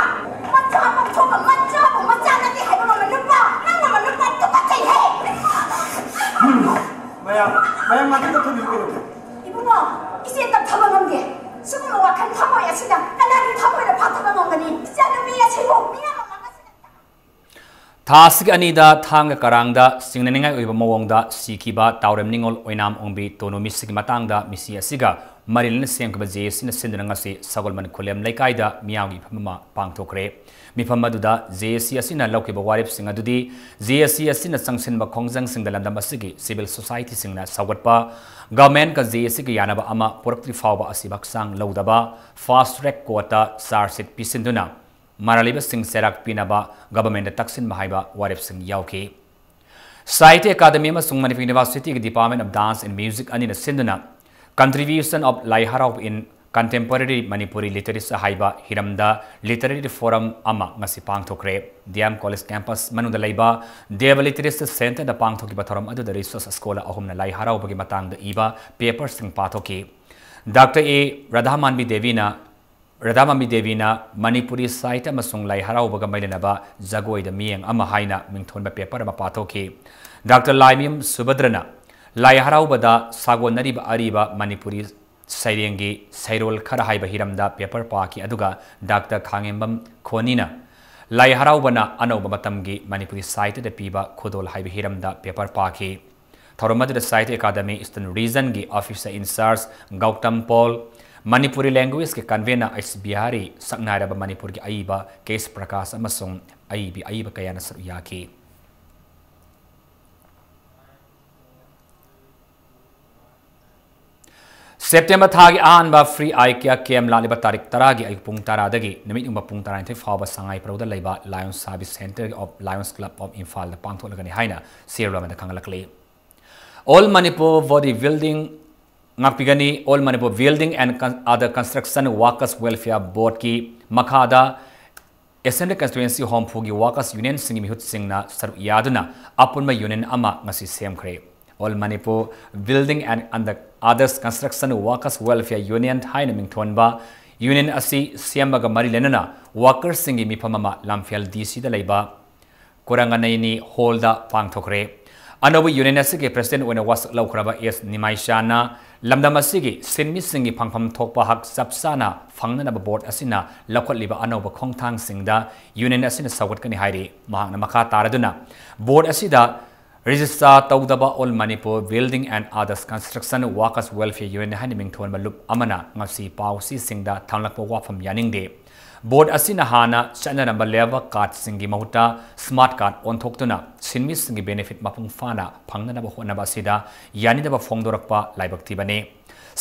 ꯃꯆꯥ ꯄꯣꯛꯊꯣꯛꯄ ꯃꯆꯥꯕꯨ ꯃꯆꯥ ꯅꯠꯇꯦ ꯍꯥꯏꯕ ꯉꯝꯕ ꯅꯨꯄꯥ! ꯅꯪꯒꯨꯝꯕ ꯅꯨꯄꯥ ꯇꯨꯀꯠꯆꯩꯍꯦ! ꯃꯌꯥꯝ, ꯃꯌꯥꯝ ꯉꯥꯛꯇ ꯇꯞꯊꯕꯤꯌꯨ ꯀꯩꯅꯣ꯫ ꯏꯕꯨꯡꯉꯣ, ꯏꯆꯦ ꯇꯞꯊꯕ ꯉꯝꯗꯦ꯫ ꯁꯤꯒꯨꯝꯕ ꯋꯥꯈꯜ ꯊꯃꯣꯏ ꯑꯁꯤꯅ ꯀꯅꯥꯒꯤ ꯊꯃꯣꯏꯅ ꯐꯥꯊꯕ ꯉꯝꯒꯅꯤ? ꯏꯆꯥꯅꯨꯄꯤ ꯑꯁꯤꯕꯨ ꯃꯤꯌꯥꯝ ꯃꯃꯥꯡ ꯑꯁꯤꯗ ꯊꯥ ꯑꯁꯤꯒꯤ ꯑꯅꯤꯗ ꯊꯥꯡꯒ ꯀꯔꯥꯡꯗ ꯆꯤꯡꯅꯅꯤꯡꯉꯥꯏ ꯑꯣꯏꯕ ꯃꯑꯣꯡꯗ ꯁꯤꯈꯤꯕ ꯇꯥꯎꯔꯦꯝ ꯅꯤꯉꯣꯜ ꯑꯣꯏꯅꯥꯝ ꯑꯣꯡꯕꯤ ꯇꯣꯅꯨ ꯃꯤꯁꯤꯒꯤ ꯃꯇꯥꯡꯗ ꯃꯤꯁꯤ ꯑꯁꯤꯒ ꯃꯔꯤ ꯂꯩꯅꯅ ꯁꯦꯝꯈꯤꯕ ꯖꯦ ꯑꯦ ꯁꯤꯅ ꯁꯤꯟꯗꯨꯅ ꯉꯁꯤ ꯁꯒꯣꯜꯕꯟ ꯈꯨꯂꯦꯝ ꯂꯩꯀꯥꯏꯗ ꯃꯤꯌꯥꯝꯒꯤ ꯃꯤꯐꯝ ꯑꯃ ꯄꯥꯡꯊꯣꯛꯈ꯭ꯔꯦ꯫ ꯃꯤꯐꯝ ꯑꯗꯨꯗ ꯖꯦ ꯑꯦ ꯁꯤ ꯑꯁꯤꯅ ꯂꯧꯈꯤꯕ ꯋꯥꯔꯦꯞꯁꯤꯡ ꯑꯗꯨꯗꯤ ꯖꯦ ꯑꯦ ꯁꯤ ꯑꯁꯤꯅ ꯆꯪꯁꯤꯟꯕ ꯈꯣꯡꯖꯪꯁꯤꯡꯗ ꯂꯝꯗꯝ ꯑꯁꯤꯒꯤ civil society ꯁꯤꯡꯅ ꯁꯧꯒꯠꯄ, government ꯀ ꯖꯦ ꯑꯦ ꯁꯤ ꯒ ꯌꯥꯅꯕ ꯑꯃ ꯄꯨꯔꯛꯇ꯭ꯔꯤ ꯐꯥꯎꯕ ꯑꯁꯤꯕ ꯍꯛꯆꯥꯡ ꯂꯧꯗꯕ, fast track court ꯇ charge sheet ꯄꯤꯁꯤꯟꯗꯨꯅ ꯃꯔꯥꯜꯂꯤꯕꯁꯤꯡ ꯆꯩꯔꯥꯛ ꯄꯤꯅꯕ government ꯇ ꯇꯛꯁꯤꯟꯕ ꯍꯥꯏꯕ ꯋꯥꯔꯦꯞꯁꯤꯡ ꯌꯥꯎꯈꯤ꯫ ꯁꯥꯍꯤꯇ꯭ꯌ ꯑꯦꯀꯥꯗꯃꯤ ꯑꯃꯁꯨꯡ ꯃꯅꯤꯄꯨꯔ University ꯒꯤ Department of Dance and Music ꯑꯅꯤꯅ ꯁꯤꯟꯗꯨꯅ Contribution of ꯂꯥꯏ ꯍꯔꯥꯎꯕ in Contemporary Manipuri Literature ꯍꯥꯏꯕ ꯍꯤꯔꯝꯗ literary forum ꯑꯃ ꯉꯁꯤ ꯄꯥꯡꯊꯣꯛꯈ꯭ꯔꯦ꯫ ꯗꯤ ꯑꯦꯝ College campus ꯃꯅꯨꯡꯗ ꯂꯩꯕ ꯗꯦꯕ Literature Centre ꯗ ꯄꯥꯡꯊꯣꯛꯈꯤꯕ ꯊꯧꯔꯝ ꯑꯗꯨꯗ research scholar ꯑꯍꯨꯝꯅ ꯂꯥꯏ ꯍꯔꯥꯎꯕꯒꯤ ꯃꯇꯥꯡꯗ ꯏꯕ paper ꯁꯤꯡ ꯄꯥꯊꯣꯛꯈꯤ꯫ ꯗꯥꯛꯇꯔ ꯑꯦ ꯔꯥꯙꯥꯃꯥꯟꯕꯤ ꯗꯦꯕꯤꯅ, ꯔꯥꯙꯥꯃꯥꯟꯕꯤ ꯗꯦꯕꯤꯅ ꯃꯅꯤꯄꯨꯔꯤ ꯁꯥꯍꯤꯇ꯭ꯌ ꯑꯃꯁꯨꯡ ꯂꯥꯏ ꯍꯔꯥꯎꯕꯒ ꯃꯔꯤ ꯂꯩꯅꯕ ꯖꯒꯣꯏꯗ ꯃꯤꯠꯌꯦꯡ ꯑꯃ ꯍꯥꯏꯅ ꯃꯤꯡꯊꯣꯟꯕ paper ꯑꯃ ꯄꯥꯊꯣꯛꯈꯤ꯫ ꯗꯥꯛꯇꯔ ꯂꯥꯏꯃꯌꯨꯝ ꯁꯨꯚꯗ꯭ꯔꯅ ꯂꯥꯏ ꯍꯔꯥꯎꯕꯗ ꯁꯥꯒꯣꯟꯅꯔꯤꯕ ꯑꯔꯤꯕ ꯃꯅꯤꯄꯨꯔꯤ ꯁꯩꯔꯦꯡꯒꯤ ꯁꯩꯔꯣꯜ ꯈꯔ ꯍꯥꯏꯕ ꯍꯤꯔꯝꯗ paper ꯄꯥꯈꯤ, ꯑꯗꯨꯒ ꯗꯥꯛꯇꯔ ꯈꯥꯉꯦꯝꯕꯝ ꯈꯣꯅꯤꯅ ꯂꯥꯏ ꯍꯔꯥꯎꯕꯅ ꯑꯅꯧꯕ ꯃꯇꯝꯒꯤ ꯃꯅꯤꯄꯨꯔꯤ ꯁꯥꯍꯤꯇ꯭ꯌꯗ ꯄꯤꯕ ꯈꯨꯗꯣꯜ ꯍꯥꯏꯕ ꯍꯤꯔꯝꯗ paper ꯄꯥꯈꯤ꯫ ꯊꯧꯔꯝ ꯑꯗꯨꯗ ꯁꯥꯍꯤꯇ꯭ꯌ ꯑꯦꯀꯥꯗꯃꯤ Eastern Region ꯒꯤ officer in charge Gautam Paul, Manipuri language ꯀꯤ convener ꯑꯩꯆ ꯕꯤꯍꯥꯔꯤ, ꯁꯛꯅꯥꯏꯔꯕ ꯃꯅꯤꯄꯨꯔꯒꯤ ꯑꯏꯕ ꯀꯦ ꯑꯦꯁ ꯄ꯭ꯔꯀꯥꯁ ꯑꯃꯁꯨꯡ ꯑꯏꯕꯤ ꯑꯏꯕ ꯀꯌꯥꯅ ꯁꯔꯨꯛ ꯌꯥꯈꯤ꯫ September ꯊꯥꯒꯤ ꯑꯍꯥꯟꯕ Free Eye Care Camp ꯂꯥꯛꯂꯤꯕ ꯇꯥꯔꯤꯛ ꯇꯔꯥꯒꯤ ꯑꯌꯨꯛ ꯄꯨꯡ ꯇꯔꯥꯗꯒꯤ ꯅꯨꯃꯤꯠ ꯌꯨꯡꯕ ꯄꯨꯡ ꯇꯔꯥꯅꯤꯊꯣꯏ ꯐꯥꯎꯕ ꯁꯉꯥꯏ ꯄ꯭ꯔꯧꯗ ꯂꯩꯕ Lions Service Centre of Lions Club of ꯏꯝꯐꯥꯜꯗ ꯄꯥꯡꯊꯣꯛꯂꯒꯅꯤ ꯍꯥꯏꯅ ꯁꯤꯔꯣꯝꯗ ꯈꯪꯍꯜꯂꯛꯂꯤ꯫ All Manipur Body Building ꯉꯥꯛꯄꯤꯒꯅꯤ꯫ All Manipur Building and Con-, Other Construction Workers Welfare Board ꯀꯤ ꯃꯈꯥꯗ Assembly Constituency ꯍꯨꯝꯐꯨꯒꯤ Workers Union ꯁꯤꯡꯒꯤ ꯃꯤꯍꯨꯠꯁꯤꯡꯅ ꯁꯔꯨꯛ ꯌꯥꯗꯨꯅ ꯑꯄꯨꯟꯕ union ꯑꯃ ꯉꯁꯤ ꯁꯦꯝꯈ꯭ꯔꯦ꯫ All Manipur Building and Under-, Others Construction Workers Welfare Union ꯍꯥꯏꯅ ꯃꯤꯡꯊꯣꯟꯕ union ꯑꯁꯤ ꯁꯦꯝꯕꯒ ꯃꯔꯤ ꯂꯩꯅꯅ workers ꯁꯤꯡꯒꯤ ꯃꯤꯐꯝ ꯑꯃ ꯂꯝꯐꯦꯜ ꯗꯤ ꯁꯤꯗ ꯂꯩꯕ ꯀꯨꯔꯪꯒꯅꯩꯅꯤ hall ꯗ ꯄꯥꯡꯊꯣꯛꯈ꯭ꯔꯦ꯫ ꯑꯅꯧꯕ ꯌꯨꯅꯤꯌꯟ ꯑꯁꯤꯒꯤ ꯄ꯭ꯔꯁꯤꯗꯦꯟꯠ ꯑꯣꯏꯅ ꯋꯥꯁꯛ ꯂꯧꯈ꯭ꯔꯕ ꯑꯦꯁ ꯅꯤꯃꯥꯏꯁꯥꯅ ꯂꯝꯗꯝ ꯑꯁꯤꯒꯤ ꯁꯤꯟꯃꯤꯁꯤꯡꯒꯤ ꯐꯪꯐꯝ ꯊꯣꯛꯄ ꯍꯛ ꯆꯞ ꯆꯥꯅ ꯐꯪꯅꯅꯕ ꯕꯣꯔꯗ ꯑꯁꯤꯅ ꯂꯧꯈꯠꯂꯤꯕ ꯑꯅꯧꯕ ꯈꯣꯡꯊꯥꯡꯁꯤꯡꯗ ꯌꯨꯅꯤꯌꯟ ꯑꯁꯤꯅ ꯁꯧꯒꯠꯀꯅꯤ ꯍꯥꯏꯔꯤ꯫ ꯃꯍꯥꯛꯅ ꯃꯈꯥ ꯇꯥꯔꯗꯨꯅ ꯕꯣꯔꯗ ꯑꯁꯤꯗ ꯔꯦꯖꯤꯁꯇꯥꯔ ꯇꯧꯗꯕ All Manipur Building and Others Construction Workers Welfare Union ꯍꯥꯏꯅ ꯃꯤꯡꯊꯣꯟꯕ ꯂꯨꯞ ꯑꯃꯅ ꯉꯁꯤ ꯄꯥꯎꯆꯦꯁꯤꯡꯗ ꯊꯝꯂꯛꯄ ꯋꯥꯐꯝ ꯌꯥꯅꯤꯡꯗꯦ꯫ ꯕꯣꯔꯗ ꯑꯁꯤꯅ ꯍꯥꯟꯅ ꯆꯠꯅꯔꯝꯕ ꯂꯦꯕꯔ ꯀꯥꯔꯗꯁꯤꯡꯒꯤ ꯃꯍꯨꯠꯇ ꯁ꯭ꯃꯥꯔꯠ ꯀꯥꯔꯗ ꯑꯣꯟꯊꯣꯛꯇꯨꯅ ꯁꯤꯟꯃꯤꯁꯤꯡꯒꯤ ꯕꯦꯅꯤꯐꯤꯠ ꯃꯄꯨꯡ ꯐꯥꯅ ꯐꯪꯅꯅꯕ ꯍꯣꯠꯅꯕ ꯑꯁꯤꯗ ꯌꯥꯅꯤꯡꯗꯕ ꯐꯣꯡꯗꯣꯔꯛꯄ ꯂꯥꯏꯕꯛ ꯊꯤꯕꯅꯤ꯫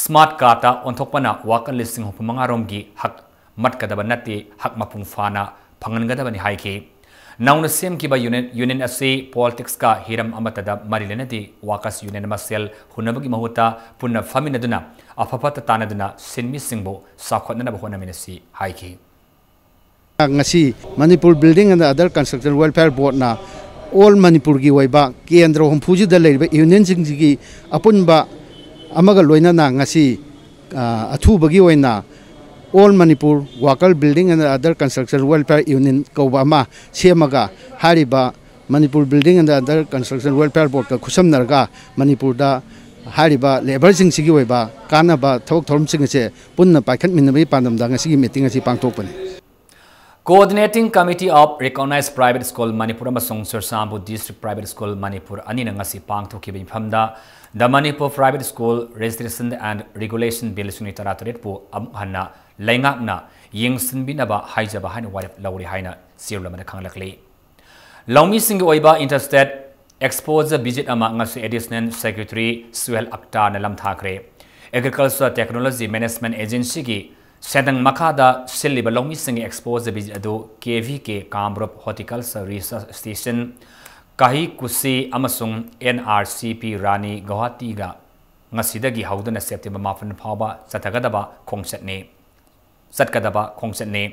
ꯁ꯭ꯃꯥꯔꯠ ꯀꯥꯔꯗꯇ ꯑꯣꯟꯊꯣꯛꯄꯅ ꯋꯥꯀꯔ ꯂꯤꯁꯤꯡ ꯍꯨꯝꯐꯨ ꯃꯉꯥ ꯔꯣꯝꯒꯤ ꯍꯛ ꯃꯠꯀꯗꯕ ꯅꯠꯇꯦ, ꯍꯛ ꯃꯄꯨꯡ ꯐꯥꯅ ꯐꯪꯍꯟꯒꯗꯕꯅꯤ ꯍꯥꯏꯈꯤ꯫ ꯅꯧꯅ ꯁꯦꯝꯈꯤꯕ ꯌꯨꯅꯤꯌꯟ, ꯌꯨꯅꯤꯌꯟ ꯑꯁꯤ ꯄꯣꯂꯤꯇꯤꯛꯁꯀ ꯍꯤꯔꯝ ꯑꯃꯠꯇꯗ ꯃꯔꯤ ꯂꯩꯅꯗꯦ꯫ ꯋꯥꯀꯔꯁ ꯌꯨꯅꯤꯌꯟ ꯃꯁꯦꯜ ꯍꯨꯟꯅꯕꯒꯤ ꯃꯍꯨꯠꯇ ꯄꯨꯟꯅ ꯐꯝꯃꯤꯟꯅꯗꯨꯅ ꯑꯐ ꯐꯠꯇ ꯇꯥꯟꯅꯗꯨꯅ ꯁꯤꯟꯃꯤꯁꯤꯡꯕꯨ ꯆꯥꯎꯈꯠꯅꯅꯕ ꯍꯣꯠꯅꯃꯤꯟꯅꯁꯤ ꯍꯥꯏꯈꯤ꯫ ꯉꯁꯤ Manipur building and other construction welfare ꯕꯣꯔꯗꯅ ꯑꯣꯜ ꯃꯅꯤꯄꯨꯔꯒꯤ ꯑꯣꯏꯕ ꯀꯦꯟꯗ꯭ꯔ ꯍꯨꯝꯐꯨꯁꯤꯗ ꯂꯩꯔꯤꯕ ꯌꯨꯅꯤꯌꯟꯁꯤꯡꯁꯤꯒꯤ ꯑꯄꯨꯟꯕ ꯑꯃꯒ ꯂꯣꯏꯅꯅ ꯉꯁꯤ, ꯑ, ꯑꯊꯨꯕꯒꯤ ꯑꯣꯏꯅ All Manipur Worker Building and Other Construction Welfare Union ꯀꯧꯕ ꯑꯃ ꯁꯦꯝꯃꯒ, ꯍꯥꯏꯔꯤꯕ Manipur building and other construction welfare ꯕꯣꯔꯗꯀ ꯈꯨꯠꯁꯝꯅꯔꯒ ꯃꯅꯤꯄꯨꯔꯗ ꯍꯥꯏꯔꯤꯕ ꯂꯦꯕꯔꯁꯤꯡꯁꯤꯒꯤ ꯑꯣꯏꯕ ꯀꯥꯟꯅꯕ ꯊꯕꯛ ꯊꯧꯔꯝꯁꯤꯡ ꯑꯁꯦ ꯄꯨꯟꯅ ꯄꯥꯏꯈꯠꯃꯤꯟꯅꯕꯒꯤ ꯄꯥꯟꯗꯝꯗ ꯉꯁꯤꯒꯤ ꯃꯤꯇꯤꯡ ꯑꯁꯤ ꯄꯥꯡꯊꯣꯛꯄꯅꯤ꯫ Coordinating Committee of Recognized Private School Manipur ꯑꯃꯁꯨꯡ Churachandpur District Private School Manipur ꯑꯅꯤꯅ ꯉꯁꯤ ꯄꯥꯡꯊꯣꯛꯈꯤꯕ ꯃꯤꯐꯝꯗ The Manipur Private School Registration and Regulation Bill ꯂꯤꯁꯤꯡ ꯑꯅꯤ ꯇꯔꯥꯇꯔꯦꯠꯄꯨ ꯑꯃꯨꯛ ꯍꯟꯅ ꯂꯩꯉꯥꯛꯅ ꯌꯦꯡꯁꯤꯟꯕꯤꯅꯕ ꯍꯥꯏꯖꯕ ꯍꯥꯏꯅ ꯋꯥꯔꯦꯞ ꯂꯧꯔꯦ ꯍꯥꯏꯅ ꯆꯦꯔꯣꯜ ꯑꯃꯗ ꯈꯪꯂꯛꯂꯤ꯫ ꯂꯧꯃꯤꯁꯤꯡꯒꯤ ꯑꯣꯏꯕ Interstate Exposure Visit ꯑꯃ ꯉꯁꯤ Additional Secretary Suhel ꯑꯛꯇꯥꯔꯅ ꯂꯝꯊꯥꯈ꯭ꯔꯦ꯫ Agriculture Technology Management Agencyꯒꯤ ꯁꯦꯟꯗꯪ ꯃꯈꯥꯗ ꯁꯤꯜꯂꯤꯕ ꯂꯧꯃꯤꯁꯤꯡꯒꯤ Exposure Visit ꯑꯗꯨ ꯀꯦ ꯚꯤ ꯀꯦ ꯀꯥꯝꯔꯨꯞ Horticulture Research Station, ꯀꯥꯍꯤꯀꯨꯁꯤ ꯑꯃꯁꯨꯡ ꯑꯦꯟ ꯑꯥꯔ ꯁꯤ ꯄꯤ ꯔꯥꯅꯤ ꯒꯧꯍꯥꯇꯤꯒ ꯉꯁꯤꯗꯒꯤ ꯍꯧꯗꯨꯅ ꯁꯦꯞꯇꯦꯝꯕꯔ ꯃꯥꯄꯟ ꯐꯥꯎꯕ ꯆꯠꯊꯒꯗꯕ ꯈꯣꯡꯆꯠꯅꯤ꯫ ꯆꯠꯀꯗꯕ ꯈꯣꯡꯆꯠꯅꯤ꯫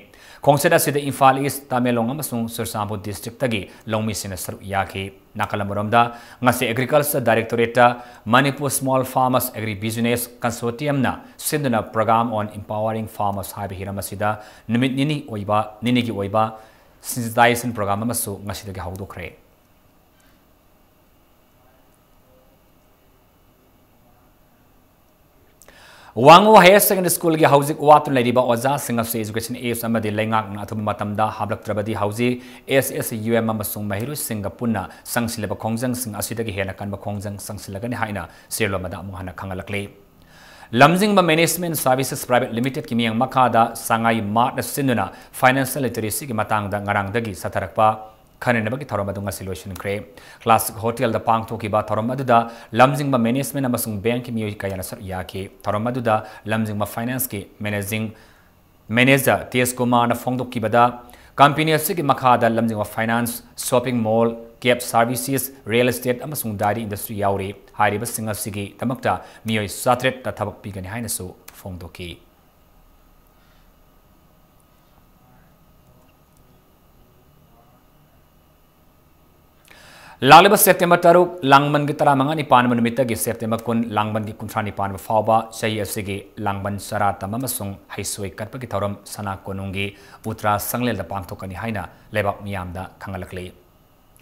ꯈꯣꯡꯆꯠ ꯑꯁꯤꯗ ꯏꯝꯐꯥꯜ ꯏꯁ, ꯇꯃꯦꯡꯂꯣꯡ ꯑꯃꯁꯨꯡ ꯆꯨꯔꯆꯥꯟꯄꯨꯔ districtꯇꯒꯤ ꯂꯧꯃꯤꯁꯤꯡꯅ ꯁꯔꯨꯛ ꯌꯥꯈꯤ꯫ ꯅꯥꯀꯜ ꯑꯃꯔꯣꯝꯗ, ꯉꯁꯤ Agriculture Directorateꯇ Manipur Small Farmers Agri Business Consortiumꯅ ꯁꯤꯟꯗꯨꯅ Program on Empowering Farmers ꯍꯥꯏꯕ ꯍꯤꯔꯝ ꯑꯁꯤꯗ ꯅꯨꯃꯤꯠ ꯅꯤꯅꯤ ꯑꯣꯏꯕ, ꯅꯤꯅꯤꯒꯤ ꯑꯣꯏꯕ sensitization program ꯑꯃꯁꯨ ꯉꯁꯤꯗꯒꯤ ꯍꯧꯗꯣꯛꯈ꯭ꯔꯦ꯫ ꯋꯥꯡꯉꯨ Higher Secondary Schoolꯒꯤ ꯍꯧꯖꯤꯛ ꯋꯥꯠꯇꯨꯅ ꯂꯩꯔꯤꯕ ꯑꯣꯖꯥꯁꯤꯡ ꯑꯁꯤ Education Act ꯑꯃꯗꯤ ꯂꯩꯉꯥꯛꯅ ꯑꯊꯨꯕ ꯃꯇꯝꯗ ꯍꯥꯞꯂꯛꯇ꯭ꯔꯕꯗꯤ ꯍꯧꯖꯤꯛ S S U M ꯑꯃꯁꯨꯡ ꯃꯍꯩꯔꯣꯏꯁꯤꯡꯒ ꯄꯨꯟꯅ ꯆꯪꯁꯤꯜꯂꯕ ꯈꯣꯡꯖꯪꯁꯤꯡ ꯑꯁꯤꯗꯒꯤ ꯍꯦꯟꯅ ꯀꯟꯕ ꯈꯣꯡꯖꯪ ꯆꯪꯁꯤꯜꯂꯒꯅꯤ ꯍꯥꯏꯅ ꯆꯦꯔꯣꯜ ꯑꯃꯗ ꯑꯃꯨꯛ ꯍꯟꯅ ꯈꯪꯍꯜꯂꯛꯂꯤ꯫ ꯂꯝꯖꯤꯡꯕ Management Services Private Limitedꯀꯤ ꯃꯤꯠꯌꯦꯡ ꯃꯈꯥꯗ ꯁꯉꯥꯏ ꯃꯥꯔꯠꯅ ꯁꯤꯟꯗꯨꯅ Financial Literacyꯒꯤ ꯃꯇꯥꯡꯗ ꯉꯔꯥꯡꯗꯒꯤ ꯆꯠꯊꯔꯛꯄ ꯈꯟꯅꯅꯕꯒꯤ ꯊꯧꯔꯝ ꯑꯗꯨ ꯉꯁꯤ ꯂꯣꯏꯁꯤꯟꯈ꯭ꯔꯦ꯫ Classic Hotelꯗ ꯄꯥꯡꯊꯣꯛꯈꯤꯕ ꯊꯧꯔꯝ ꯑꯗꯨꯗ ꯂꯝꯖꯤꯡꯕ Management ꯑꯃꯁꯨꯡ bankꯀꯤ ꯃꯤꯑꯣꯏ ꯀꯌꯥꯅ ꯁꯔꯨꯛ ꯌꯥꯈꯤ꯫ ꯊꯧꯔꯝ ꯑꯗꯨꯗ ꯂꯝꯖꯤꯡꯕ Financeꯀꯤ Managing Manager Tej Kumarꯅ ꯐꯣꯡꯗꯣꯛꯈꯤꯕꯗ, company ꯑꯁꯤꯒꯤ ꯃꯈꯥꯗ ꯂꯝꯖꯤꯡꯕ Finance, Shopping Mall, Cab Services, Real Estate ꯑꯃꯁꯨꯡ Dairy Industry ꯌꯥꯎꯔꯤ꯫ ꯍꯥꯏꯔꯤꯕꯁꯤꯡ ꯑꯁꯤꯒꯤꯗꯃꯛꯇ ꯃꯤꯑꯣꯏ ꯆꯥꯇꯔꯦꯠꯇ ꯊꯕꯛ ꯄꯤꯒꯅꯤ ꯍꯥꯏꯅꯁꯨ ꯐꯣꯡꯗꯣꯛꯈꯤ꯫ ꯂꯥꯛꯂꯤꯕ September ꯇꯔꯨꯛ, ꯂꯥꯡꯕꯟꯒꯤ ꯇꯔꯥꯃꯉꯥꯅꯤ ꯄꯥꯟꯕ ꯅꯨꯃꯤꯠꯇꯒꯤ September ꯀꯨꯟ, ꯂꯥꯡꯕꯟꯒꯤ ꯀꯨꯟꯊ꯭ꯔꯥꯅꯤ ꯄꯥꯟꯕ ꯐꯥꯎꯕ ꯆꯍꯤ ꯑꯁꯤꯒꯤ ꯂꯥꯡꯕꯟ ꯆꯔꯥ ꯇꯝꯕ ꯑꯃꯁꯨꯡ ꯍꯩꯁꯣꯏ ꯀꯠꯄꯒꯤ ꯊꯧꯔꯝ ꯁꯅꯥ ꯀꯣꯅꯨꯡꯒꯤ ꯎꯇ꯭ꯔꯥ ꯁꯪꯂꯦꯜꯗ ꯄꯥꯡꯊꯣꯛꯀꯅꯤ ꯍꯥꯏꯅ ꯂꯩꯕꯥꯛ ꯃꯤꯌꯥꯝꯗ ꯈꯪꯍꯜꯂꯛꯂꯤ꯫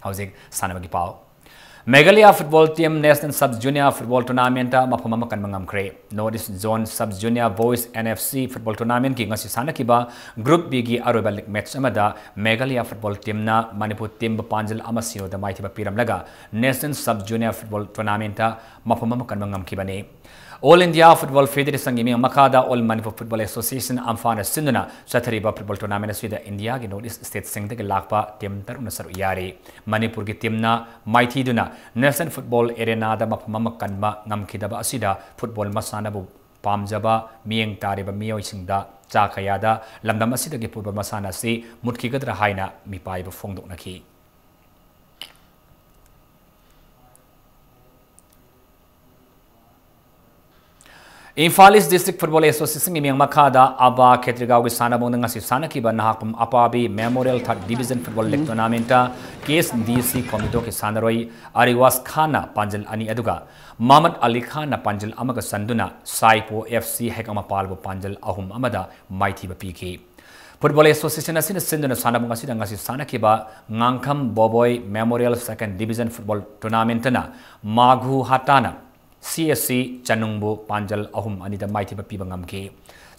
ꯍꯧꯖꯤꯛ ꯁꯥꯟꯅꯕꯒꯤ ꯄꯥꯎ꯫ Meghalaya football team National Sub Junior Football Tournamentꯇ ꯃꯐꯝ ꯑꯃ ꯀꯟꯕ ꯉꯝꯈ꯭ꯔꯦ꯫ North East Zone Sub Junior Boys N F C Football Tournamentꯀꯤ ꯉꯁꯤ ꯁꯥꯟꯅꯈꯤꯕ Group Bꯒꯤ ꯑꯔꯣꯏꯕ league match ꯑꯃꯗ Meghalaya football teamꯅ ꯃꯅꯤꯄꯨꯔ teamꯕꯨ ꯄꯥꯟꯖꯜ ꯑꯃ zero ꯗ ꯃꯥꯏꯊꯤꯕ ꯄꯤꯔꯝꯂꯒ National Sub Junior Football Tournamentꯇ ꯃꯐꯝ ꯑꯃ ꯀꯟꯕ ꯉꯝꯈꯤꯕꯅꯤ꯫ All India Football Federationꯒꯤ ꯃꯤꯠꯌꯦꯡ ꯃꯈꯥꯗ All Manipur Football Association, ꯑꯝꯐꯥꯅ ꯁꯤꯟꯗꯨꯅ ꯆꯠꯊꯔꯤꯕ football tournament ꯑꯁꯤꯗ ꯏꯟꯗꯤꯌꯥꯒꯤ North East stateꯁꯤꯡꯗꯒꯤ ꯂꯥꯛꯄ team ꯇꯔꯨꯛꯅ ꯁꯔꯨꯛ ꯌꯥꯔꯤ꯫ ꯃꯅꯤꯄꯨꯔꯒꯤ teamꯅ ꯃꯥꯏꯊꯤꯗꯨꯅ National Football Arenaꯗ ꯃꯐꯝ ꯑꯃ ꯀꯟꯕ ꯉꯝꯈꯤꯗꯕ ꯑꯁꯤꯗ football ꯃꯁꯥꯟꯅꯕꯨ ꯄꯥꯝꯖꯕ ꯃꯤꯠꯌꯦꯡ ꯇꯥꯔꯤꯕ ꯃꯤꯑꯣꯏꯁꯤꯡꯗ ꯆꯥ ꯀꯌꯥꯗ ꯂꯝꯗꯝ ꯑꯁꯤꯗꯒꯤ football ꯃꯁꯥꯟꯅ ꯑꯁꯤ ꯃꯨꯠꯈꯤꯒꯗ꯭ꯔꯥ ꯍꯥꯏꯅ ꯃꯤꯄꯥꯏꯕ ꯐꯣꯡꯗꯣꯛꯅꯈꯤ꯫ Imphal East District Football Associationꯒꯤ ꯃꯤꯠꯌꯦꯡ ꯃꯈꯥꯗ ꯑꯕꯥ ꯈꯦꯇ꯭ꯔꯤꯒꯥꯎꯒꯤ ꯁꯥꯟꯅꯕꯨꯡꯗ ꯉꯁꯤ ꯁꯥꯟꯅꯈꯤꯕ Nahakpam ꯑꯄꯥꯕꯤ Memorial Third Division Football League Tournamentꯇ K S D C ꯈꯣꯝꯖꯤꯟꯊꯣꯛꯀꯤ ꯁꯥꯟꯅꯔꯣꯏ ꯑꯔꯤꯋꯥꯁ ꯈꯥꯟꯅ ꯄꯥꯟꯖꯜ ꯑꯅꯤ ꯑꯗꯨꯒ ꯃꯍꯃꯗ ꯑꯂꯤ ꯈꯥꯟꯅ ꯄꯥꯟꯖꯜ ꯑꯃꯒ ꯆꯟꯗꯨꯅ ꯁꯥꯏꯄꯣ F C ꯍꯦꯛꯃꯄꯥꯜꯕꯨ ꯄꯥꯟꯖꯜ ꯑꯍꯨꯝ ꯑꯃꯗ ꯃꯥꯏꯊꯤꯕ ꯄꯤꯈꯤ꯫ Football Association ꯑꯁꯤꯅ ꯁꯤꯟꯗꯨꯅ ꯁꯥꯟꯅꯕꯨꯡ ꯑꯁꯤꯗ ꯉꯁꯤ ꯁꯥꯟꯅꯈꯤꯕ ꯉꯥꯡꯈꯝ ꯕꯣꯕꯣꯏ Memorial Second Division Football Tournamentꯅ ꯃꯥꯒꯨ ꯍꯥꯇꯥꯅ C S C ꯆꯅꯨꯡꯕꯨ ꯄꯥꯟꯖꯜ ꯑꯍꯨꯝ ꯑꯅꯤꯗ ꯃꯥꯏꯊꯤꯕ ꯄꯤꯕ ꯉꯝꯈꯤ꯫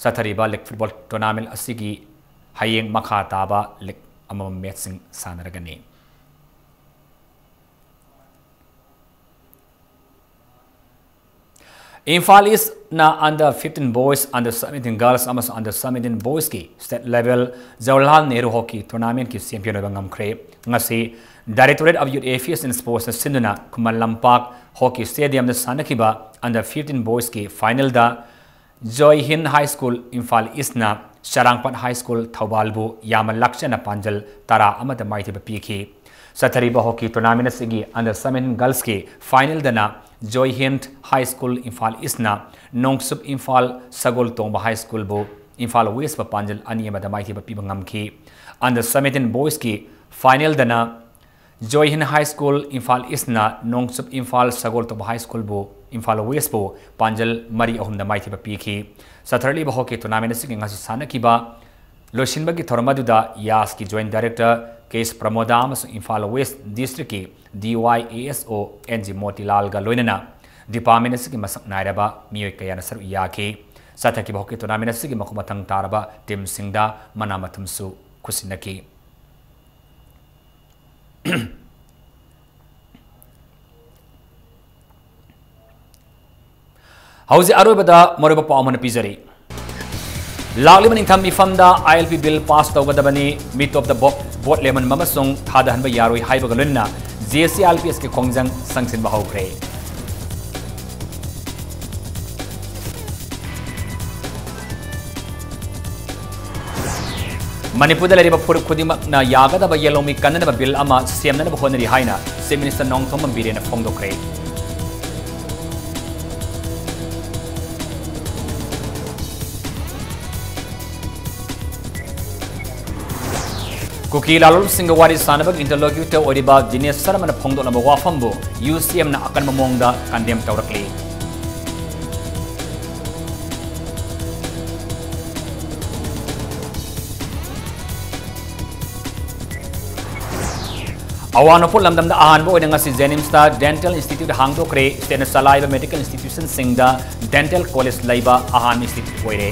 ꯆꯠꯊꯔꯤꯕ ꯂꯤꯒ ꯐꯨꯠꯕꯣꯜ ꯇꯣꯔꯅꯥꯃꯦꯟ ꯑꯁꯤꯒꯤ ꯍꯌꯦꯡ ꯃꯈꯥ ꯇꯥꯕ ꯂꯤꯒ ꯑꯃꯃꯝ ꯃꯦꯠꯁꯁꯤꯡ ꯁꯥꯟꯅꯔꯒꯅꯤ꯫ ꯏꯝꯐꯥꯜ ꯏꯁꯅ under fifteen boys, under seventeen girls ꯑꯃꯁꯨꯡ under seventeen boysꯀꯤ state level Jawaharlal Nehru hockey ꯇꯣꯔꯅꯥꯃꯦꯟꯀꯤ ꯆꯦꯝꯄꯤꯌꯟ ꯑꯣꯏꯕ ꯉꯝꯈ꯭ꯔꯦ꯫ ꯉꯁꯤ Directorate of Youth Affairs and Sportsꯅ ꯁꯤꯟꯗꯨꯅ ꯈꯨꯃꯟ ꯂꯝꯄꯥꯛ ꯍꯣꯀꯤ ꯁ꯭ꯇꯦꯗꯤꯌꯝꯗ ꯁꯥꯟꯅꯈꯤꯕ under fifteen boysꯀꯤ ꯐꯥꯏꯅꯦꯜꯗ ꯖꯣꯏ ꯍꯤꯟ ꯍꯥꯏ ꯁ꯭ꯀꯨꯜ ꯏꯝꯐꯥꯜ ꯏꯁꯅ ꯆꯔꯥꯡꯄꯥꯠ ꯍꯥꯏ ꯁ꯭ꯀꯨꯜ ꯊꯧꯕꯥꯜꯕꯨ ꯌꯥꯝꯅ ꯂꯥꯛꯆꯅ ꯄꯥꯟꯖꯜ ꯇꯔꯥ ꯑꯃꯗ ꯃꯥꯏꯊꯤꯕ ꯄꯤꯈꯤ꯫ ꯆꯠꯊꯔꯤꯕ ꯍꯣꯀꯤ ꯇꯣꯔꯅꯥꯃꯦꯟ ꯑꯁꯤꯒꯤ under seventeen girlsꯀꯤ ꯐꯥꯏꯅꯦꯜꯗꯅ ꯖꯣꯏ ꯍꯤꯟ ꯍꯥꯏ ꯁ꯭ꯀꯨꯜ ꯏꯝꯐꯥꯜ ꯏꯁꯅ ꯅꯣꯡꯆꯨꯞ ꯏꯝꯐꯥꯜ ꯁꯒꯣꯜ ꯇꯣꯡꯕ ꯍꯥꯏ ꯁ꯭ꯀꯨꯜꯕꯨ ꯏꯝꯐꯥꯜ ꯋꯦꯁꯄ ꯄꯥꯟꯖꯜ ꯑꯅꯤ ꯑꯃꯗ ꯃꯥꯏꯊꯤꯕ ꯄꯤꯕ ꯉꯝꯈꯤ꯫ Under seventeen boysꯀꯤ ꯐꯥꯏꯅꯦꯜꯗꯅ ꯖꯣꯏ ꯍꯤꯟ ꯍꯥꯏ ꯁ꯭ꯀꯨꯜ ꯏꯝꯐꯥꯜ ꯏꯁꯅ ꯅꯣꯡꯆꯨꯞ ꯏꯝꯐꯥꯜ ꯁꯒꯣꯜ ꯇꯣꯡꯕ ꯍꯥꯏ ꯁ꯭ꯀꯨꯜꯕꯨ ꯏꯝꯐꯥꯜ ꯋꯦꯁꯄꯨ ꯄꯥꯟꯖꯜ ꯃꯔꯤ ꯑꯍꯨꯝꯗ ꯃꯥꯏꯊꯤꯕ ꯄꯤꯈꯤ꯫ ꯆꯠꯊꯔꯛꯂꯤꯕ ꯍꯣꯀꯤ ꯇꯣꯔꯅꯥꯃꯦꯟ ꯑꯁꯤꯒꯤ ꯉꯁꯤ ꯁꯥꯟꯅꯈꯤꯕ ꯂꯣꯏꯁꯤꯟꯕꯒꯤ ꯊꯧꯔꯝ ꯑꯗꯨꯗ ꯌꯥꯁꯀꯤ ꯖꯣꯏꯟꯠ ꯗꯥꯏꯔꯦꯛꯇꯔ ꯀꯦ ꯑꯦꯁ ꯄ꯭ꯔꯃꯣꯗꯥ ꯑꯃꯁꯨꯡ ꯏꯝꯐꯥꯜ ꯋꯦꯁ ꯗꯤꯁꯇ꯭ꯔꯤꯛꯀꯤ ꯗꯤ ꯋꯥꯏ ꯑꯦ ꯑꯦꯁ ꯑꯣ ꯑꯦꯟ ꯖꯤ ꯃꯣꯇꯤꯂꯥꯜꯒ ꯂꯣꯏꯅꯅ ꯗꯤꯄꯥꯔꯠꯃꯦꯟ ꯑꯁꯤꯒꯤ ꯃꯁꯛ ꯅꯥꯏꯔꯕ ꯃꯤꯑꯣꯏ ꯀꯌꯥꯅ ꯁꯔꯨꯛ ꯌꯥꯈꯤ꯫ ꯆꯠꯊꯈꯤꯕ ꯍꯣꯀꯤ ꯇꯣꯔꯅꯥꯃꯦꯟ ꯑꯁꯤꯒꯤ ꯃꯈꯣꯡ ꯃꯊꯪ ꯇꯥꯔꯕ ꯇꯤꯝꯁꯤꯡꯗ ꯃꯅꯥ ꯃꯊꯨꯝꯁꯨ ꯈꯨꯠꯁꯤꯟꯅꯈꯤ꯫ ꯍꯧꯖꯤꯛ ꯑꯔꯣꯏꯕꯗ ꯃꯔꯨꯑꯣꯏꯕ ꯄꯥꯎ ꯑꯃꯅ ꯄꯤꯖꯔꯤ꯫ ꯂꯥꯛꯂꯤꯕ ꯅꯤꯡꯊꯝ ꯃꯤꯐꯝꯗ I L P bill pass ꯇꯧꯒꯗꯕꯅꯤ꯫ ꯃꯤꯇꯣꯞꯇ ꯚꯣ-, ꯚꯣꯠ ꯂꯦꯞꯍꯟꯕ ꯑꯃꯁꯨꯡ ꯊꯥꯗꯍꯟꯕ ꯌꯥꯔꯣꯏ ꯍꯥꯏꯕꯒ ꯂꯣꯏꯅꯅ J C R P S ꯀꯤ ꯈꯣꯡꯖꯪ ꯆꯪꯁꯤꯟꯕ ꯍꯧꯈ꯭ꯔꯦ꯫ ꯃꯅꯤꯄꯨꯔꯗ ꯂꯩꯔꯤꯕ ꯐꯨꯔꯨꯞ ꯈꯨꯗꯤꯡꯃꯛꯅ ꯌꯥꯒꯗꯕ ꯌꯦꯜꯍꯧꯃꯤ ꯀꯟꯅꯅꯕ ꯕꯤꯜ ꯑꯃ ꯁꯦꯝꯅꯅꯕ ꯍꯣꯠꯅꯔꯤ ꯍꯥꯏꯅ ꯆꯤꯐ ꯃꯤꯅꯤꯁꯇꯔ ꯅꯣꯡꯊꯣꯝꯕꯝ ꯕꯤꯔꯦꯟꯅ ꯐꯣꯡꯗꯣꯛꯈ꯭ꯔꯦ꯫ ꯀꯨꯀꯤ ꯂꯥꯂꯣꯟꯁꯤꯡꯒ ꯋꯥꯔꯤ ꯁꯥꯟꯅꯕꯒꯤ ꯏꯟꯇꯔꯂꯣꯀ꯭ꯌꯨꯇꯔ ꯑꯣꯏꯔꯤꯕ ꯗꯤꯅꯦꯁ ꯁꯔꯃꯅ ꯐꯣꯡꯗꯣꯛꯂꯝꯕ ꯋꯥꯐꯝꯕꯨ ꯌꯨ ꯁꯤ ꯑꯦꯝꯅ ꯑꯀꯟꯕ ꯃꯑꯣꯡꯗ ꯀꯟꯗꯦꯝ ꯇꯧꯔꯛꯂꯤ꯫ ꯑꯋꯥꯡ ꯅꯣꯡꯄꯣꯛ ꯂꯝꯗꯝꯗ ꯑꯍꯥꯟꯕ ꯑꯣꯏꯅ ꯉꯁꯤ JNIMSꯇ dental institute ꯍꯥꯡꯗꯣꯛꯈ꯭ꯔꯦ꯫ Stateꯅ ꯆꯂꯥꯏꯕ medical institutionꯁꯤꯡꯗ dental college ꯂꯩꯕ ꯑꯍꯥꯟꯕ institute ꯑꯣꯏꯔꯦ꯫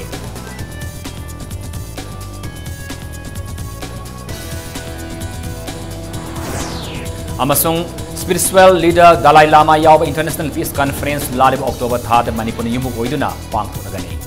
ꯑꯃꯁꯨꯡ spiritual leader Dalai Lama ꯌꯥꯎꯕ International Peace Conference ꯂꯥꯛꯂꯤꯕ October ꯊꯥꯗ ꯃꯅꯤꯄꯨꯔꯅ ꯌꯨꯝꯕꯨ ꯑꯣꯏꯗꯨꯅ ꯄꯥꯡꯊꯣꯛꯂꯒꯅꯤ꯫